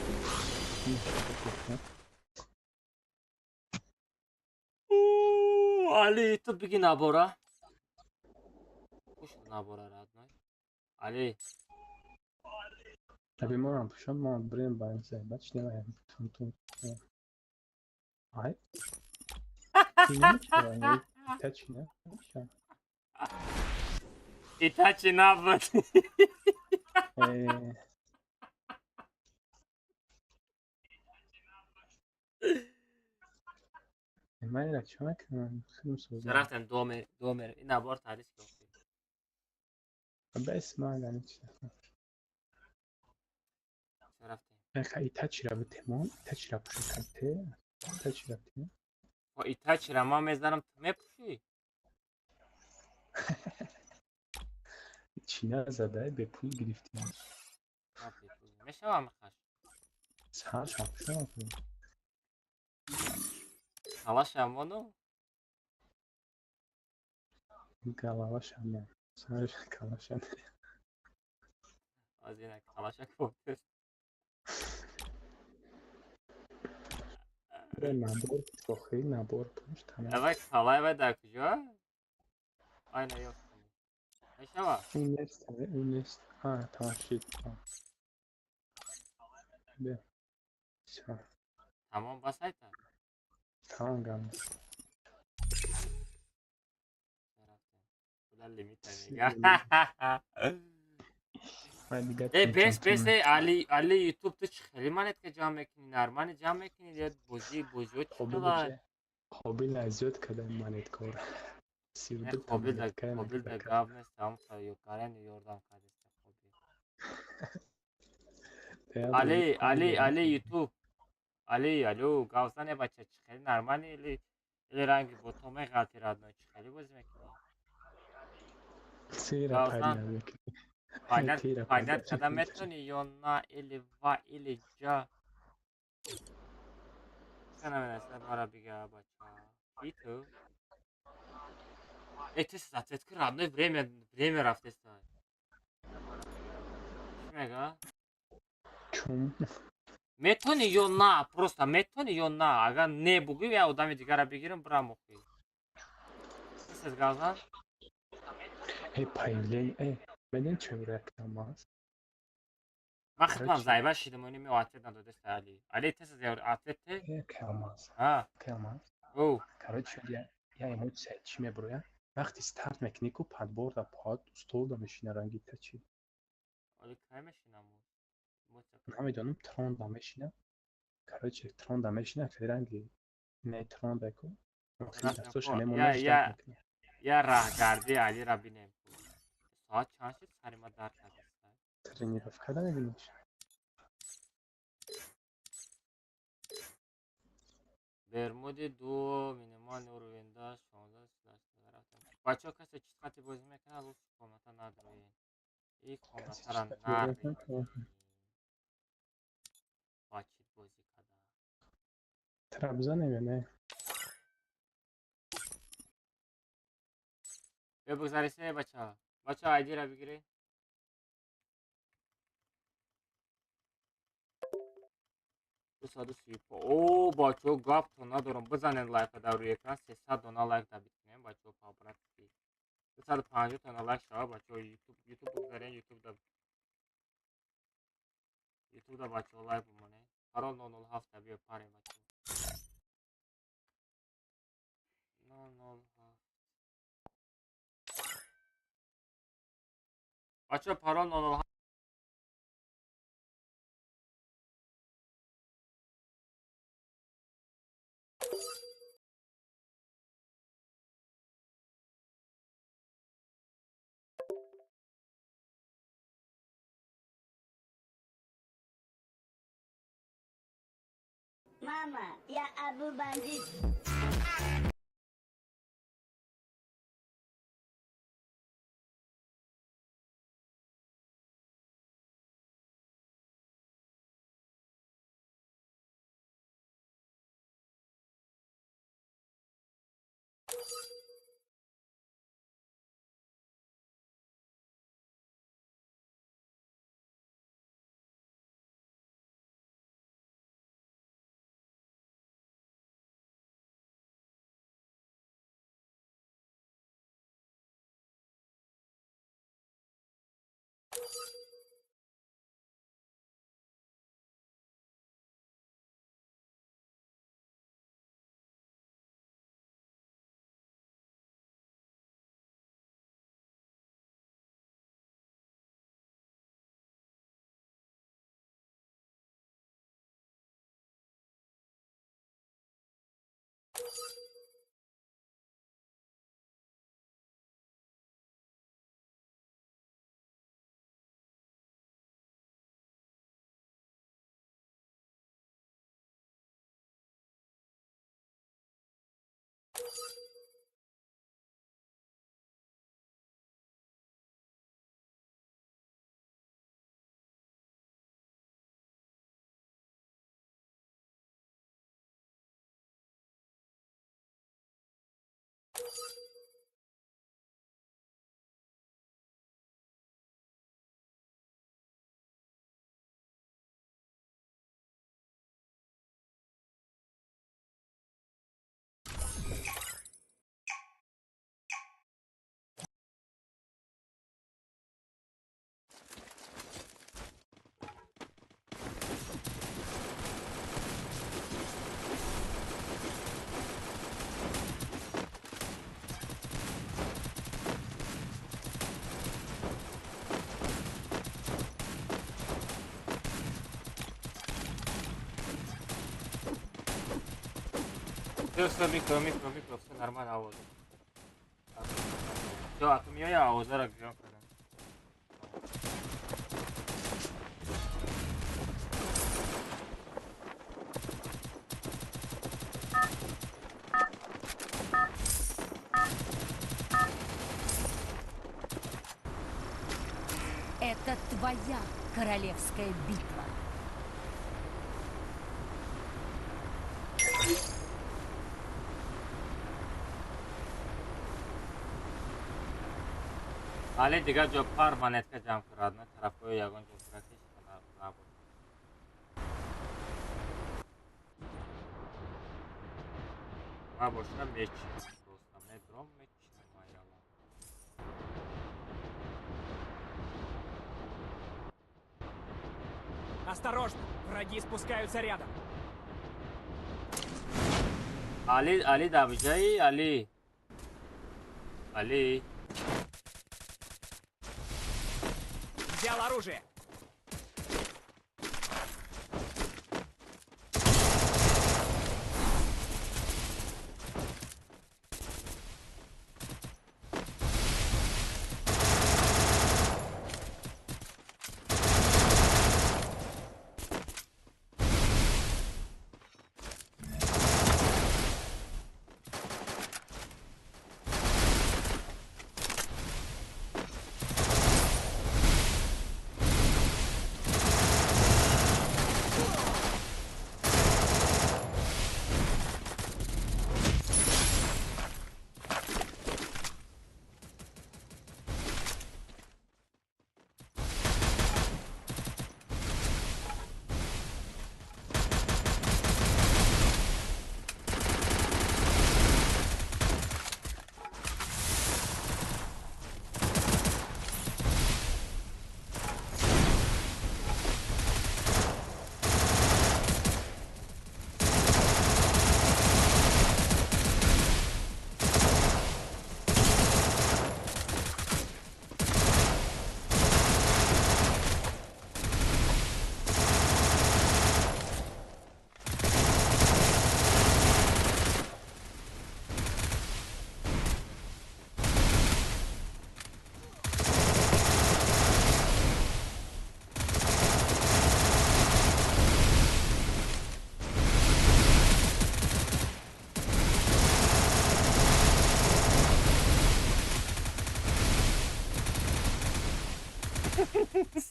Али, ту биги набора. Пушт набора, родной. Али. Аби морам пушон, мо брем ба ин бач немаем. Тун тун. Ай. Итачи не? Итачи набуд. Э. Майра чӣ мекунам? Худам созам. Рафтем домер, домер. Ин набор таҳдис ки. Бес ман чӣ. Рафтем. Ха, Итачира битемон, Итачира пушакате, Итачира битем. О, Итачира ман мезанам, ту мепушӣ? Чӣ назадай, бепул гирифтем. Мешавам хаш. Сар шапушам. Калаша мону? Голова шамон. Сар калаша. Аз ина калаша кофтест. Набор охи, набор пуш тамом. Давай калай вай дар куҷо? Ай, наёфтам. Мешава? Ун нест, ун нест. А, тамом шид. Бе. Всё. Тамом, бас айта. Тамом гам. Лимита мега. Э, бес, бес, э, Али, Али, YouTube ту чӣ хеле монетка ҷамъ мекунӣ? Нормально ҷамъ мекунӣ ё бозӣ бозиҳо чӣ хела? Қобил аз зиёд кардани монеткора. Қобил да, Қобил да гап нест, ҳам гарани ёрдам кардест Қобил. Али, Али, Али, YouTube. Али, алё, гавзане бача, чӣ хеле нормально или ранги бото меғалти, родной, чӣ хеле бозӣ мекунӣ? Сера парина. Понять, понять, когда метони ё на или ва или ҷа. Чӣ наменасад мара бига, бача. Ки ту? Э, ты ответ ки, родной, время, время рафтеста. Чӣ мега? Чун? Метони ё на, просто метони ё на. Агар не бугӯ, я одами дигара бигирам, бирам охи. Тез гавзан? Э, появление, э, медонӣ чӣ реклама аст? Ман худам зайба шидам, они ми ответ надодеста, Али. Али, тез ответ те? Э, Калмаз. А. Калмаз. О. Короче, я эмоция чӣ мебуроя? Вақти старт мекунӣ ку подборда под столда мешина ранги тачи. Али кай мешинам? Намедонам, тронда мешина. Короче, тронда мешина, ранги не тронда ку. Я я раҳгарди Алира бинем. Соат чанд шуд, сари ма дард кардааст. Тренировка да мебиниш? Бермуди ду минимальный уровень да 16. Бачаҳо, касе чиз хати бозӣ мекунад, лучше комната надроен. И комнатара нарен. Бачит бозӣ када. Трабзане ё не? Бё бигзарисе, бачаҳо. Бачаҳо, айдира бигиред. 230. О, бачаҳо, гаптон надорам. Бизанед лайка дар рӯи экран, 300 дона лайк дабит кунем, бачаҳо, по-братски. 250 тона лайк шава, бачаҳо, YouTube, YouTube бигзарен, YouTube да YouTube да, бачаҳо, лайк бимонед. Парол 007 да биё парем, бачаҳо. 007. Бачаҳо, парол 007. Мама, я Абу Бандит. Все, все, микро, микро, микро, все нормально, авоз. Все, а то меня авозара грём. Это твоя королевская битва. Али дигар ҷо пар монетка ҷамъ кард, на тарафҳои ягон ҷо ки набуд. Ма боша мечинам, просто медром мечинам аяла. Осторожно, враги спускаются рядом. Али, Али давиҷаи, Али. Али. Взял оружие.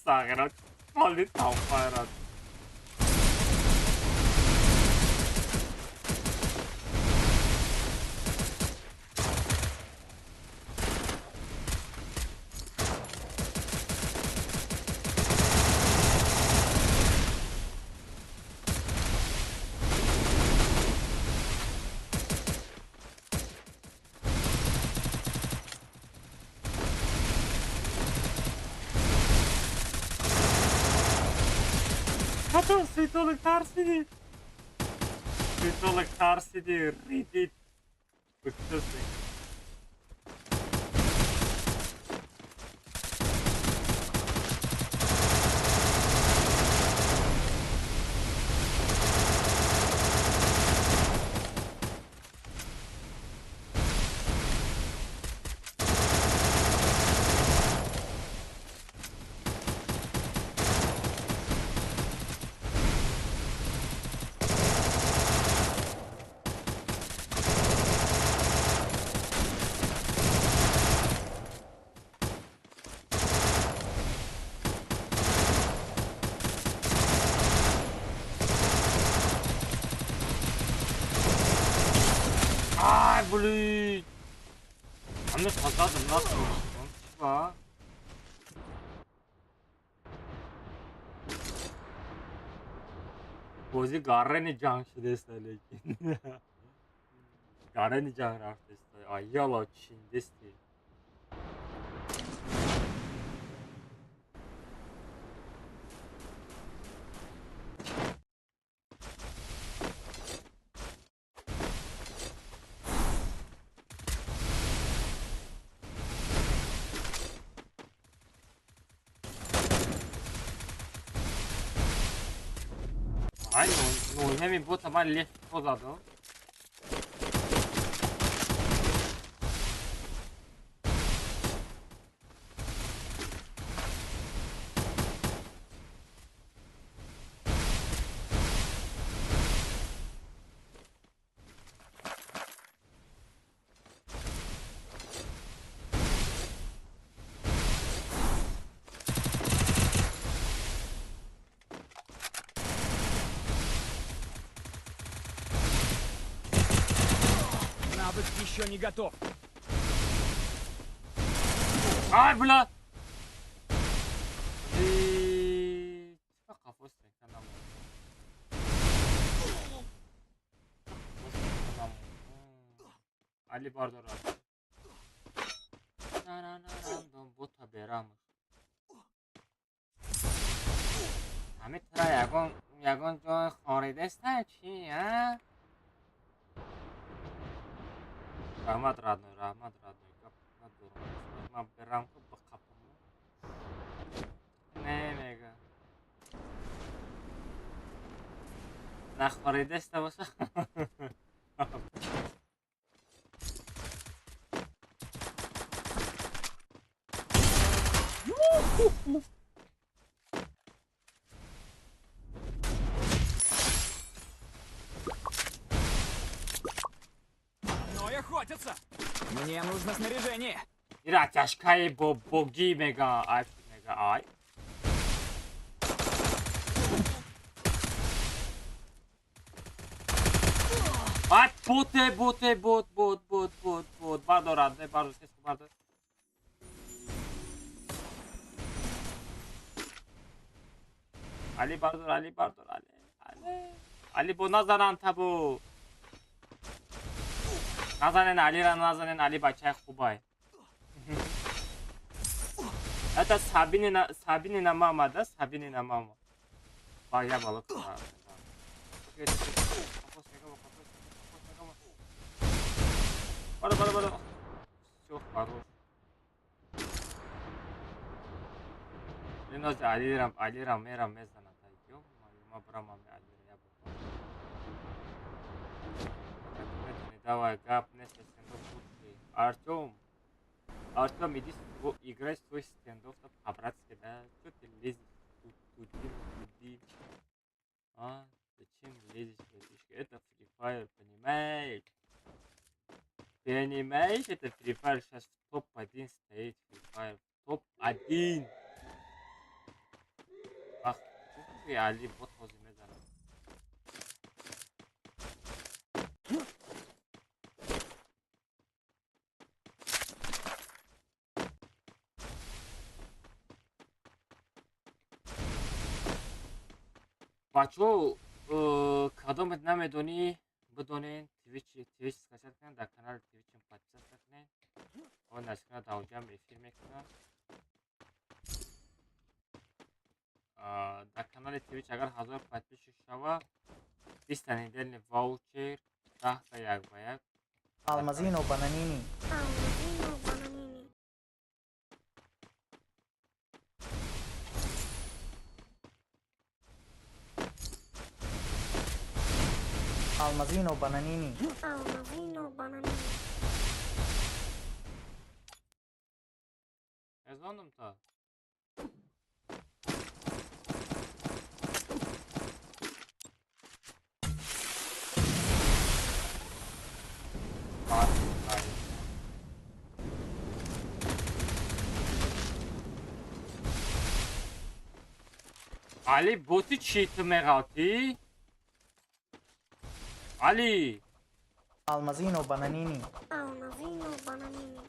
Сагра, полетал парад. Суетолог тарсиди. Суетолог тарсиди, ридит. Быксасы. Блин. Ами тазадым nasıl? Чува. Бозӣ гаррени ҷанг шудеста, лекин. Гаррени ҷанг рафтеста. Аяла чиндести. Ай, ну, ҳамин бота ман лефт задам. Еще не готов. Ай, бля! Али бардор. Бота берам. Ҳами тра ягон ягон ҷой хоридаста чи, а? Раҳмат, родной, раҳмат, родной. Гап надорам. Ман берам ку бақапам. Не мега. Нахоридаста боша. Охотятся! Мне нужно снаряжение! Ира тяжкаи боги мега ай мега ай. Ай боте боте бот бот бот бот бот бардор адне бардор сес бардор. Али бардор Али бардор Али Али Али бо назаран табу. Назанен Алира, назанен Али бачаи хубай. Это Сабинина, Сабинина мама, да? Сабинина мама. Я балык. Бара, бара, бара. Всё, хорош. Ленози Алира, Алира, мера, мезана. Ё-моё, ма брама, Алира, я буду. Давай, гап, не стендов лучший. Артем, Артем, иди играй свой стендов по-братски, да? Что ты лезешь тут, туди, А? Зачем лезешь, братишка? Это Free Fire, понимаешь? Понимаешь, это Free Fire сейчас в топ-1 стоит, Free Fire. Топ-1! Ах, ты, Али, вот возле меня. Бачо, кадомет намедонӣ, бидонен, Twitch скачать кунед, дар канали Twitch-м подписаться кунед. Он наскана даоҷам эфир мекунам. Дар канали Канали Twitch агар 1000 подписчик шава, 20 та недельный ваучер, 10 та як ба як. Алмазино бананини. Алмазино бананини. Алмазино бананини. Алмазино бананини. Эзондум та. Али боти чӣ ту меғалтӣ? Али! Алмазино бананини. Алмазино бананини.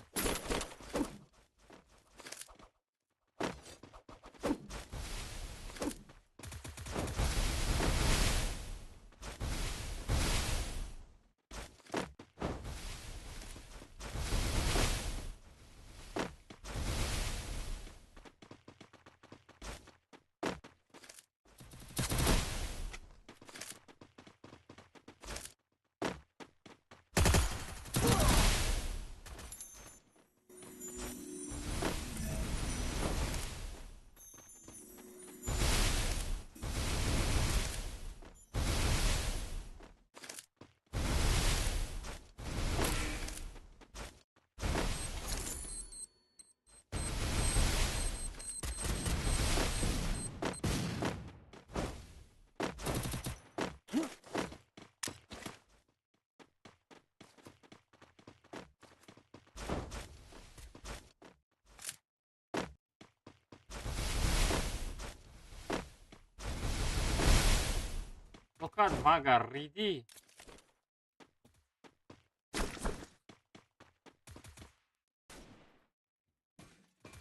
Фақат мага ридӣ.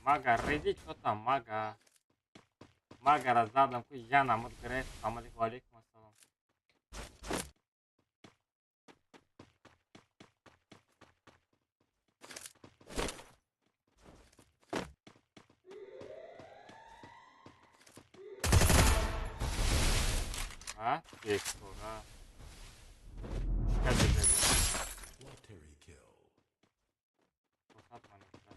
Мага ридӣ, чё там мага? Магара задам ку я намуд гирефт. Салом алейкум, ва алейкум ассалом. А? Бекора. Чикар бизади? Фурсат манеста.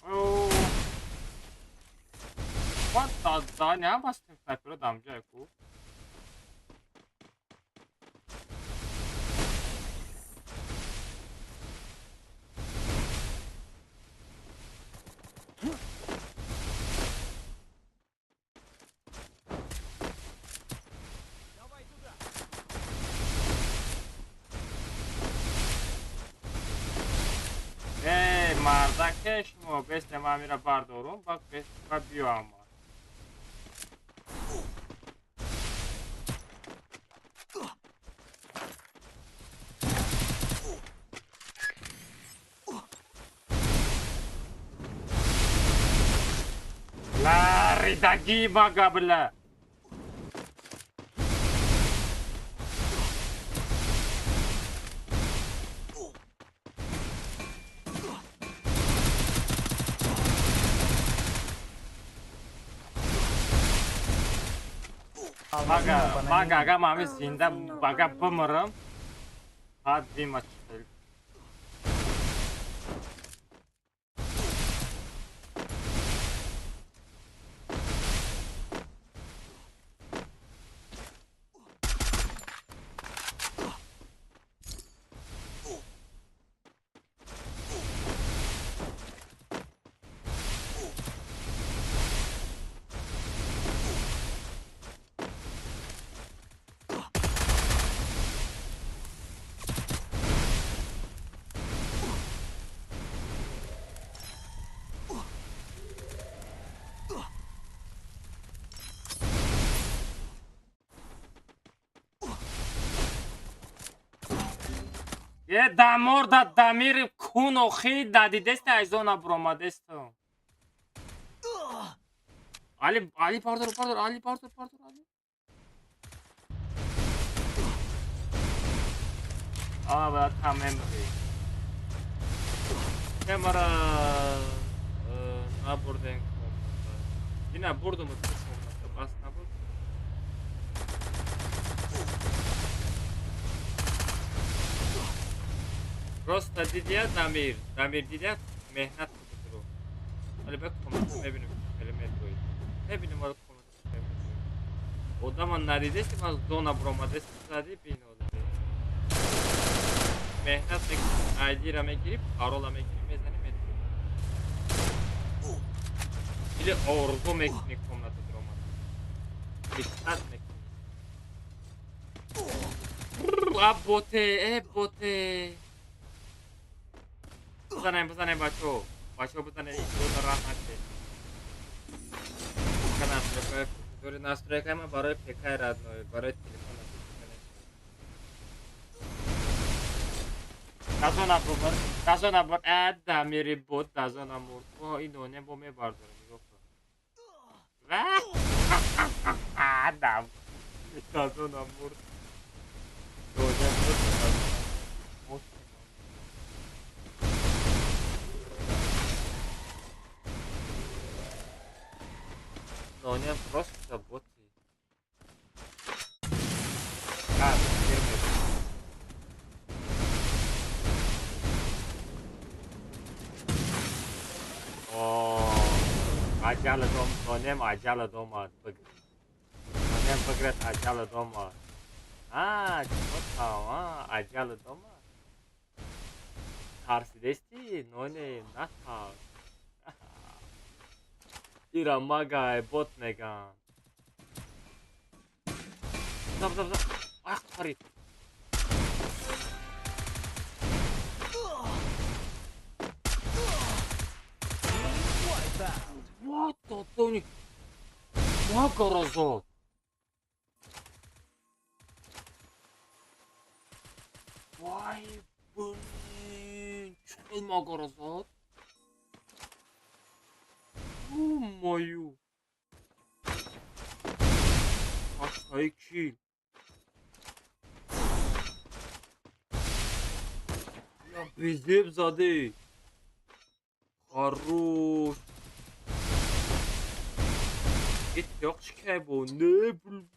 Оу. What the да набастем снайперо дамҷа ку. Эй, мардаке шумо бесте ман амира бардорум, баъд ба биёам. Ла ридаги мага бля. Мага, мага, ага мами зинда бага бимирам. Баъд бима чӣ. Е дамор да дамир кун охи дадидест айзона буромадесту. Али, Али бардор, бардор, Али бардор, бардор, Али. Ама бояд кам мебурӣ. Камера набурдем комната. Дина бурдум ту комната, бас набуд. Просто дидия Дамир, Дамир дидия меҳнат кудро. Вале ба комната мебинем, хеле медрои. Мебинем вале комната хеле медрои. Одама надидеси, ман зона буромадеси, зади бин одам. Меҳнат мекунӣ, айдира мегирӣ, парола мегирӣ, мезанӣ, медрои. Или орзу мекунӣ комната дуромад. Мечтат мекунӣ. А боте, э боте. Бизанем, бизанем бачаҳо. Бачаҳо бизанем, иҷоза раҳ нашед. Настройка, настройка ма барои ПК родной, барои телефон дазона бубар, дазона бур, э Дамири бот, дазона мурд. О, ин доне бо мебардорам, нигоҳ кун. Ва! Дам. Дазона мурд. Доне мурд, дазона мурд. Доне просто боти. А, фирмы. Аҷала дом, донем аҷала дома. Донем биграт аҷала дома. А, чӣ аҷала дома. Тарсидести, ноне натарс. Ира магай бот меган. Зап зап зап. Ах, харид. What the Tony? Магара зад. Вай, блин, чӣ хел магара зад? Ё-моё. Ҳаштаи кил. Я безеб заде. Хорош. Ит ёқш бо не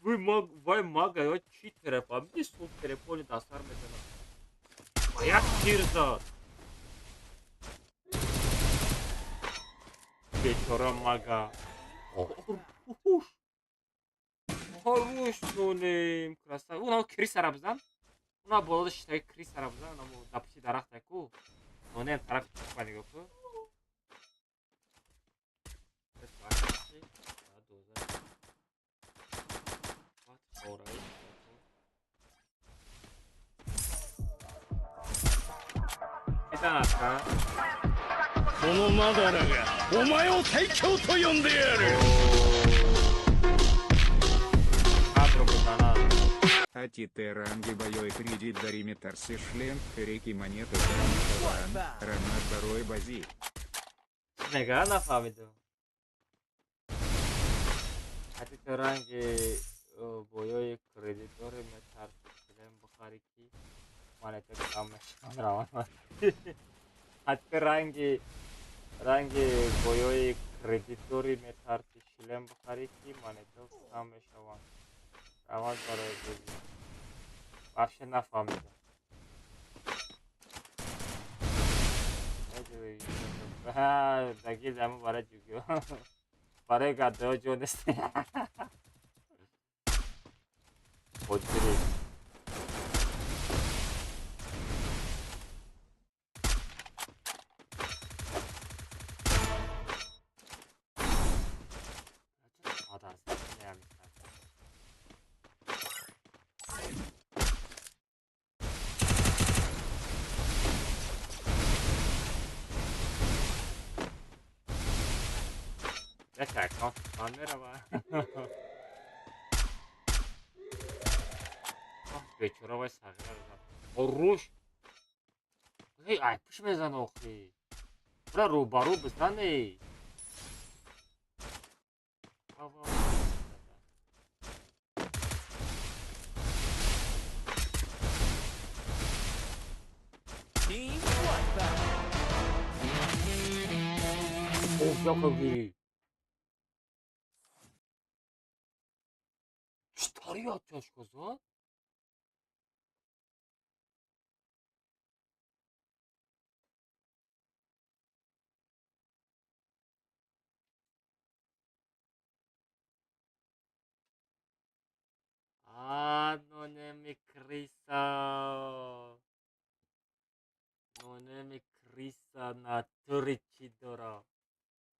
вай маг вай мага ё чӣ терепа бису телефони дастар мезанад. Ба як тир зад. Бечора мага. Хорош. Хорош нонем красава. Уна крисара бизан. Уна болода шитаги крисара бизан. Уна дар пушти дарахта ку. Нонем тарафи чапа нигоҳ ку. このマダラがお前を最強と呼んでやる。 А ти ранги боёй кредит дарими тарсы шлем, реки монеты ранат барой бази. Нега нафаҳмидам. Ати ранги боёи кредитори метарси шлем бихари ки монета кам мешавад раван. Ати ранги боёи кредитори метарси шлем бихари ки монета кам мешаванд. Раванд барои бозӣ. Вообще нафаҳмидам. Дагил ама барои ҷугиё. Барои гаддаҳо ҷо нест. Хотири. Мерава. Бечора вай сағира зад. Хорош. Эй, ай пуш мезан охи. Бра рӯбарӯ бизан эй. О, Чӣ тари оттяжка зад? А, нонеми криса. Нонеми криса натури чӣ дора?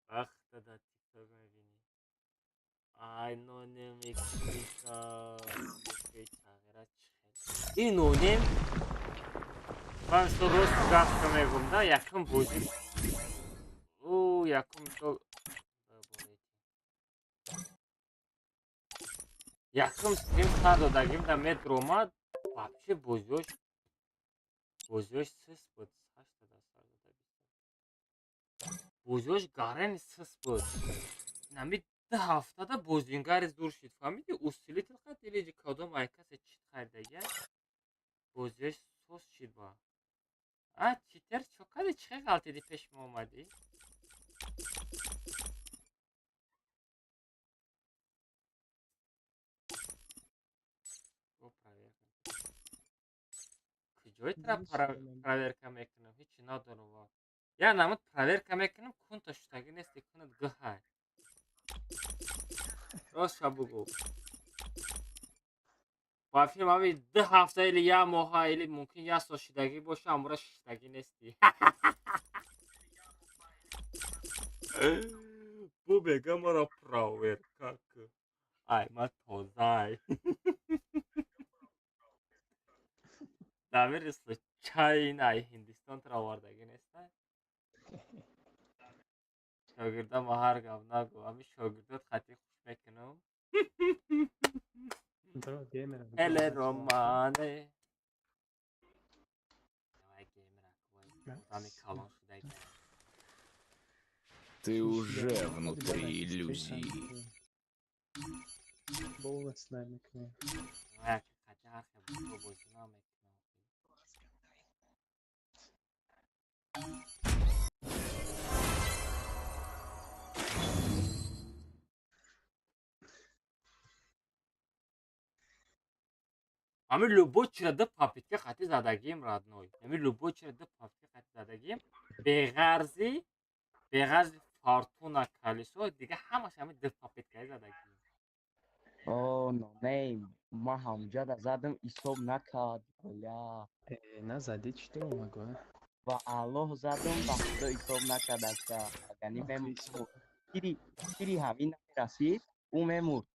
Вақта дар тикток мебинӣ. Ай, нонеми криса. Тағйира чӣ хел? Ин нонем ман со рост гапша мегӯм да, якум бозӣ ӯ якум мисол якум стрим сар додагим да медромад, вообще бозиёш сис буд. Ҳашта да сар додагим. Бозиёш гарени сис буд. Нами 2 ҳафтада бозингари зур шид. Фаҳмиди? Усилитель қад или кадом айкасе чит харидагия? Бозиёш сос шид ба. А, читер чо кади чӣ хел ғалтиди пеш мо омадӣ? Куҷои тра проверка мекунам? Ҳечи надорам ва. Я намуд проверка мекунам, кунта шуштагӣ нести, кунат гӯҳай. Ростша бугӯ. Ба филм ҳами 2 ҳафта или як моҳа или мумкин як сол шидагӣ боша, амура шиштагӣ нести. Бу мега маро проверка ку. Ай, ма тозаай. Дамир случайно ай Ҳиндистон тра овардагӣ нестай? Шогирда ма ҳар гап нагӯ, ҳами шогирдот хати хуш мекунам. Эле романе. Давай геймера, одами калон шудагӣ. Ты уже внутри иллюзии. Хати ҳар хел бозӣ намекунам. Ҳамин любой чира ду попытка хати задагием, родной. Ҳамин любой чира ду попытка хати задагием, беғарзи фортуна колесо, дига ҳамаш ҳамин ду попыткаи задагием. О, нонейм, ман ҳамҷада задам, ҳисоб накард, бля. Назадӣ чӣ дурӯғ нагӯ, а? Ва Аллоҳ задам, ба худо ҳисоб накард ака. Агани мемурд. Тири ҳамин намерасид, ӯ мемурд.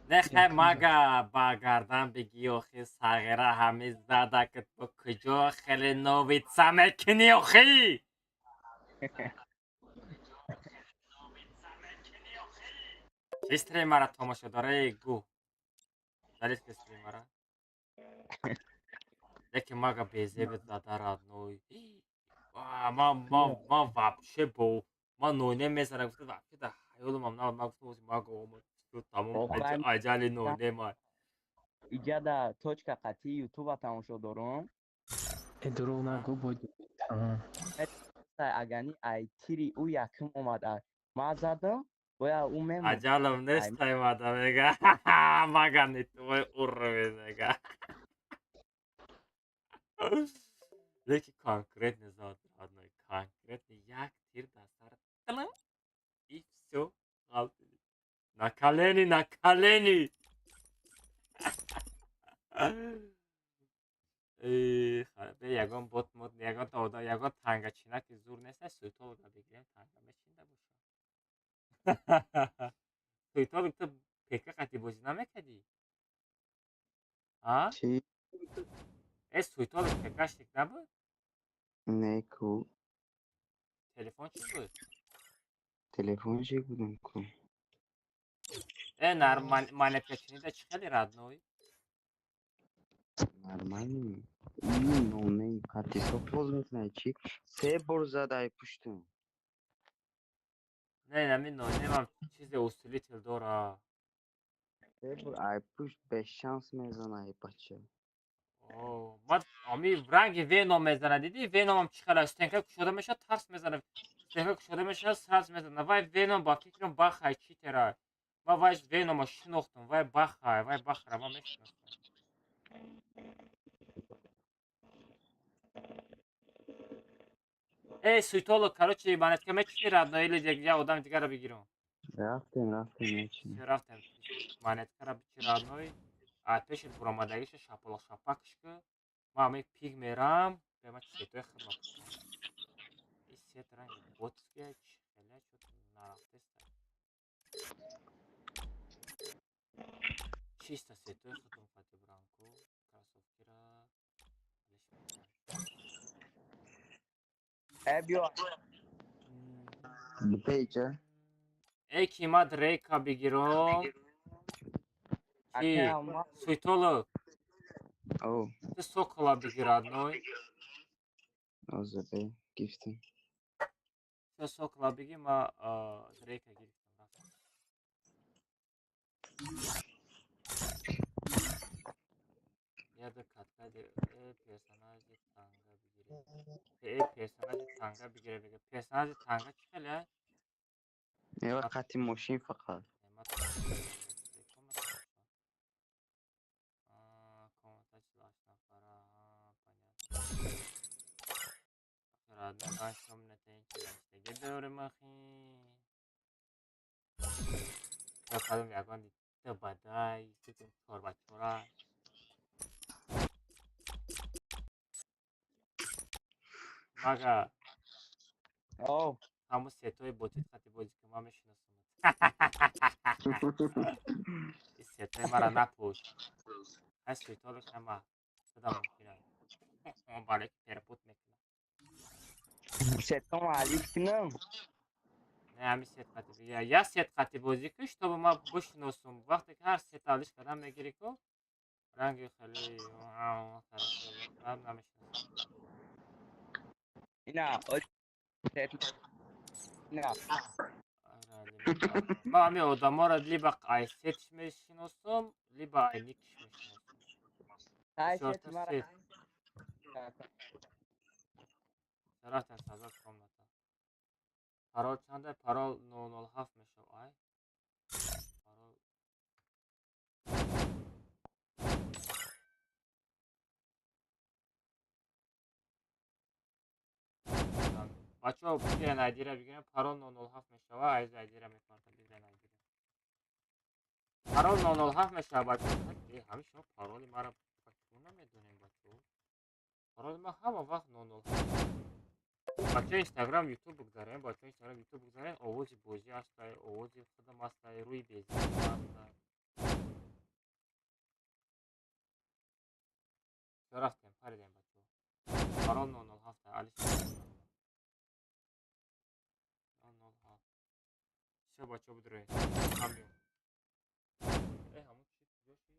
Не хай мага ба гардан бигӣ охи сағира ҳами задакат бо куҷо хеле новица мекунӣ охи? Чӣ стримара тамошо дорӣ гӯ? Залез ки стримара? Лекин мага безебет зада родной. Ман вообще бо ман ноне мезанам гуфта вообще дар ҳаёлам набуд. Ман гуфтам мага омад тамом аҷали нонема. Иҷада точка қатъи ютуба тамошо дорум. Э, дурӯғ нагӯ, бо тамом. Агани ай тири ӯ якум омад. Ман задам, бояд ӯ мемурд. Аҷалам нестай мада мега. Мага не твой уровень мега. Лекин конкретно зад родной, конкретно як тир дар сар и всё, ғалтид. На колени, на колени! Ягон бот мот, ягон ягон тангачинаки зур нест, суетолога бигирем, танга мечинда боша. Суетолог ту пека қати бозӣ намекардӣ? А? Чӣ? Э, суетолог пекашник набуд? Не ку. Телефон чӣ буд? Телефон чӣ будам ку? Э, монеткачинида чӣ хеле родной? Нормально. Ноне қати боз мекунад чӣ? Се бор зад ай пуштум. Не, нами нонемам чизе усилитель дора. Се бор ай пушт без шанс мезана ай бача. О, ман ами ранги веном мезана, дидӣ? Веномам чӣ хел стенка кушода мешавад, тарс мезана. Стенка кушода мешавад. мешавад, сразу мезанад. Вай Веном ба фикрам бахай читера. Ма вай Венома шинохтам, вай бахай, вай бахара ма мешинохтам. Эй, суйтоло, короче, монетка мечини родной или я одам дигара бигирам? Рафтем, рафтем, мечинем. Всё, рафтем. Монеткара бичи родной. А пеши буромадагиша шапалақ шапакш ки. Ма ами пиг мерам, бе ма сетои хидма кунам. И сет ранг ботския чи хеле чот нарафтеста. Чисто сетои хидм қати бранку, кроссовкира алиш мекунам. Э, биё. Бипейча. Эй, ки ма дрейка бигирам. Ки Ака, ма суйтоло, О, ту сокола бигир родной. озаде, гифтем. Ту сокола бигир, ма дрейка гирифтам. Рафтам. Яда катка э персонажи танга бигире. Э персонажи танга бигире бига. Персонажи танга чӣ хеле? Мева қати мошин фақат. Ма танга бигире. Комната чӣ? А, комната 48 нафара. А, понятно. Родной наш комната инчи дорем ахи. Кадом ягон бадай, ситум чорба чора. Мага, О, ҳамун сетои ботит хати бозӣ ки ман мешиносам. Ин сетои мара напӯш. Ҳай суйтолаш ҳама худам мумкин аст. Барои ки перепут мекунам. Сетом алиф кунам. Не, ҳамин сет хати я сет хати бозӣ ки, чтобы ман бишиносум. Вақте ки ҳар сет алиш кардам мегирӣ ку ранги хеле намешиносам. Ина, сет. Ина. Ман ҳамин одаморо либо ай сетш мешиносам, либо ай никш мешиносам. Ай сет Бисёртар мара. сет. Рафтем создать комната. Парол чанда? Парол 007 мешавад. Ай. Парол бачаҳо бигирен айдира бигирен. Парол 007 мешавад. Айз айдира мефартам. Бигирен айдира. Парол 007 мешавад бачаҳо. Э, ҳамин шумо пароли маро чун намедонем бачаҳо? Пароли ман ҳама вақт 007. Бачаҳо Инстаграм, Ютуб бигзарем, бачаҳо Инстаграм, Ютуб бигзарем, овози бозӣ ҳастай, овози худам ҳастай, рӯи безӣ ҳастай. Всё, рафтем, паридем бачаҳо. Парол 007 алиш 007. Всё бачаҳо бидроед. Ман меом. Э, ҳамун чи куҷо шид?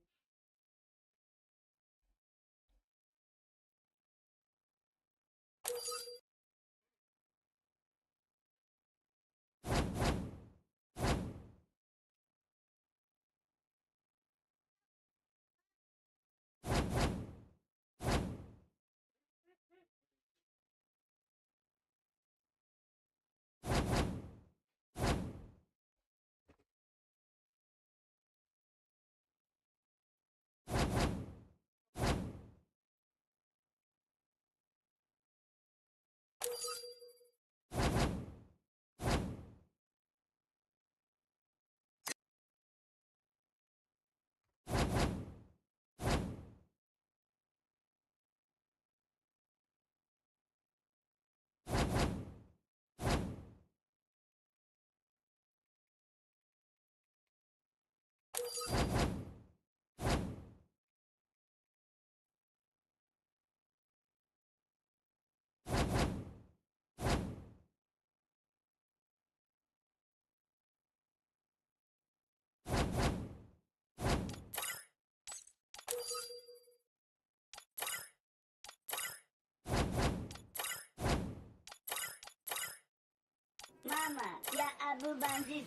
Мама, я Абу Бандит.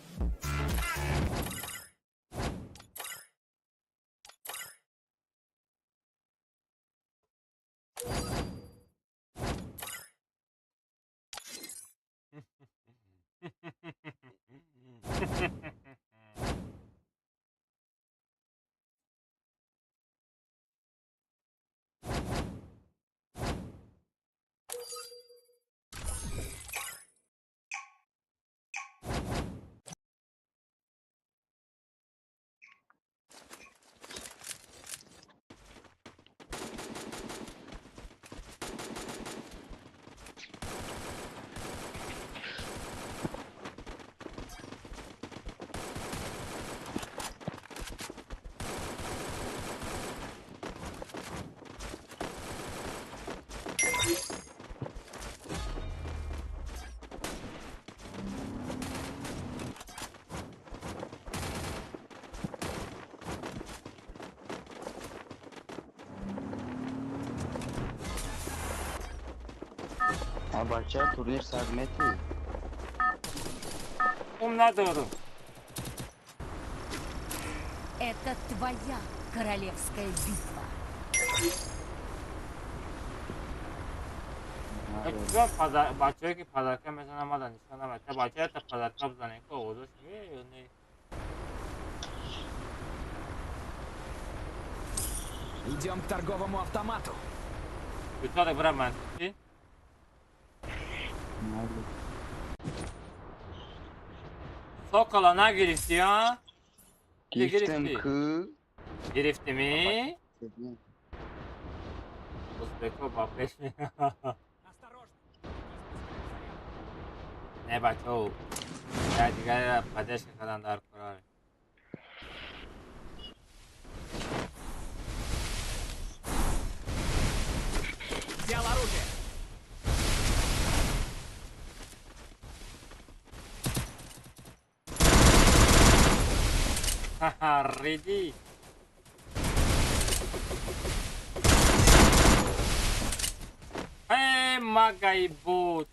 А бача турнир сар мети? Ум надорам. Это твоя королевская битва. Бачае ки подарка мезанам, мада нишон намед. Бачае та подарка бизанем ки овозаш ё не? Идем к торговому автомату. Битвада бра ман. Чи? Сокола нагирифти, а? Гирифтем ку. Гирифтими? Узбеко ба пеш ми. Не бачо. Я дигар падешка кадан дар кора. Взял оружие. Ха-ха, реди. Эй, магай бот.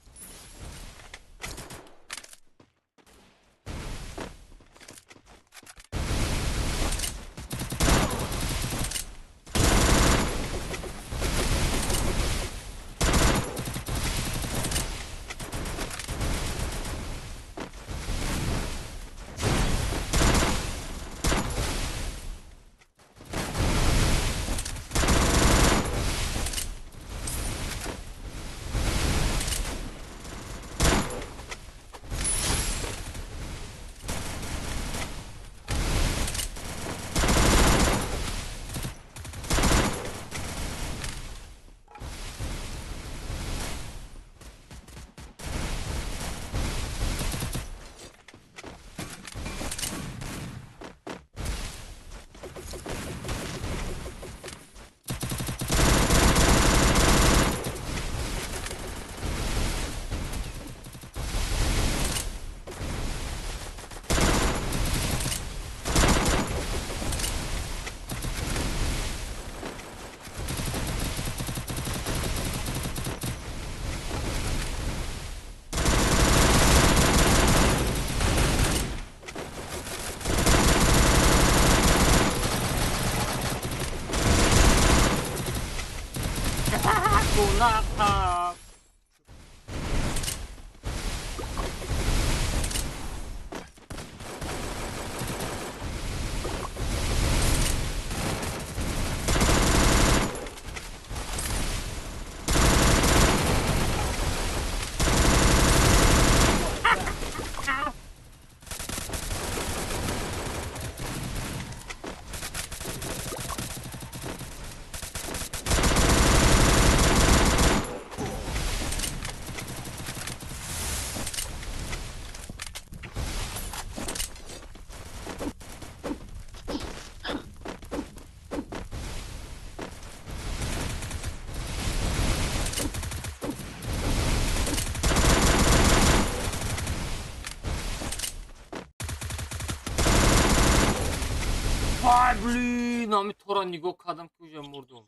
Блин, ами тора нигоҳ кардам ки уже мурдум.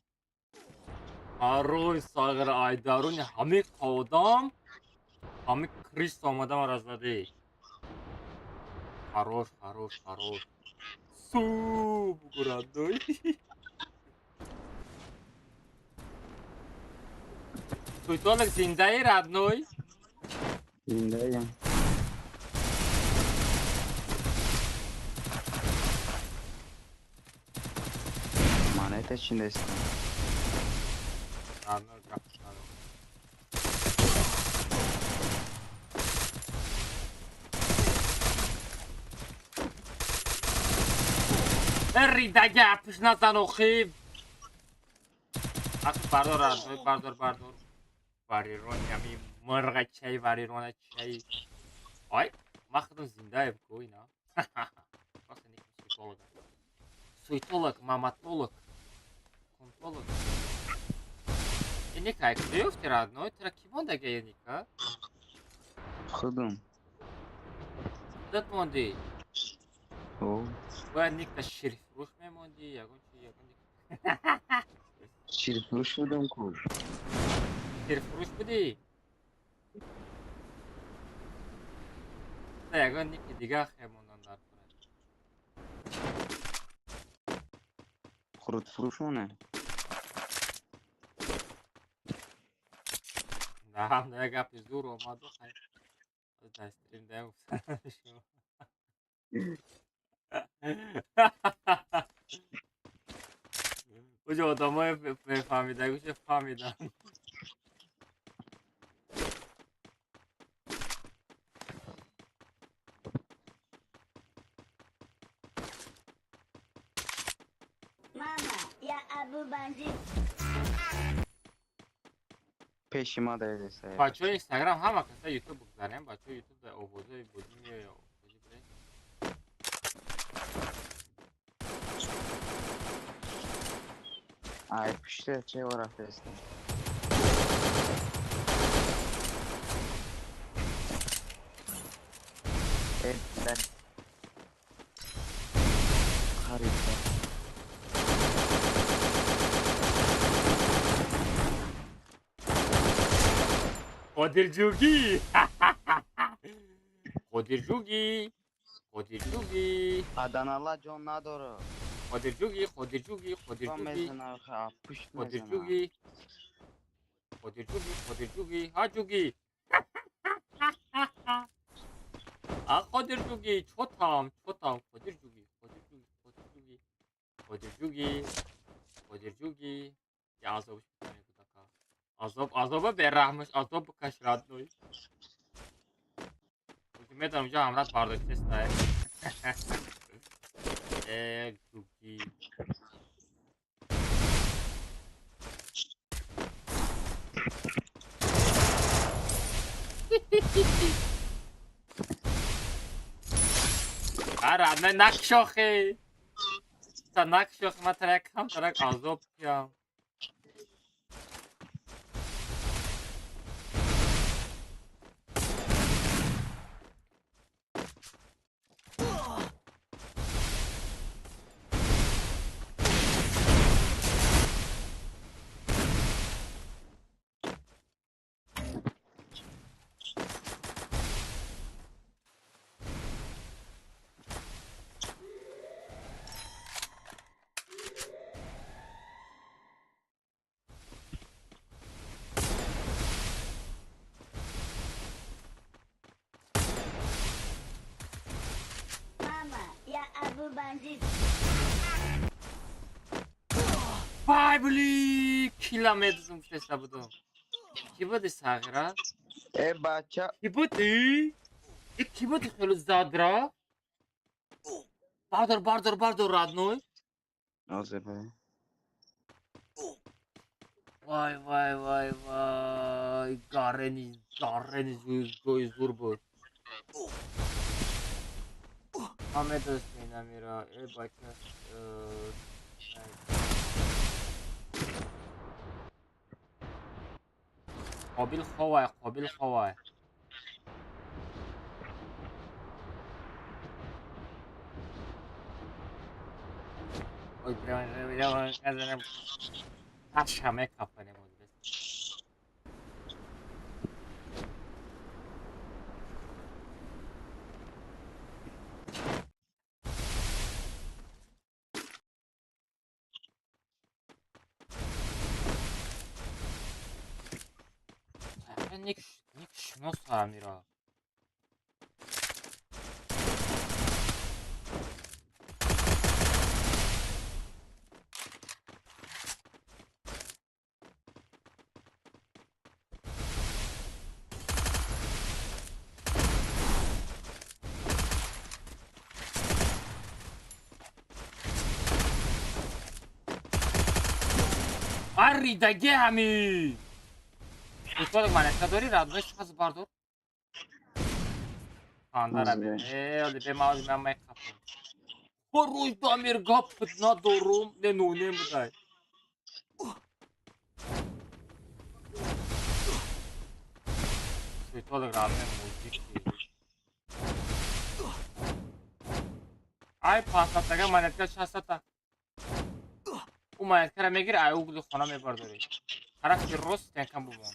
Арой сағир айдаруни ҳами қодам, ҳами крист омадам раздади. Хорош, хорош, хорош. Су бугурадой. Суйтолик зиндаи родной? Зиндаям. Монета чиндест. Ридага пиш назан охи. Ах бардор родной, бардор, бардор. Варирон ями мырға чай, варирона чай. Ой, махадым зиндаев койна. Просто не суетолог. Суетолог, маматолог. Контолог. Эника, куёфти родной, тра ки мондага Эника? Худум. Худат монди? О. Бояд никта ширфурӯш мемонди, ягон чи, ягон Ширфурӯш будам ку. Ширфурӯш будӣ? Ягон ники дига хемондан дар кора. Хурудфурӯшоне. Да, да, гапи зур омаду хай. Дар стрим даем шумо. Уҷо одамои бефаҳмидагӯше фаҳмиданд. Мама, я Абу бандит. Пеши ма даезеса. Бачаҳои Инстаграм ҳама каса Ютуб бигзарем, бачаҳои Ютуб дар овозҳои бозӣ меоя. Бозӣ биред. Ай, пуште че рафтеста. Э, дар. Харита. Қодирҷугӣ! Қодирҷугӣ! Қодирҷугӣ! Аданала ҷон надора. Қодирҷугӣ, Қодирҷугӣ, Қодирҷугӣ. Мезана, пушт мезана. Қодирҷугӣ. Қодирҷугӣ, Қодирҷугӣ, ҳаҷугӣ. А Қодирҷугӣ, чотам, чотам, Қодирҷугӣ, Қодирҷугӣ, Қодирҷугӣ. Қодирҷугӣ, Қодирҷугӣ. Я азобш битаме кудака. Азоб, азоба бераҳмаш, азоб бикаш родной. Медонам ҷо ҳамрат бардоштеста. Э, ҷугӣ. А родной накшохи. Та накшохи, ма тара кам тарак азоб киям. Мама, я Абу бандит. Вай, бли, километр феста будам. Ки буди сағира? Э, бача. Ки буди? И ки буди хеле задра? Бардор, бардор, бардор, родной. Ҳозир бе. Вай, вай, вай, вай. Гарени, гарени ҷои зур буд. Ман медонистам инамира. Э, бача. Қобил ховай, Қобил ховай. Ой, прямо, прямо, паша мекапанем. Ник, ник шинос амира. Аридаги ҳами! Устодик монетка дори родной шахс бардор. Андара бе. Э, оли бе маузи ман мекапам. Хоруй дамир гап надорум, не ну не будай. Устодик родной музики. Ай 500 тага монетка 600 та. У монеткара мегири, ай угли хона мебардори. Тарафи рост стенкам бубон.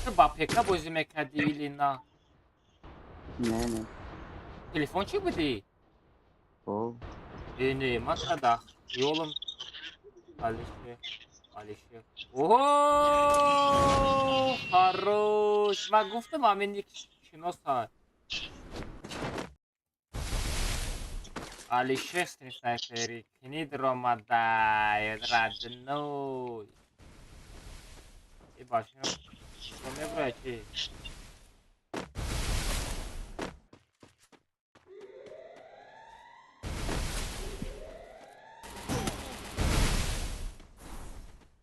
Ту ба ПК бозӣ мекардӣ или на? Не, не. Телефончик будӣ? О. Э, не, ман тада ёлам. Алишер, Алишер. О, хорош. Ман гуфтам ҳамин ник шиноса. Алишер стрим снайпери. Книд ромадай, родной. И башня. Что мебрая чи?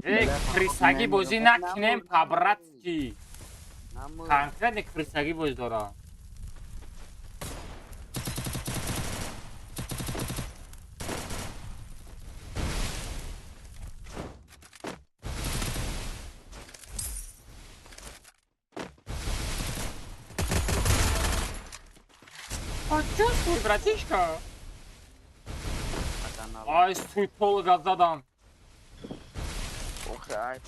Эй, крысаги бозӣ накунем, по-братски. Конкретно крысаги бозӣ дорам. Почувствуй, братишка. Ай, суетолога задам. Ох, ай.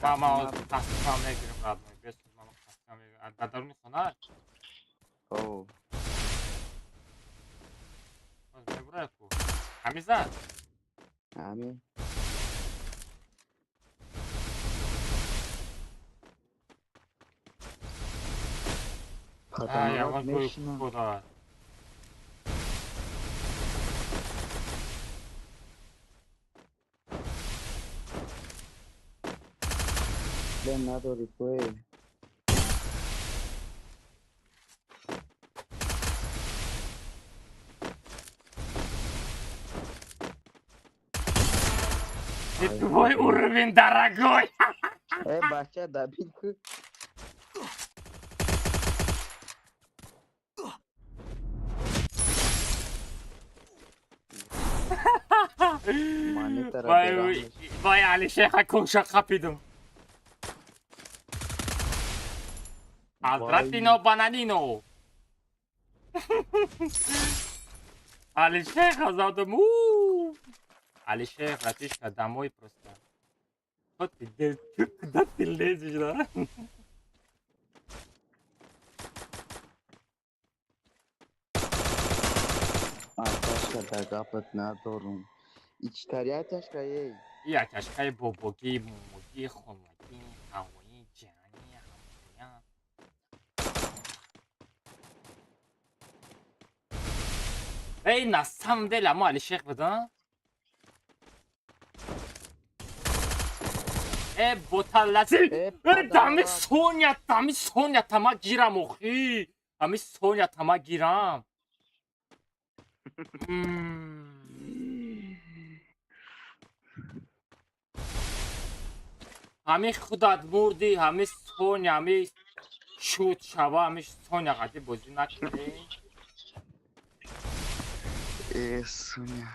Мама, тасма мегирем, родной. Без мама тасма мегирем. Дар даруни хона? О. Мебурад ку. Ҳамин зад? Ҳамин. Ягон ҷои куда. Лен надори кое. Это твой уровень, дорогой! Э, бача, добил ку. Вай, вай, Алишеха кунша қапидум. Квадратино бананино. Алишеха задум. Алишер, братишка, домой просто. Что ты делаешь? Куда ты лезешь, да? Аташка да гапат надорум. Ичтари аташка ей. И аташкаи бобоги, момоги, хонаги, ҳавои, ҷаҳани, ҳамсоя. Эй, на самом деле, амо Алишер буда? Э, боталази! Э, дами Соня, дами Соня, тама гирам, охи! Ами Соня, тама гирам. Ҳами худат мурдӣ, ҳами Соня, ҳами шуд шава, ҳами Соня қати бозӣ накунӣ. Э, Соня.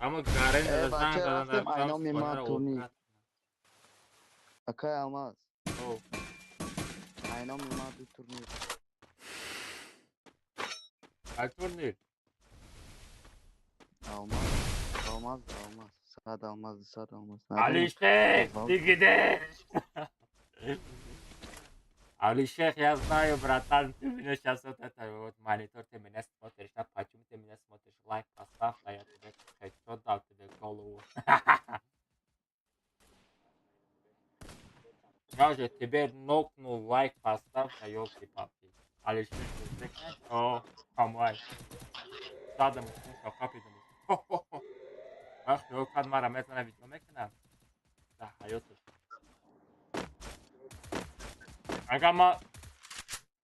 Аммо гарен Э, занг бача, задан рафтем, дар айно мема хона турнир. обратно. Акай Алмаз. О. Айно мема ду турнир. Ай турнир? Алмаз, Алмаз, Алмаз. Сад Алмаз, сад Алмаз. Алишер, ты где? Алишер, я знаю, братан, ты меня сейчас вот это вот монитор, ты меня смотришь, а почему ты меня смотришь? Лайк поставь, а я тебе хочу дал тебе голову. Я же тебе нокнул, лайк поставь, а ёлки-палки. Алишер, ты знаешь? О, камай. Задам, капидам. Ах, ёкан мара мезана видео мекунам. Да, ҳаёташ. Агар ма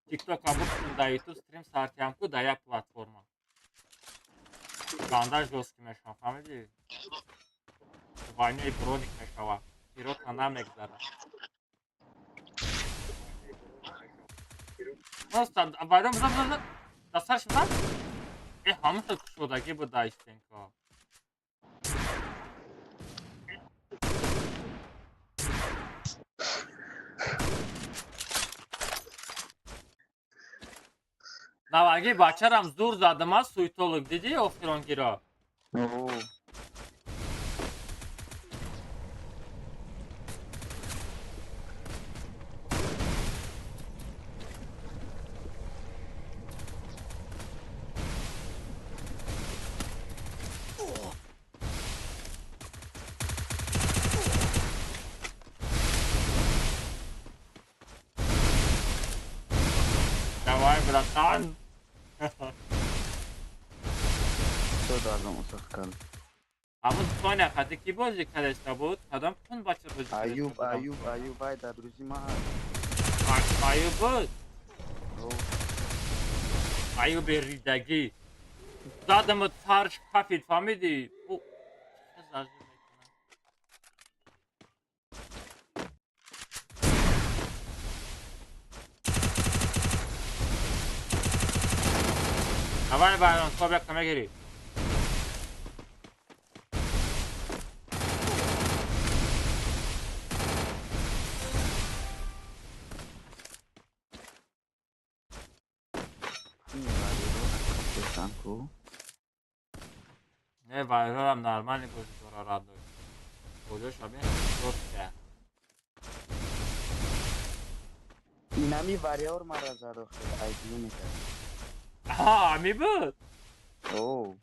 тиктокам бикунам, дар ютуб стрим сартиям ку, дар як платформа. Банда жёсткий мешавам, фаҳмидӣ? Войнаи броник мешава. Пирота намегзара. Просто вайрон бизан, бизан, бизан. Дар сарш бизан. Э, ҳамаша кушодагӣ буд дар стенка. Наваги бачарам зур задама суетолог диди охиронгиро. Давай, братан. Что дадам усахкан? А вот Соня, а ты ки бозӣ кадаста буд? Кадом кун бача бозӣ кадаста Аюб, буд? Аюб, Аюб, ай да друзи ма. Аюб буд? Аюби ридагӣ. Задаму сарш кафид, фаҳмидӣ? Чӣ зажим мекунам? Давай, Байрон, то бяка мегирӣ. Не, Байрон нормальный бозӣ дора, родной. Куҷо шаби жёсткая. Инами вариор мара задохт, айдию мекард. Аҳа, ами буд? О.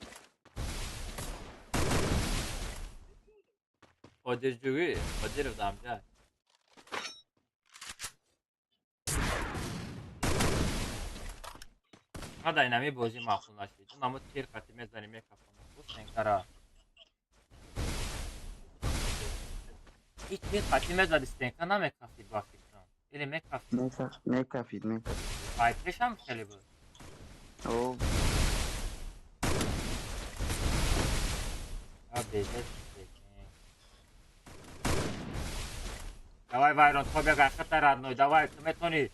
Одирҷӯӣ, Одиров дамҷа. Ҳада инами бозӣ маъқул нашид. Унамо тир қати мезанӣ мекафонад. Стенкара. И тир қати мезади стенка намекафид ба фикрам. Или мекафид? Мекафид, мекафид. Ай пешам хеле буд. О. А бежать. Давай, Вайрон, то бега хата родной, давай, ту метони.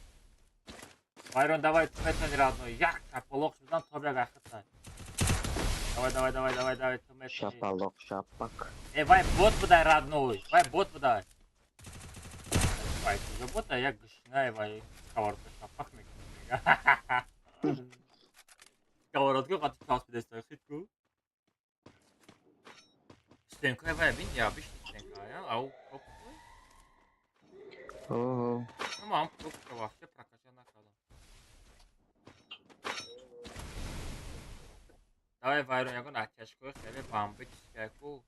Вайрон, давай, ту метони родной. Як шапалоқ шудан то бега хата. Давай, давай, давай, давай, давай, ту метони. Шапалоқ, шапак. Э, вай бот будай, родной. Вай бот будай. Вай, куҷо бота? Як гушинай, вай сковородка шапак мекунад. Сковородка қати часпидеста, хит ку. Стенка вай бин, я бишни стенка, я, ау, оп. Ого. Ну, мам, пробка вообще прокачана накардам. Давай, Вайрон, ягон оттяжкои хеле бамбы чизкайку.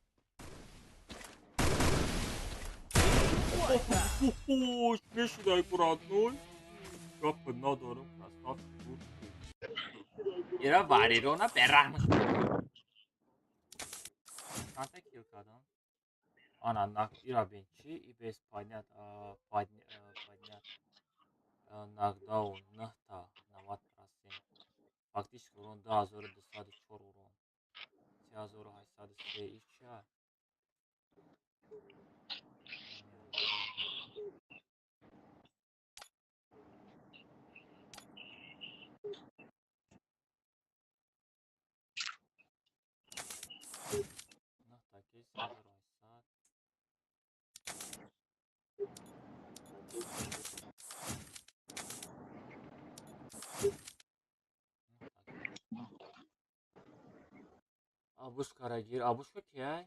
Мешудайку, родной. Гапа надорам, красавчик. Ира варирона бераҳм. Чандта килл кардам? Ана, на, ира бин чи? И без поднять, поднять нокдаун 9 та 90%. Фактически урон 2204 урон. 3803 и ча? Нӯҳта ки 3800. Абушкара гир. Абушка кияй?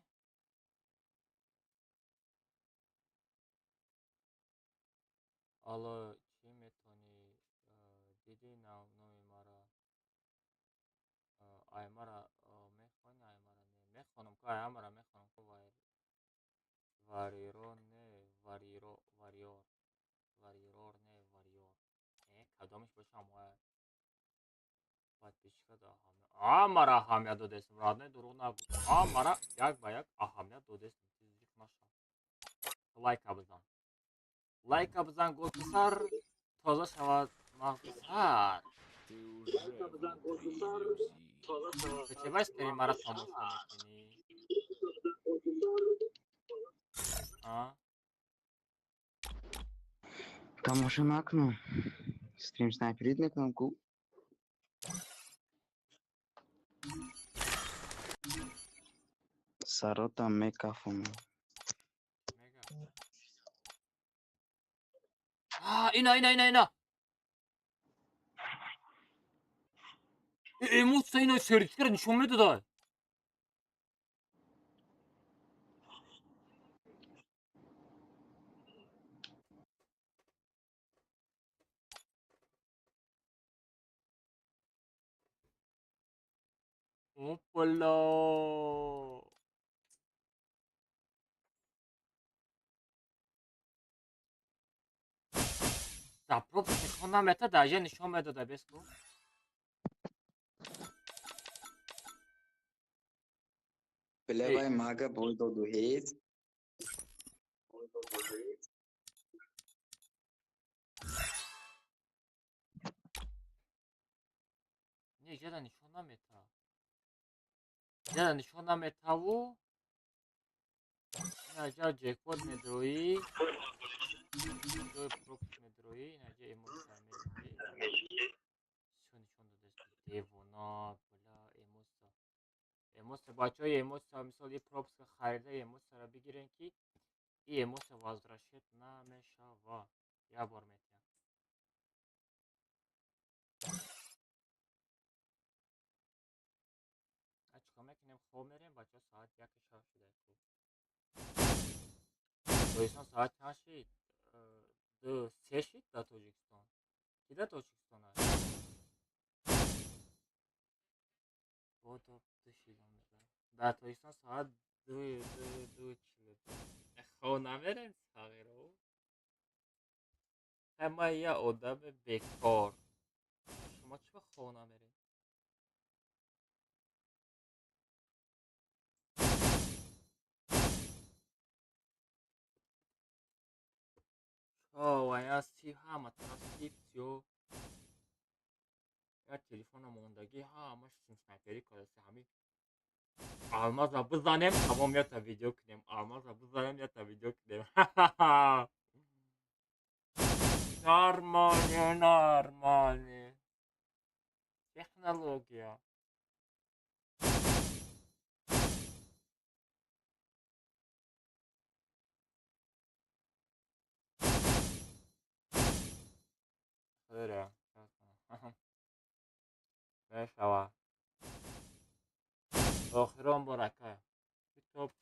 Алло, чӣ метавонӣ диди номи мара? Аймара мехонӣ, Аймара не? Мехонам ку, Аймара мехонам ку. Вариро не, вариро, вариор. Варирор не, вариор. Э, кадомиш боша ҳамоя. Подписчика да ҳамара аҳамият додестем. Родной, дурӯғ нагӯ. Ҳамара як ба як аҳамият додестем. Зиқ нашав. Лайка бизан. Лайка бизан, гул писар, тоза шавад мағзи сар. Ты уже внутри иллюзии. Ту чӣ ба стрим мара тамошо мекунӣ? А? Тамошо накунам. Стрим снайперит мекунам ку. Саротам мекафонам. Мега. Ина, ина, ина, ина. Эмоция ина сердечкара нишон медодай. Опала! Да, пропуск нишон намета, даже нишон медода, беску. Бля, мага бой доду ҳеҷ. Не, ҷада нишон намета. Ҷада нишон наметаву. Инаҷа ҷекпот медроӣ. Ҷои пропуск медроӣ, инаҷа эмоция медроӣ. Всё нишон додааст. Девона, бля, эмоция. Эмоция, бачаҳои эмоция, мисол и пропуска харида эмоцияро бигирен, ки и эмоция возвращать намешава. Як бор метиҳам. Чикор мекунем? Хоб мерем, бачаҳо, соат 1 шаб шуда. Тоҷикистон соат чанд шид? 2, 3 шид дар Тоҷикистон. Ки дар Тоҷикистон аст? Бодо ду шид. Дар Тоҷикистон соат 2, 2, 2:42. Хоб намерем, сағиро? Ман як одами бекор. Шумо чӣ ба хоб намеред? Вая сип ҳама тараф сип сиё. Як телефона мондагӣ ҳамаш снайперӣ кардааст. Ҳамин алмаза бизанем, тамом, ята видео кунем. Алмаза бизанем, ята видео кунем. Нормально, нормально. Технология. Хеле мешава. Охирон бор, ака. Китоб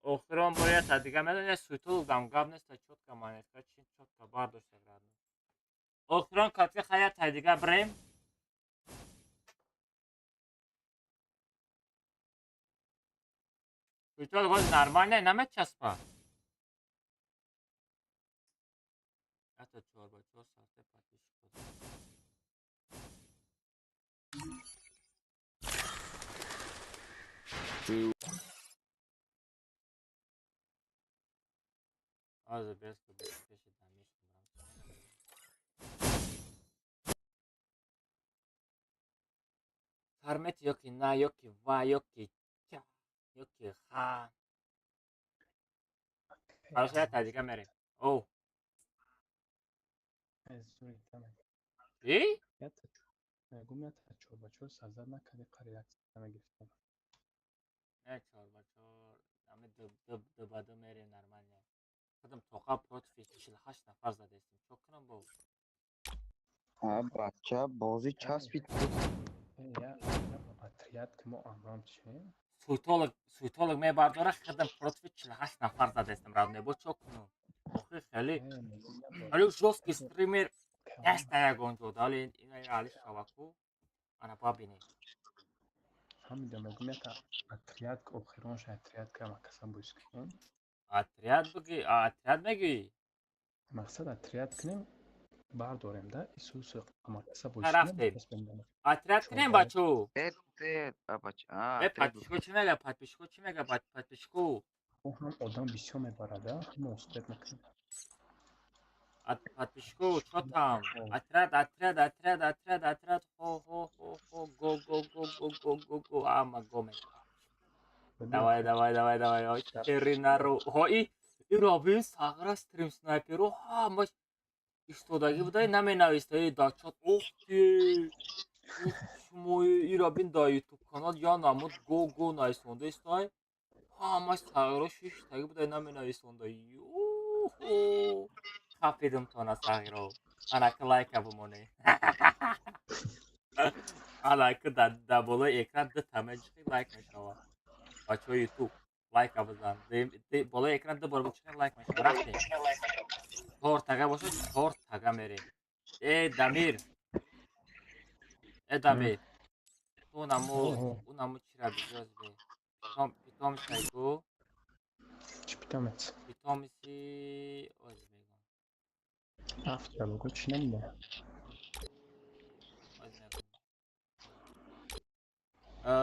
охирон бор ята дига медони, суйтул дам гап неста, чётко монетка чин чётко бардошта градно. Охирон катка хая та дига брем. Суйтул гоз нормально намечаспа. Ята 4 ба 4 саате подписчик. Ты Аза беску пеши дамиш. Фармет ёки на, ёки ва, ёки ча, ёки ха. Хорошо, я дига мерем. Оу. И? Мегум, ята 4 ба 4 сазад накарди, реаксия нагирифтам. Не, 4 ба 4, ами 2 ба 2 мерем, нормально. Худам тоқа против 48 нафар задестем. Чо кунам бо? А, бача, бозӣ часпид. Отряд ки мо амрам чӣ? Суйтолог, суйтолог мебардора, худам против 48 нафар задестем, родной. Бо чо кунам? Охи хеле хеле жёсткий стример неста ягон ҷо. Дали ина али шаваку. Ана бабини. Фаҳмидам, мегум, ята отряд охиронша отряд ки ама касам бозӣ кунем. Отряд буги, отряд мегӯӣ? Мақсад отряд кунем, бардорем да исусу амакаса бозӣ. Рафтем. Отряд кунем, бачо. Э, Э, подписчико чӣ мега? Подписчико чӣ мега? Подписчико. Ҳам одам бисёр мебарада, мо успеть мекунем. Подписчико, чо там? Отряд, отряд, отряд, отряд, отряд. Хо, хо, хо, хо, го, го, го, го, го, го, го. Ама го мека. Давай, давай, давай, давай. Ой, Теринаро. Хо, и робин сағра стрим снайперо ҳамаш истодагӣ будай, наменависта дар чат. Ох ти! Шумо ира бин, дар ютуб канал я намуд го го нависонда истай. Ҳамаш сағро шиштагӣ будай, наменависонда. Ё. Хафидум тона сағиро. Анака лайка бумоне. Анака да болои экран ду тама чихи лайк мешава. Бачаҳои Ютуб лайка бизан. Болои экран ду бор бичихи лайк мешава. Рафтем. Чор тага бошад, чор тага мерем. Э, Дамир. Э, Дамир. Ту унамо чира бигироз бе. Питомец айку. Чӣ питомец? Питомеси оз мегӯм. Афтя бугу чӣ намуда? Оз мегӯм.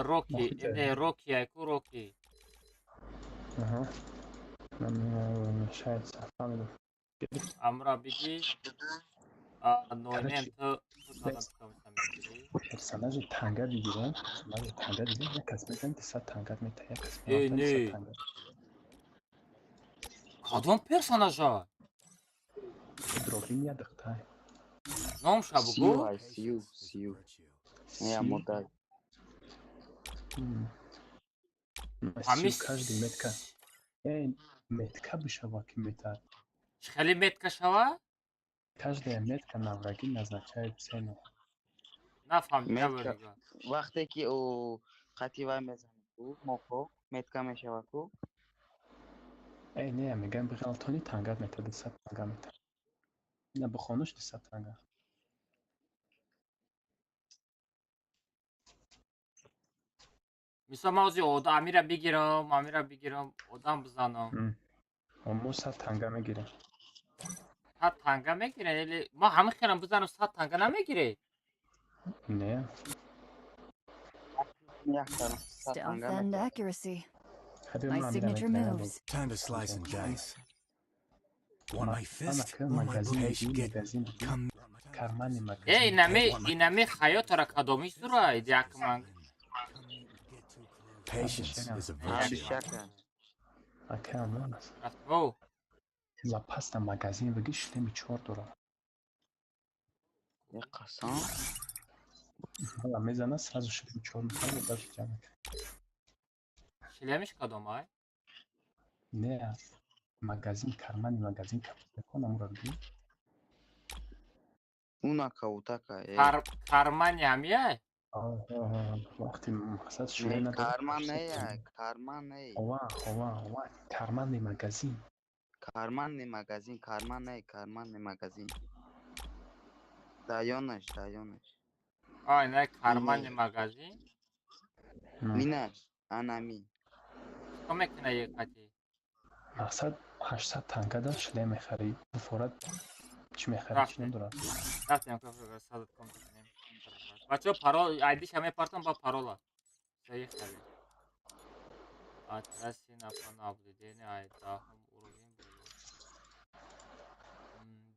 Роки, не, Роки айку, Роки. Ага. Нам мешается. Фамилию. Амра биги. Ноймен ту питомеса мегирӣ. Персонажи танга бигирем, персонажи танга бигирем, як кас мезанад, 200 тангат мета, як кас Э, меафтад, 200 не. танга. Кадом персонажа? Дроги ядахтай. Номша Сию бугу? ай, сию, сию. Не, модай. Ҳами Сию каждый метка. Э, метка бишава ки мета. Чӣ хеле метка шава? Каждая метка на враги назначает цену. Нафаҳмидам. Метка вақте ки ӯ қати вай мезанад ку, мохо, метка мешавад ку. Э, не, мегӯям биғалтони тангат мета, 200 танга мета. На бихонуш 200 танга. Мисол ман ҳозир амира бигирам, амира бигирам, одам бизанам. Мо 100 танга мегирем. 100 танга мегирем или ман ҳамин хелам бизанам 100 танга намегиред? Не. Stealth and accuracy. Хабир My ман амира signature мегирам. moves. Time to slice and dice. Want my fist Анака or my магазин patient биги, get магазин биги. come Кармани Э, магазин. инами хаётора кадоми сура якман. Patience is a virtue. Абишака. Ака амон аст. Рафт. Запас на магазин биги шлеми чор дорад. Е, қасам. Ҳала мезана сразу шлеми чор мехарад ва дальше ҷамъ мекунад. Шлемиш кадом ай? Не, магазин, кармани магазин капитакон амура биги. Уна каутака, э. Кармани ҳамияй? Вақти мақсад шлем Не, надорад. карман не, ай, карман не. Ова, ова, ова, кармани магазин. Карманный магазин, карман не, карманный магазин. Даёнаш, даёнаш. Ай, не, кармани магазин. Минаш, анами. Чикор мекуна қати? Мақсад 800 танга да шлем мехарӣ. Буфорат чӣ мехарӣ, чӣ Рафтем. надорад. Рафтем, садат ком кунем. Бачаҳо парол айдиша мепартам ба парола. Заехали. Атраси на наблюдение ай даҳум уровень боло.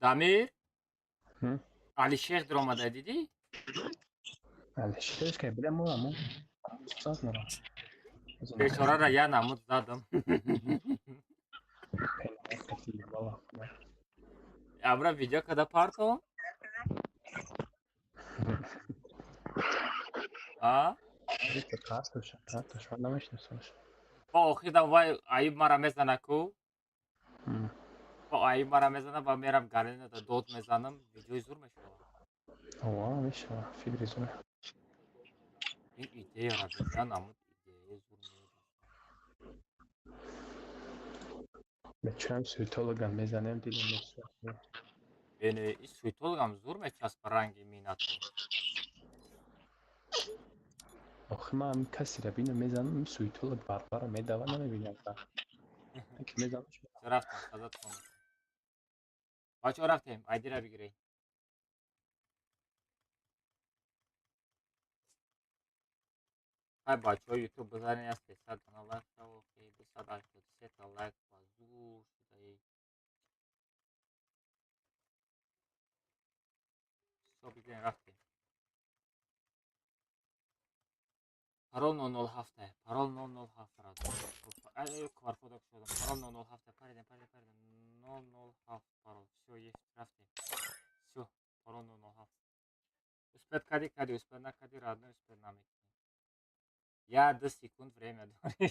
Дамир? Алишер даромада дидӣ? Алишер ки бля мо амо. Зад мора. Бечораро я намуд задам. Абра видео када партом? А? Партоша, партош, ман намешиносамш. Ба охирдам вай аиб мара мезана ку? Ба аиб мара мезана ба мерам галинада дод мезанам, видеои зур мешавад. Ова, мешава, фикри зур. Ин идеяра бия намуд идеяи зур меёбад. Бечаем суетологам мезанем, дидем мешава. Эне, ин суетологам зур мечаспа ранги минато. Охи ман ҳамин касеро бинам мезанам, ин суетолог барбара медава намебинам. Ки мезанам. Рафтем, садат ком. Бачаҳо рафтем, айдира бигиред. Хай бачаҳо Ютуб бизанед аз 300 дона лайк шава, 283 та лайк ба зур шудаи. Всё, бигирем, рафтем. Парол 007, парол 007 радо. Кваркода кушодам. Парол 007, паридем, паридем, паридем. 007 парол. Всё, есть, рафтем. Всё, парол 007. Успеть кади, кади, успеть накади, родной, успеть намекунӣ. Я 2 секунд время дорӣ.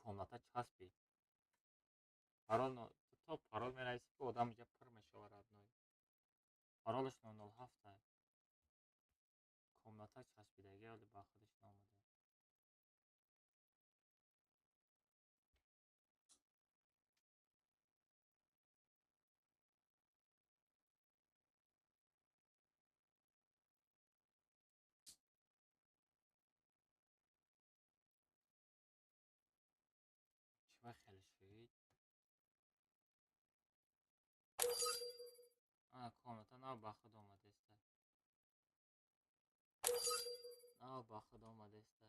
Комната часпид. Парол то парол менависӣ, ки одам инҷа пур мешавад, родной. Паролаш 007. Комната часпидаги, вале ба худаш наомада. Чӣ хеле шуд? Ана, комната нав ба худ омадеста. Нав ба худ омадеста.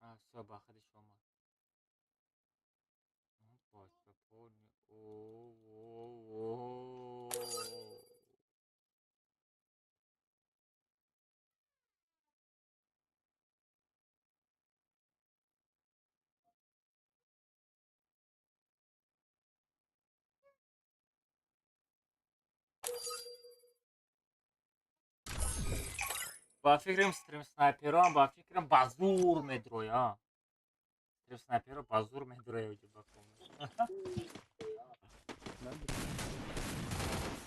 А, всё, ба худиш омад. Бача, пони. О. Ба фикрам, стрим снайперам, ба фикрам, ба зур медроя. Стрим снайперо ба зур медроя уҷа ба комната.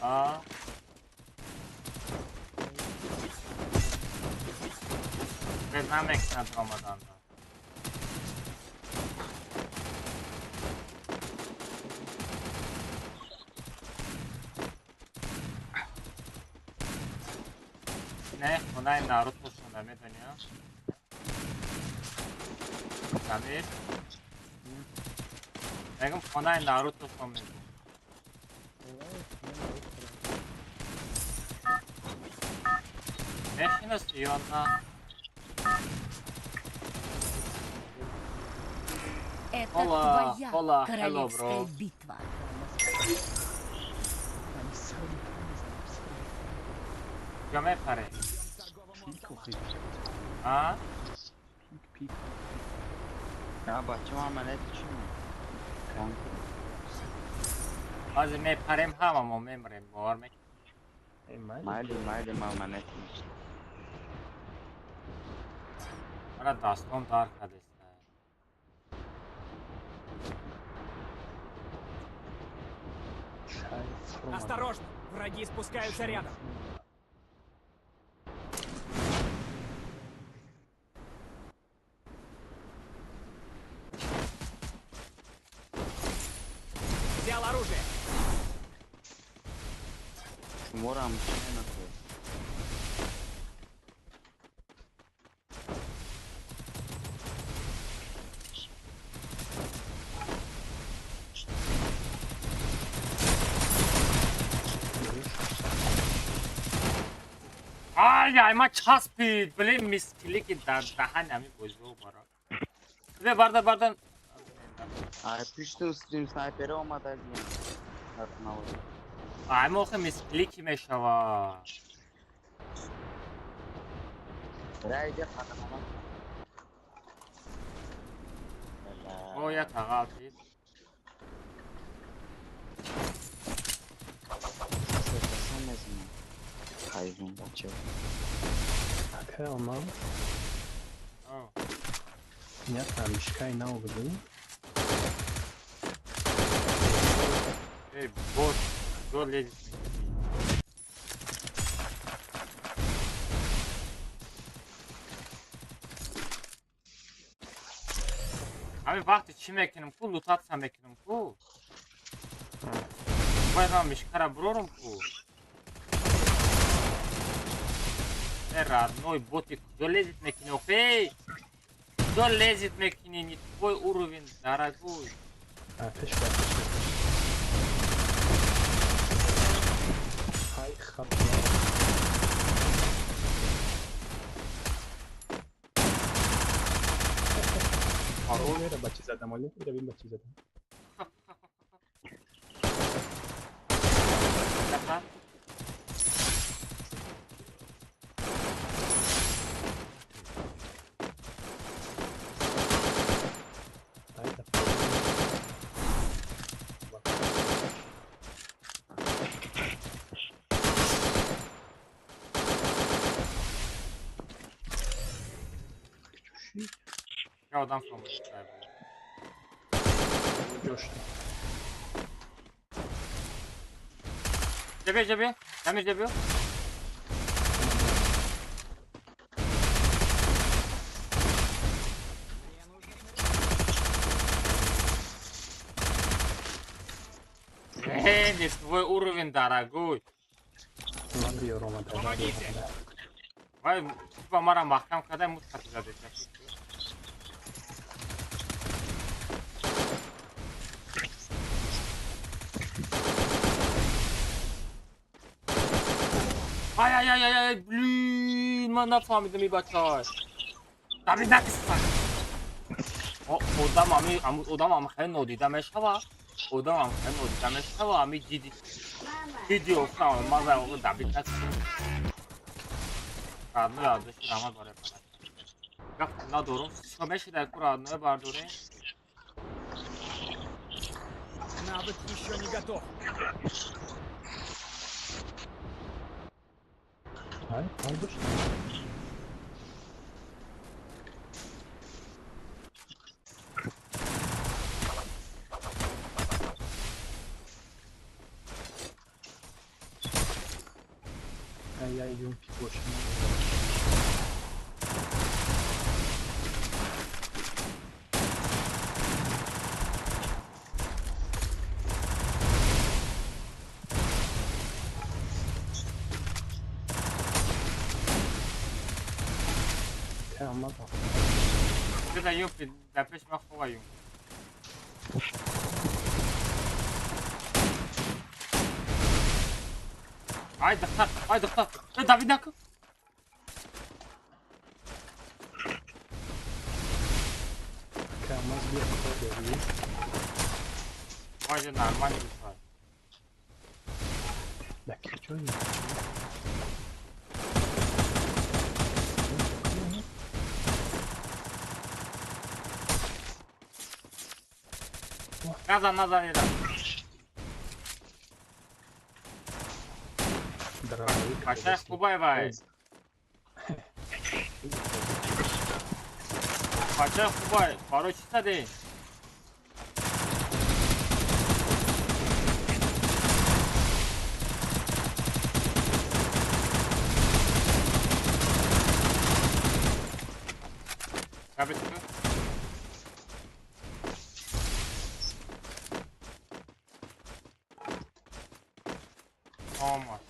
А? Без намекунад омаданда. Не, хонаи Нарутошонда, медони, а? Дамир? Мегум, хонаи Нарутошон мегум. Мешинаси ё на? Это Хола, твоя хола, hello, королевская bro. Битва. Куҷо мепарӣ? А? Пик. На, бача, ман монета чӣ? Ҳозир мепарем, ҳамамо мемирем, бовар мекунӣ? Майли, майли, ман монета. Мара дастом дард кардеста. Осторожно! Враги спускаются рядом. Взял оружие. Шуморам чӣ накард? Ай, ай, ма часпид, блин, мисклики дар даҳан ҳами бозиҳо бара. Бе, барда, барда. Ай, пишту стрим снайпера омада. Ай, ма охи мисклики мешава. Райде хатамама. О, я тағалтид. Хайвон бача. Акай Алмаз, О, я там мишкаи нав будӣ? Эй, бот, куҷо лезет? Ҳамин вақте чӣ мекунем ку, лутатса мекунем ку. Бояд ман мишкара бурорам ку. Э, родной, боти, куҷо лезет мекунӣ, охей? Куҷо лезет мекунӣ? Не твой уровень, дорогой. А, пеш ба, пеш ба. Ҳай, хап. Ира ба чӣ задам, оли? Ира бин, ба чӣ задам. Аха. Ай, да. Я одам фромад. Жабе, жабе. Дамир жабе. Не твой уровень, дорогой. Помогите! Вай, типа мара махкам кадай мут хатизаде. Ай ай ай ай, блин, ман нафаҳмидам ин бачаҳо. Давид накисан. Одам ами, одам ам хеле нодида мешава. Одам ам хеле нодида мешава, ами диди. Диди офтам, ман за оғо Давид накисан. Радной адоши рамад барои падар. Гап надорум. Чӣ мешида ку радной бардорем? Навык еще не готов. Ай, ай, ай, юмпи больше. Беда юмпи, да пеш махова юм. Ай, дохтар, ай, дохтар. Давид наку. Ой, нормально. Да, чё не? Назад, назад, назад. Бачаи хубай вай. Бачаи хубай. Барои чӣ задӣ? Омад.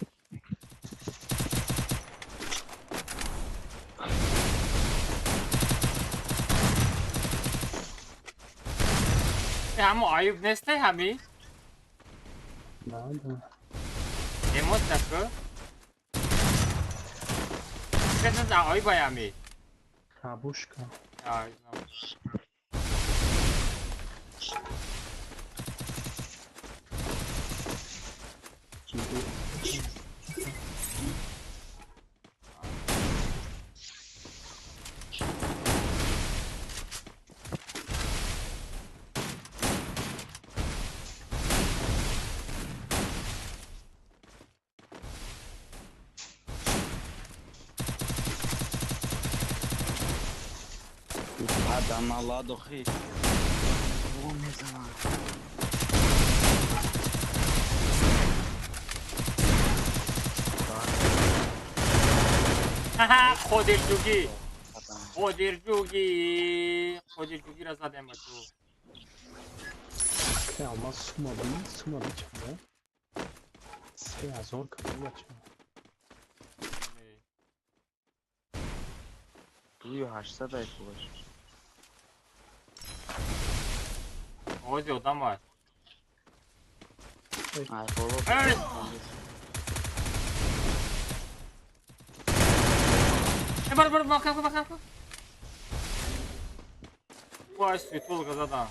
Ҳамо аюб нестай ҳами? Да, да. Эмоз наку? Кесаз аюбай ҳами? Кабушка. Ай, Ладохи. Ха-ха, Қодирҷугӣ. Қодирҷугӣ. Қодирҷугиро задем ба ту. Алмаз сумаби, сумаби чанда? 3000 кабу бача. 2800 ай пулаш. Ози одам аст. Ай, боло. Бар, бар, мака, мака. Вай, светолга задам.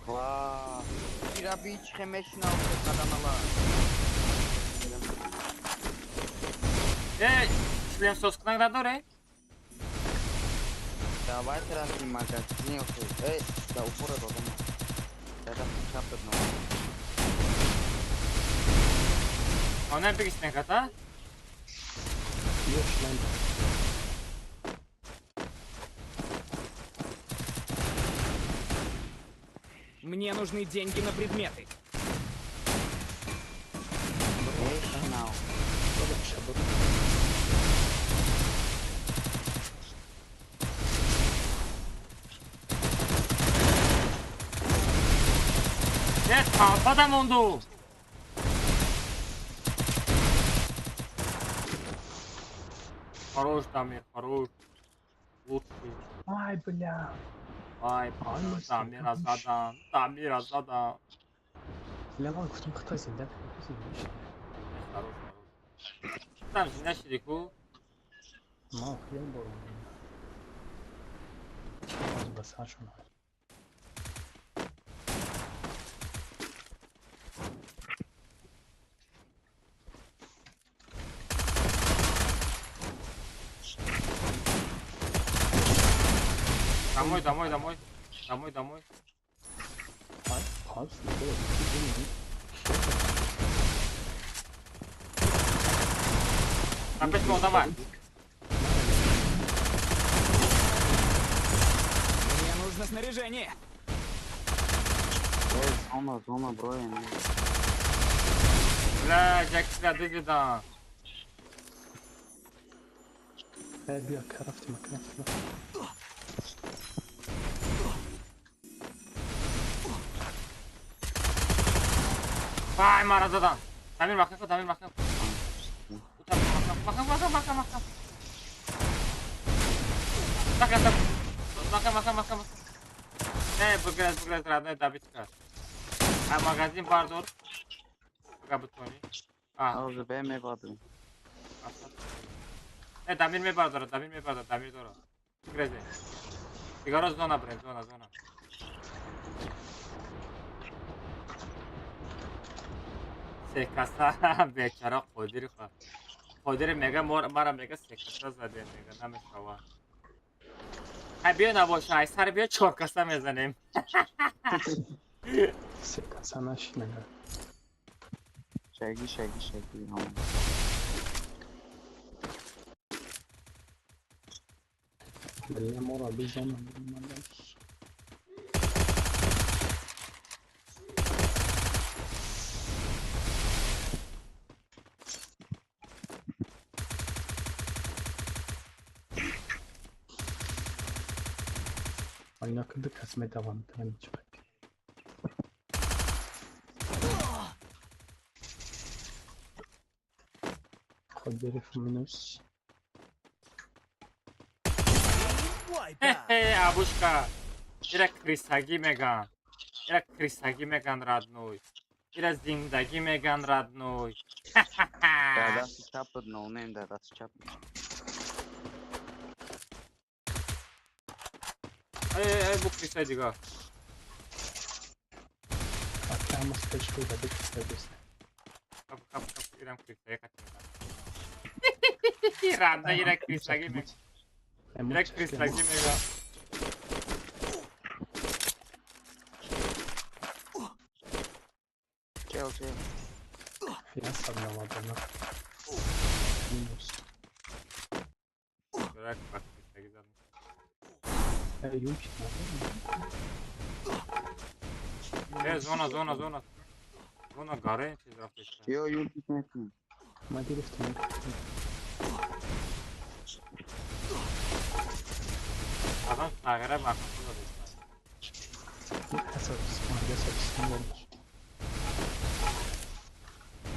Ва, ира бич хемешна қадамала. Э, шлем соскнак надоре? Давайте раз магазин. Эй, да упора додам. Да, чапт но. Она бигистен ката? Ё шлем. Мне нужны деньги на предметы. Нет, папа монду. Хорош, Дамир, хорош. Лучший. Ай, бля. Ай, бля, Дамира задан, Дамира задан. Бля, ман гуфтам хитой зинда. Хорош, хорош. Там зинда шиди ку? Ма, хеле бором. Ба саршон. Домой, домой, домой. Домой, домой. Опять мол, давай. Мне нужно снаряжение. Зона, зона, бро. Бля, Джек, бля, бля, крафти, крафти. Ай, мара задан. Дамир махан, Дамир махан. Махан, махан, махан, махан. Так, так. Махан, махан, махан. Не, бугрез, бугрез, родной добычка. А магазин бардор. Пока бутони. А. Уже б мебардор. Не, Дамир мебардор, Дамир мебардор, Дамир дора. Бугрезе. Дигаро зона, брен, зона, зона. Се каса бечара Қодири Қодири мега мара мега се каса заде мега намешава. Ҳай биё набоша, ай сар биё чор каса мезанем. Се каса нашинага. Шаги, шаги, шаги. Бля, мора бизона. Айна киди кас метавонад чиқад. Қодиров минус. Хе-хе, абушка. Ира крисагӣ меган. Ира крисагӣ меган, родной. Ира зиндагӣ меган, родной. Дар дасти чапат ноунем, дар дасти чапат. Эй, эй, бу крисай дига. Ҳамас пешкӯ да бикисай бест. Кап, кап, кап, ирам крисай кат. Родной, ира крисагӣ меган. Ира крисагӣ меган. Чел, чел. Я сам наводана. Минус. Ира крисагӣ задам. Юмчик надо. Зона, зона, зона. Зона гарен чиз рафтеста. Ё, юмчик нетин. Ма гирифтем. Адам тағира махан додеста.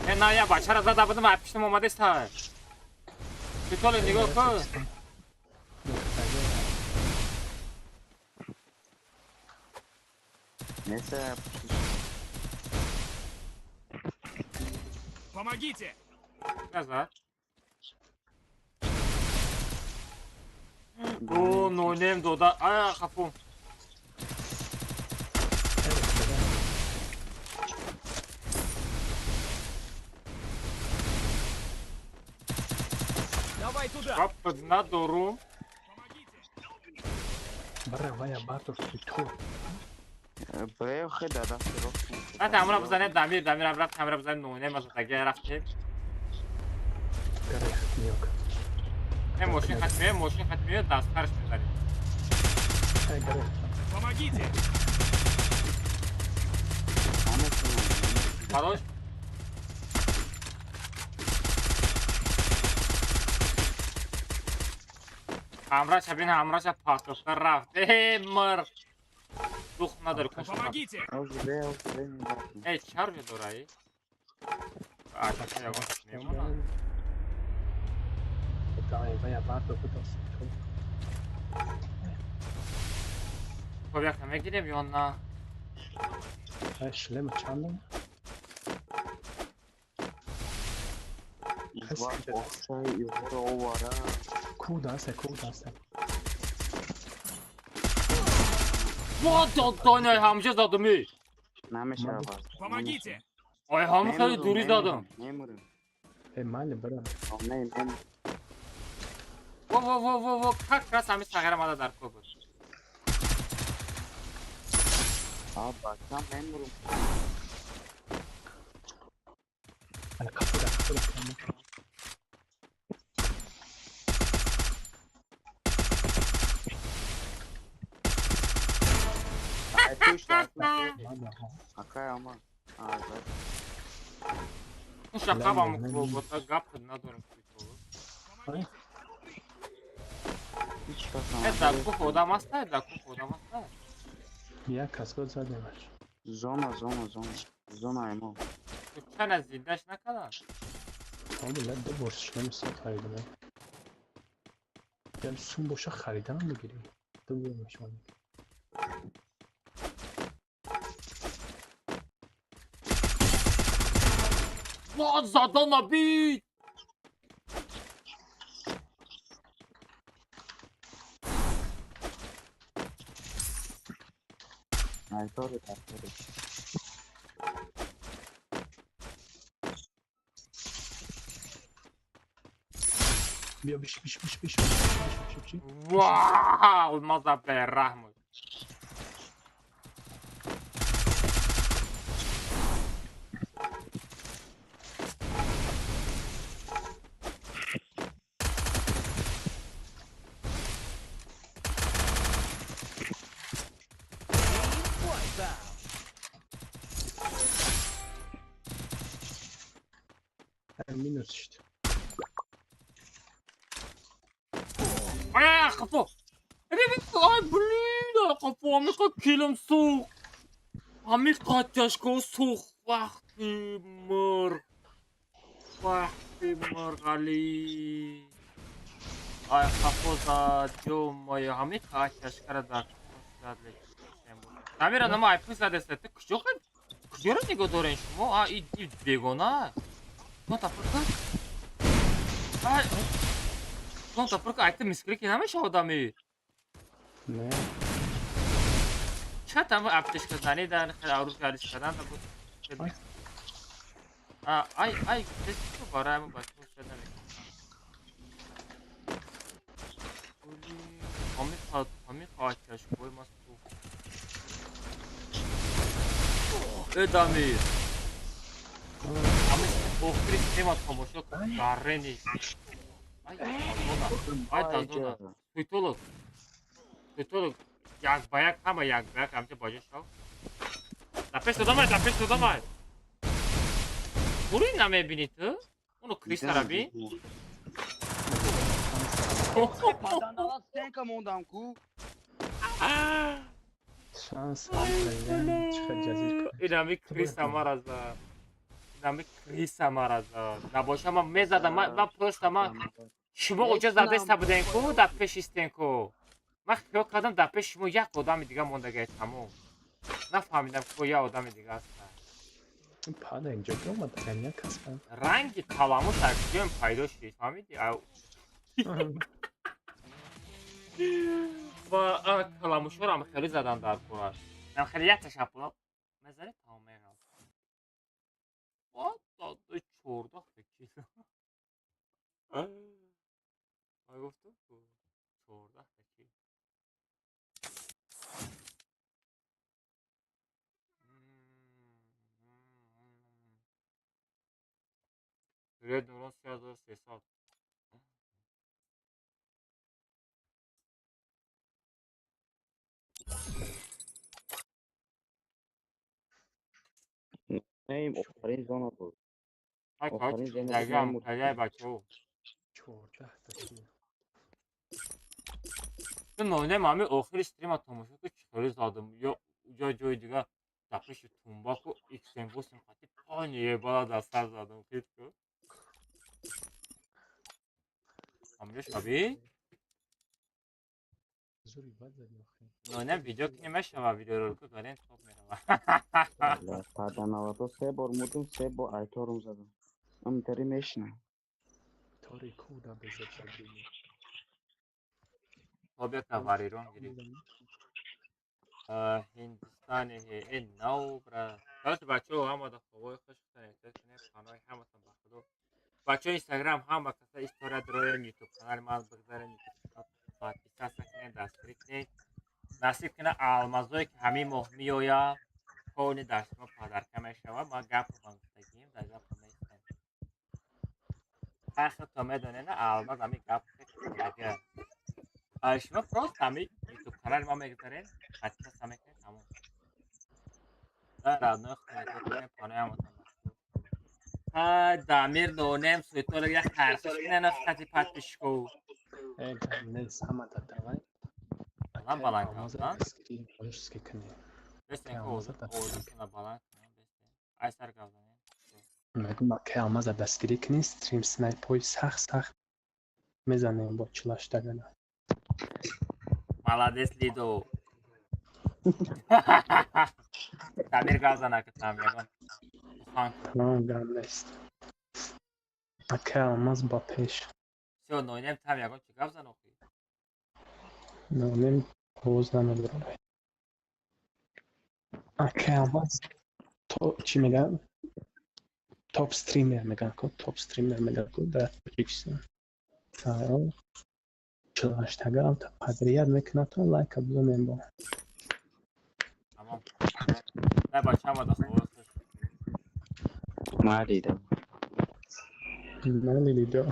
Э, на я бачара зада будам, а пиштам омадеста. Читоли нигоҳ кун. Помогите! Назад. О, нонем дода. А, хафу. Давай туда. Кап на дору. Бара, бартор, ту. Бре, хеда, да. На тамра бизане Дамир, Дамир рафт, тамра бизане нонем аз таге рафтем. Не, мошин хатмие, мошин хатмие, дастарш мезанем. Помогите! Хорош. Ҳамраша бин, ҳамраша патофта рафт. Э, мар. Дух надори, куш. Помогите! Эй, чарви дораи? А, так я ягон мемона. Хоб, якта мегирем ё на? Шлема чандам? Ку даста. Ва, доня ҳамҷа задами. Намешава. Помогите! Ой, ҳам хеле дури задам. Мемурам. Э, майли, бира. Не, не. Во, во, во, во, во, как раз ҳами сағира мада дар ко буд. А, бачам мемурам. Ана капура, капура, капура. Ай, пуш, Акай, ама. А, да. Шақабам клубота гап надорам. Это кух одам аст, да кух одам аст. Я каско задемаш. Зона, зона, зона. Зона емо. Чана зиндаш накарда? Ҳо, ду бор шлем сот харидам. Ям сум боша харидам мегирем. Ду бор мешавад. Ва, задан набид! Айтори, айтори. Биё, биш, биш, биш, биш, биш, биш, биш. Вау, маза бераҳм. Минус шуд. Ай, қафо. Ай, блин, қафо, ҳамиқа килам сӯх. Ҳамиқа тяжко сӯх. Вақти мурғ. Вақти мурғ, Али. Ай, қафо зад, ё-моё, ҳамиқа тяжкара дар зад. Дамира, нама айпи задеста. Ту куҷо куҷоро нигоҳ дорен шумо? А, и бегона. Тонта пурка? Ай, тонта пурка, ай ту мискри ки намешава одами? Не. Ча там аптечка зани дар хеле арӯз гардиш кардан буд. А, ай, ай, ту барои мо бачаҳо шуд намекунам. Ҳамиқа, ҳамиқа тяжкои ма сӯх. Э, Дамир. Охири система тамошо кун. Гаррени. Ай, тазона. Ай, тазона. Суйтолог. Суйтолог. Як ба як, ҳама як ба як ҳамча баҷо шав. Дар пеш одамай, дар пеш одамай. Буруи намебинӣ ту? Оно Кристара бин. Стенка мондам ку. Шанс. Инами Криста мара зад. Инами Криста мара зад. Набоша ман мезадам, ман просто ман шумо оҷа задаиста будем ку, дар пеши стенку. Ман хиёл кардам дар пеши шумо як одами дига мондагай тамом. Нафаҳмидам ку як одами дига аст. Пада инҷо ки омад, як кас. Ранги каламуш аз куҷоем пайдо шуд, фаҳмидӣ? Ва каламушҳоро ҳам хеле задан дар кураш. Ам хеле як ташаппула мезанӣ тамом меғалт. Ва 14 кило. Ман гуфтам ку 14 кило. Ред Нурон 3300. Не, им охирин зона буд. Ай, Охирин короче, зона буд, дагам, ман мурдам. дагай бачаҳо. 14 та кил. Ту нонем ҳами охири стрима тамошо ку, чӣ хеле задам. Ё ҷо ҷои дига дар пеши тумбаку XM8 қати пони ебала дар сар задам, хит ку. Ҳамҷо шаби? Зури бад зади охи. Нонем видео ки намешава, видеоролико гарен топ мерава. Бля, наваду се бор мурдум, се бор айторум задам. Амтари мешна. Тори ку да безеб зади. Топ як варирон гирифт. Ҳиндистани э нав бра. Короче, бачаҳо, ҳама да хобои хуш хутан эҳтиёт кунед, паноҳи ҳаматон ба худо. Бачаҳо, Инстаграм ҳама каса история дроен, Ютуб канали ман бигзарен, Ютуб канал подписаться кунед, дастгирӣ кунед. Насиб кунад, алмазое ки ҳамин моҳ меояд, кони дар шумо подарка мешавад. Ман гапам гуфтагим, дар гапам меистам. Ҳар хел то медонед, алмаз ҳамин гап агар шумо просто ҳамин Ютуб канали ма мегузаред, подписаться мекунед, тамом. Родной хутон эҳтиёт кунед, паноҳи ҳаматон ба худо. Ҳай, Дамир нонем суетолог як харсиш кунед хати подписчиков. Э, гап нест, ҳама да давай. Баланд Акай баланд алмаза кардам. дастгирӣ бошки кунем. Бестен Акай ки алмаза дастгирӣ овозатонро баланд кунам, бестен. Ай сар гап занем. Мегӯм, акай алмаза дастгирӣ кунем, стрим снайпҳои сахт сахт мезанем бо чилаштагана. Молодец, Лидо. Дамир, гап зана ки там ягон сухан кун. Тамом, гап нест. Акай алмаз ба пеш. Всё, нонем там ягон чи гап зан охи. Нонем овоз намебарорад. Акай алмаз то чӣ мегӯянд? Топ стример мегӯянд ку, топ стример мегӯянд ку дар Тоҷикистон. 48 та подряд мекунад, то лайка бизанем бо. Тамом. Дай бача, ҳама да хобои хуш. Ма дидам. Майли, Лидо.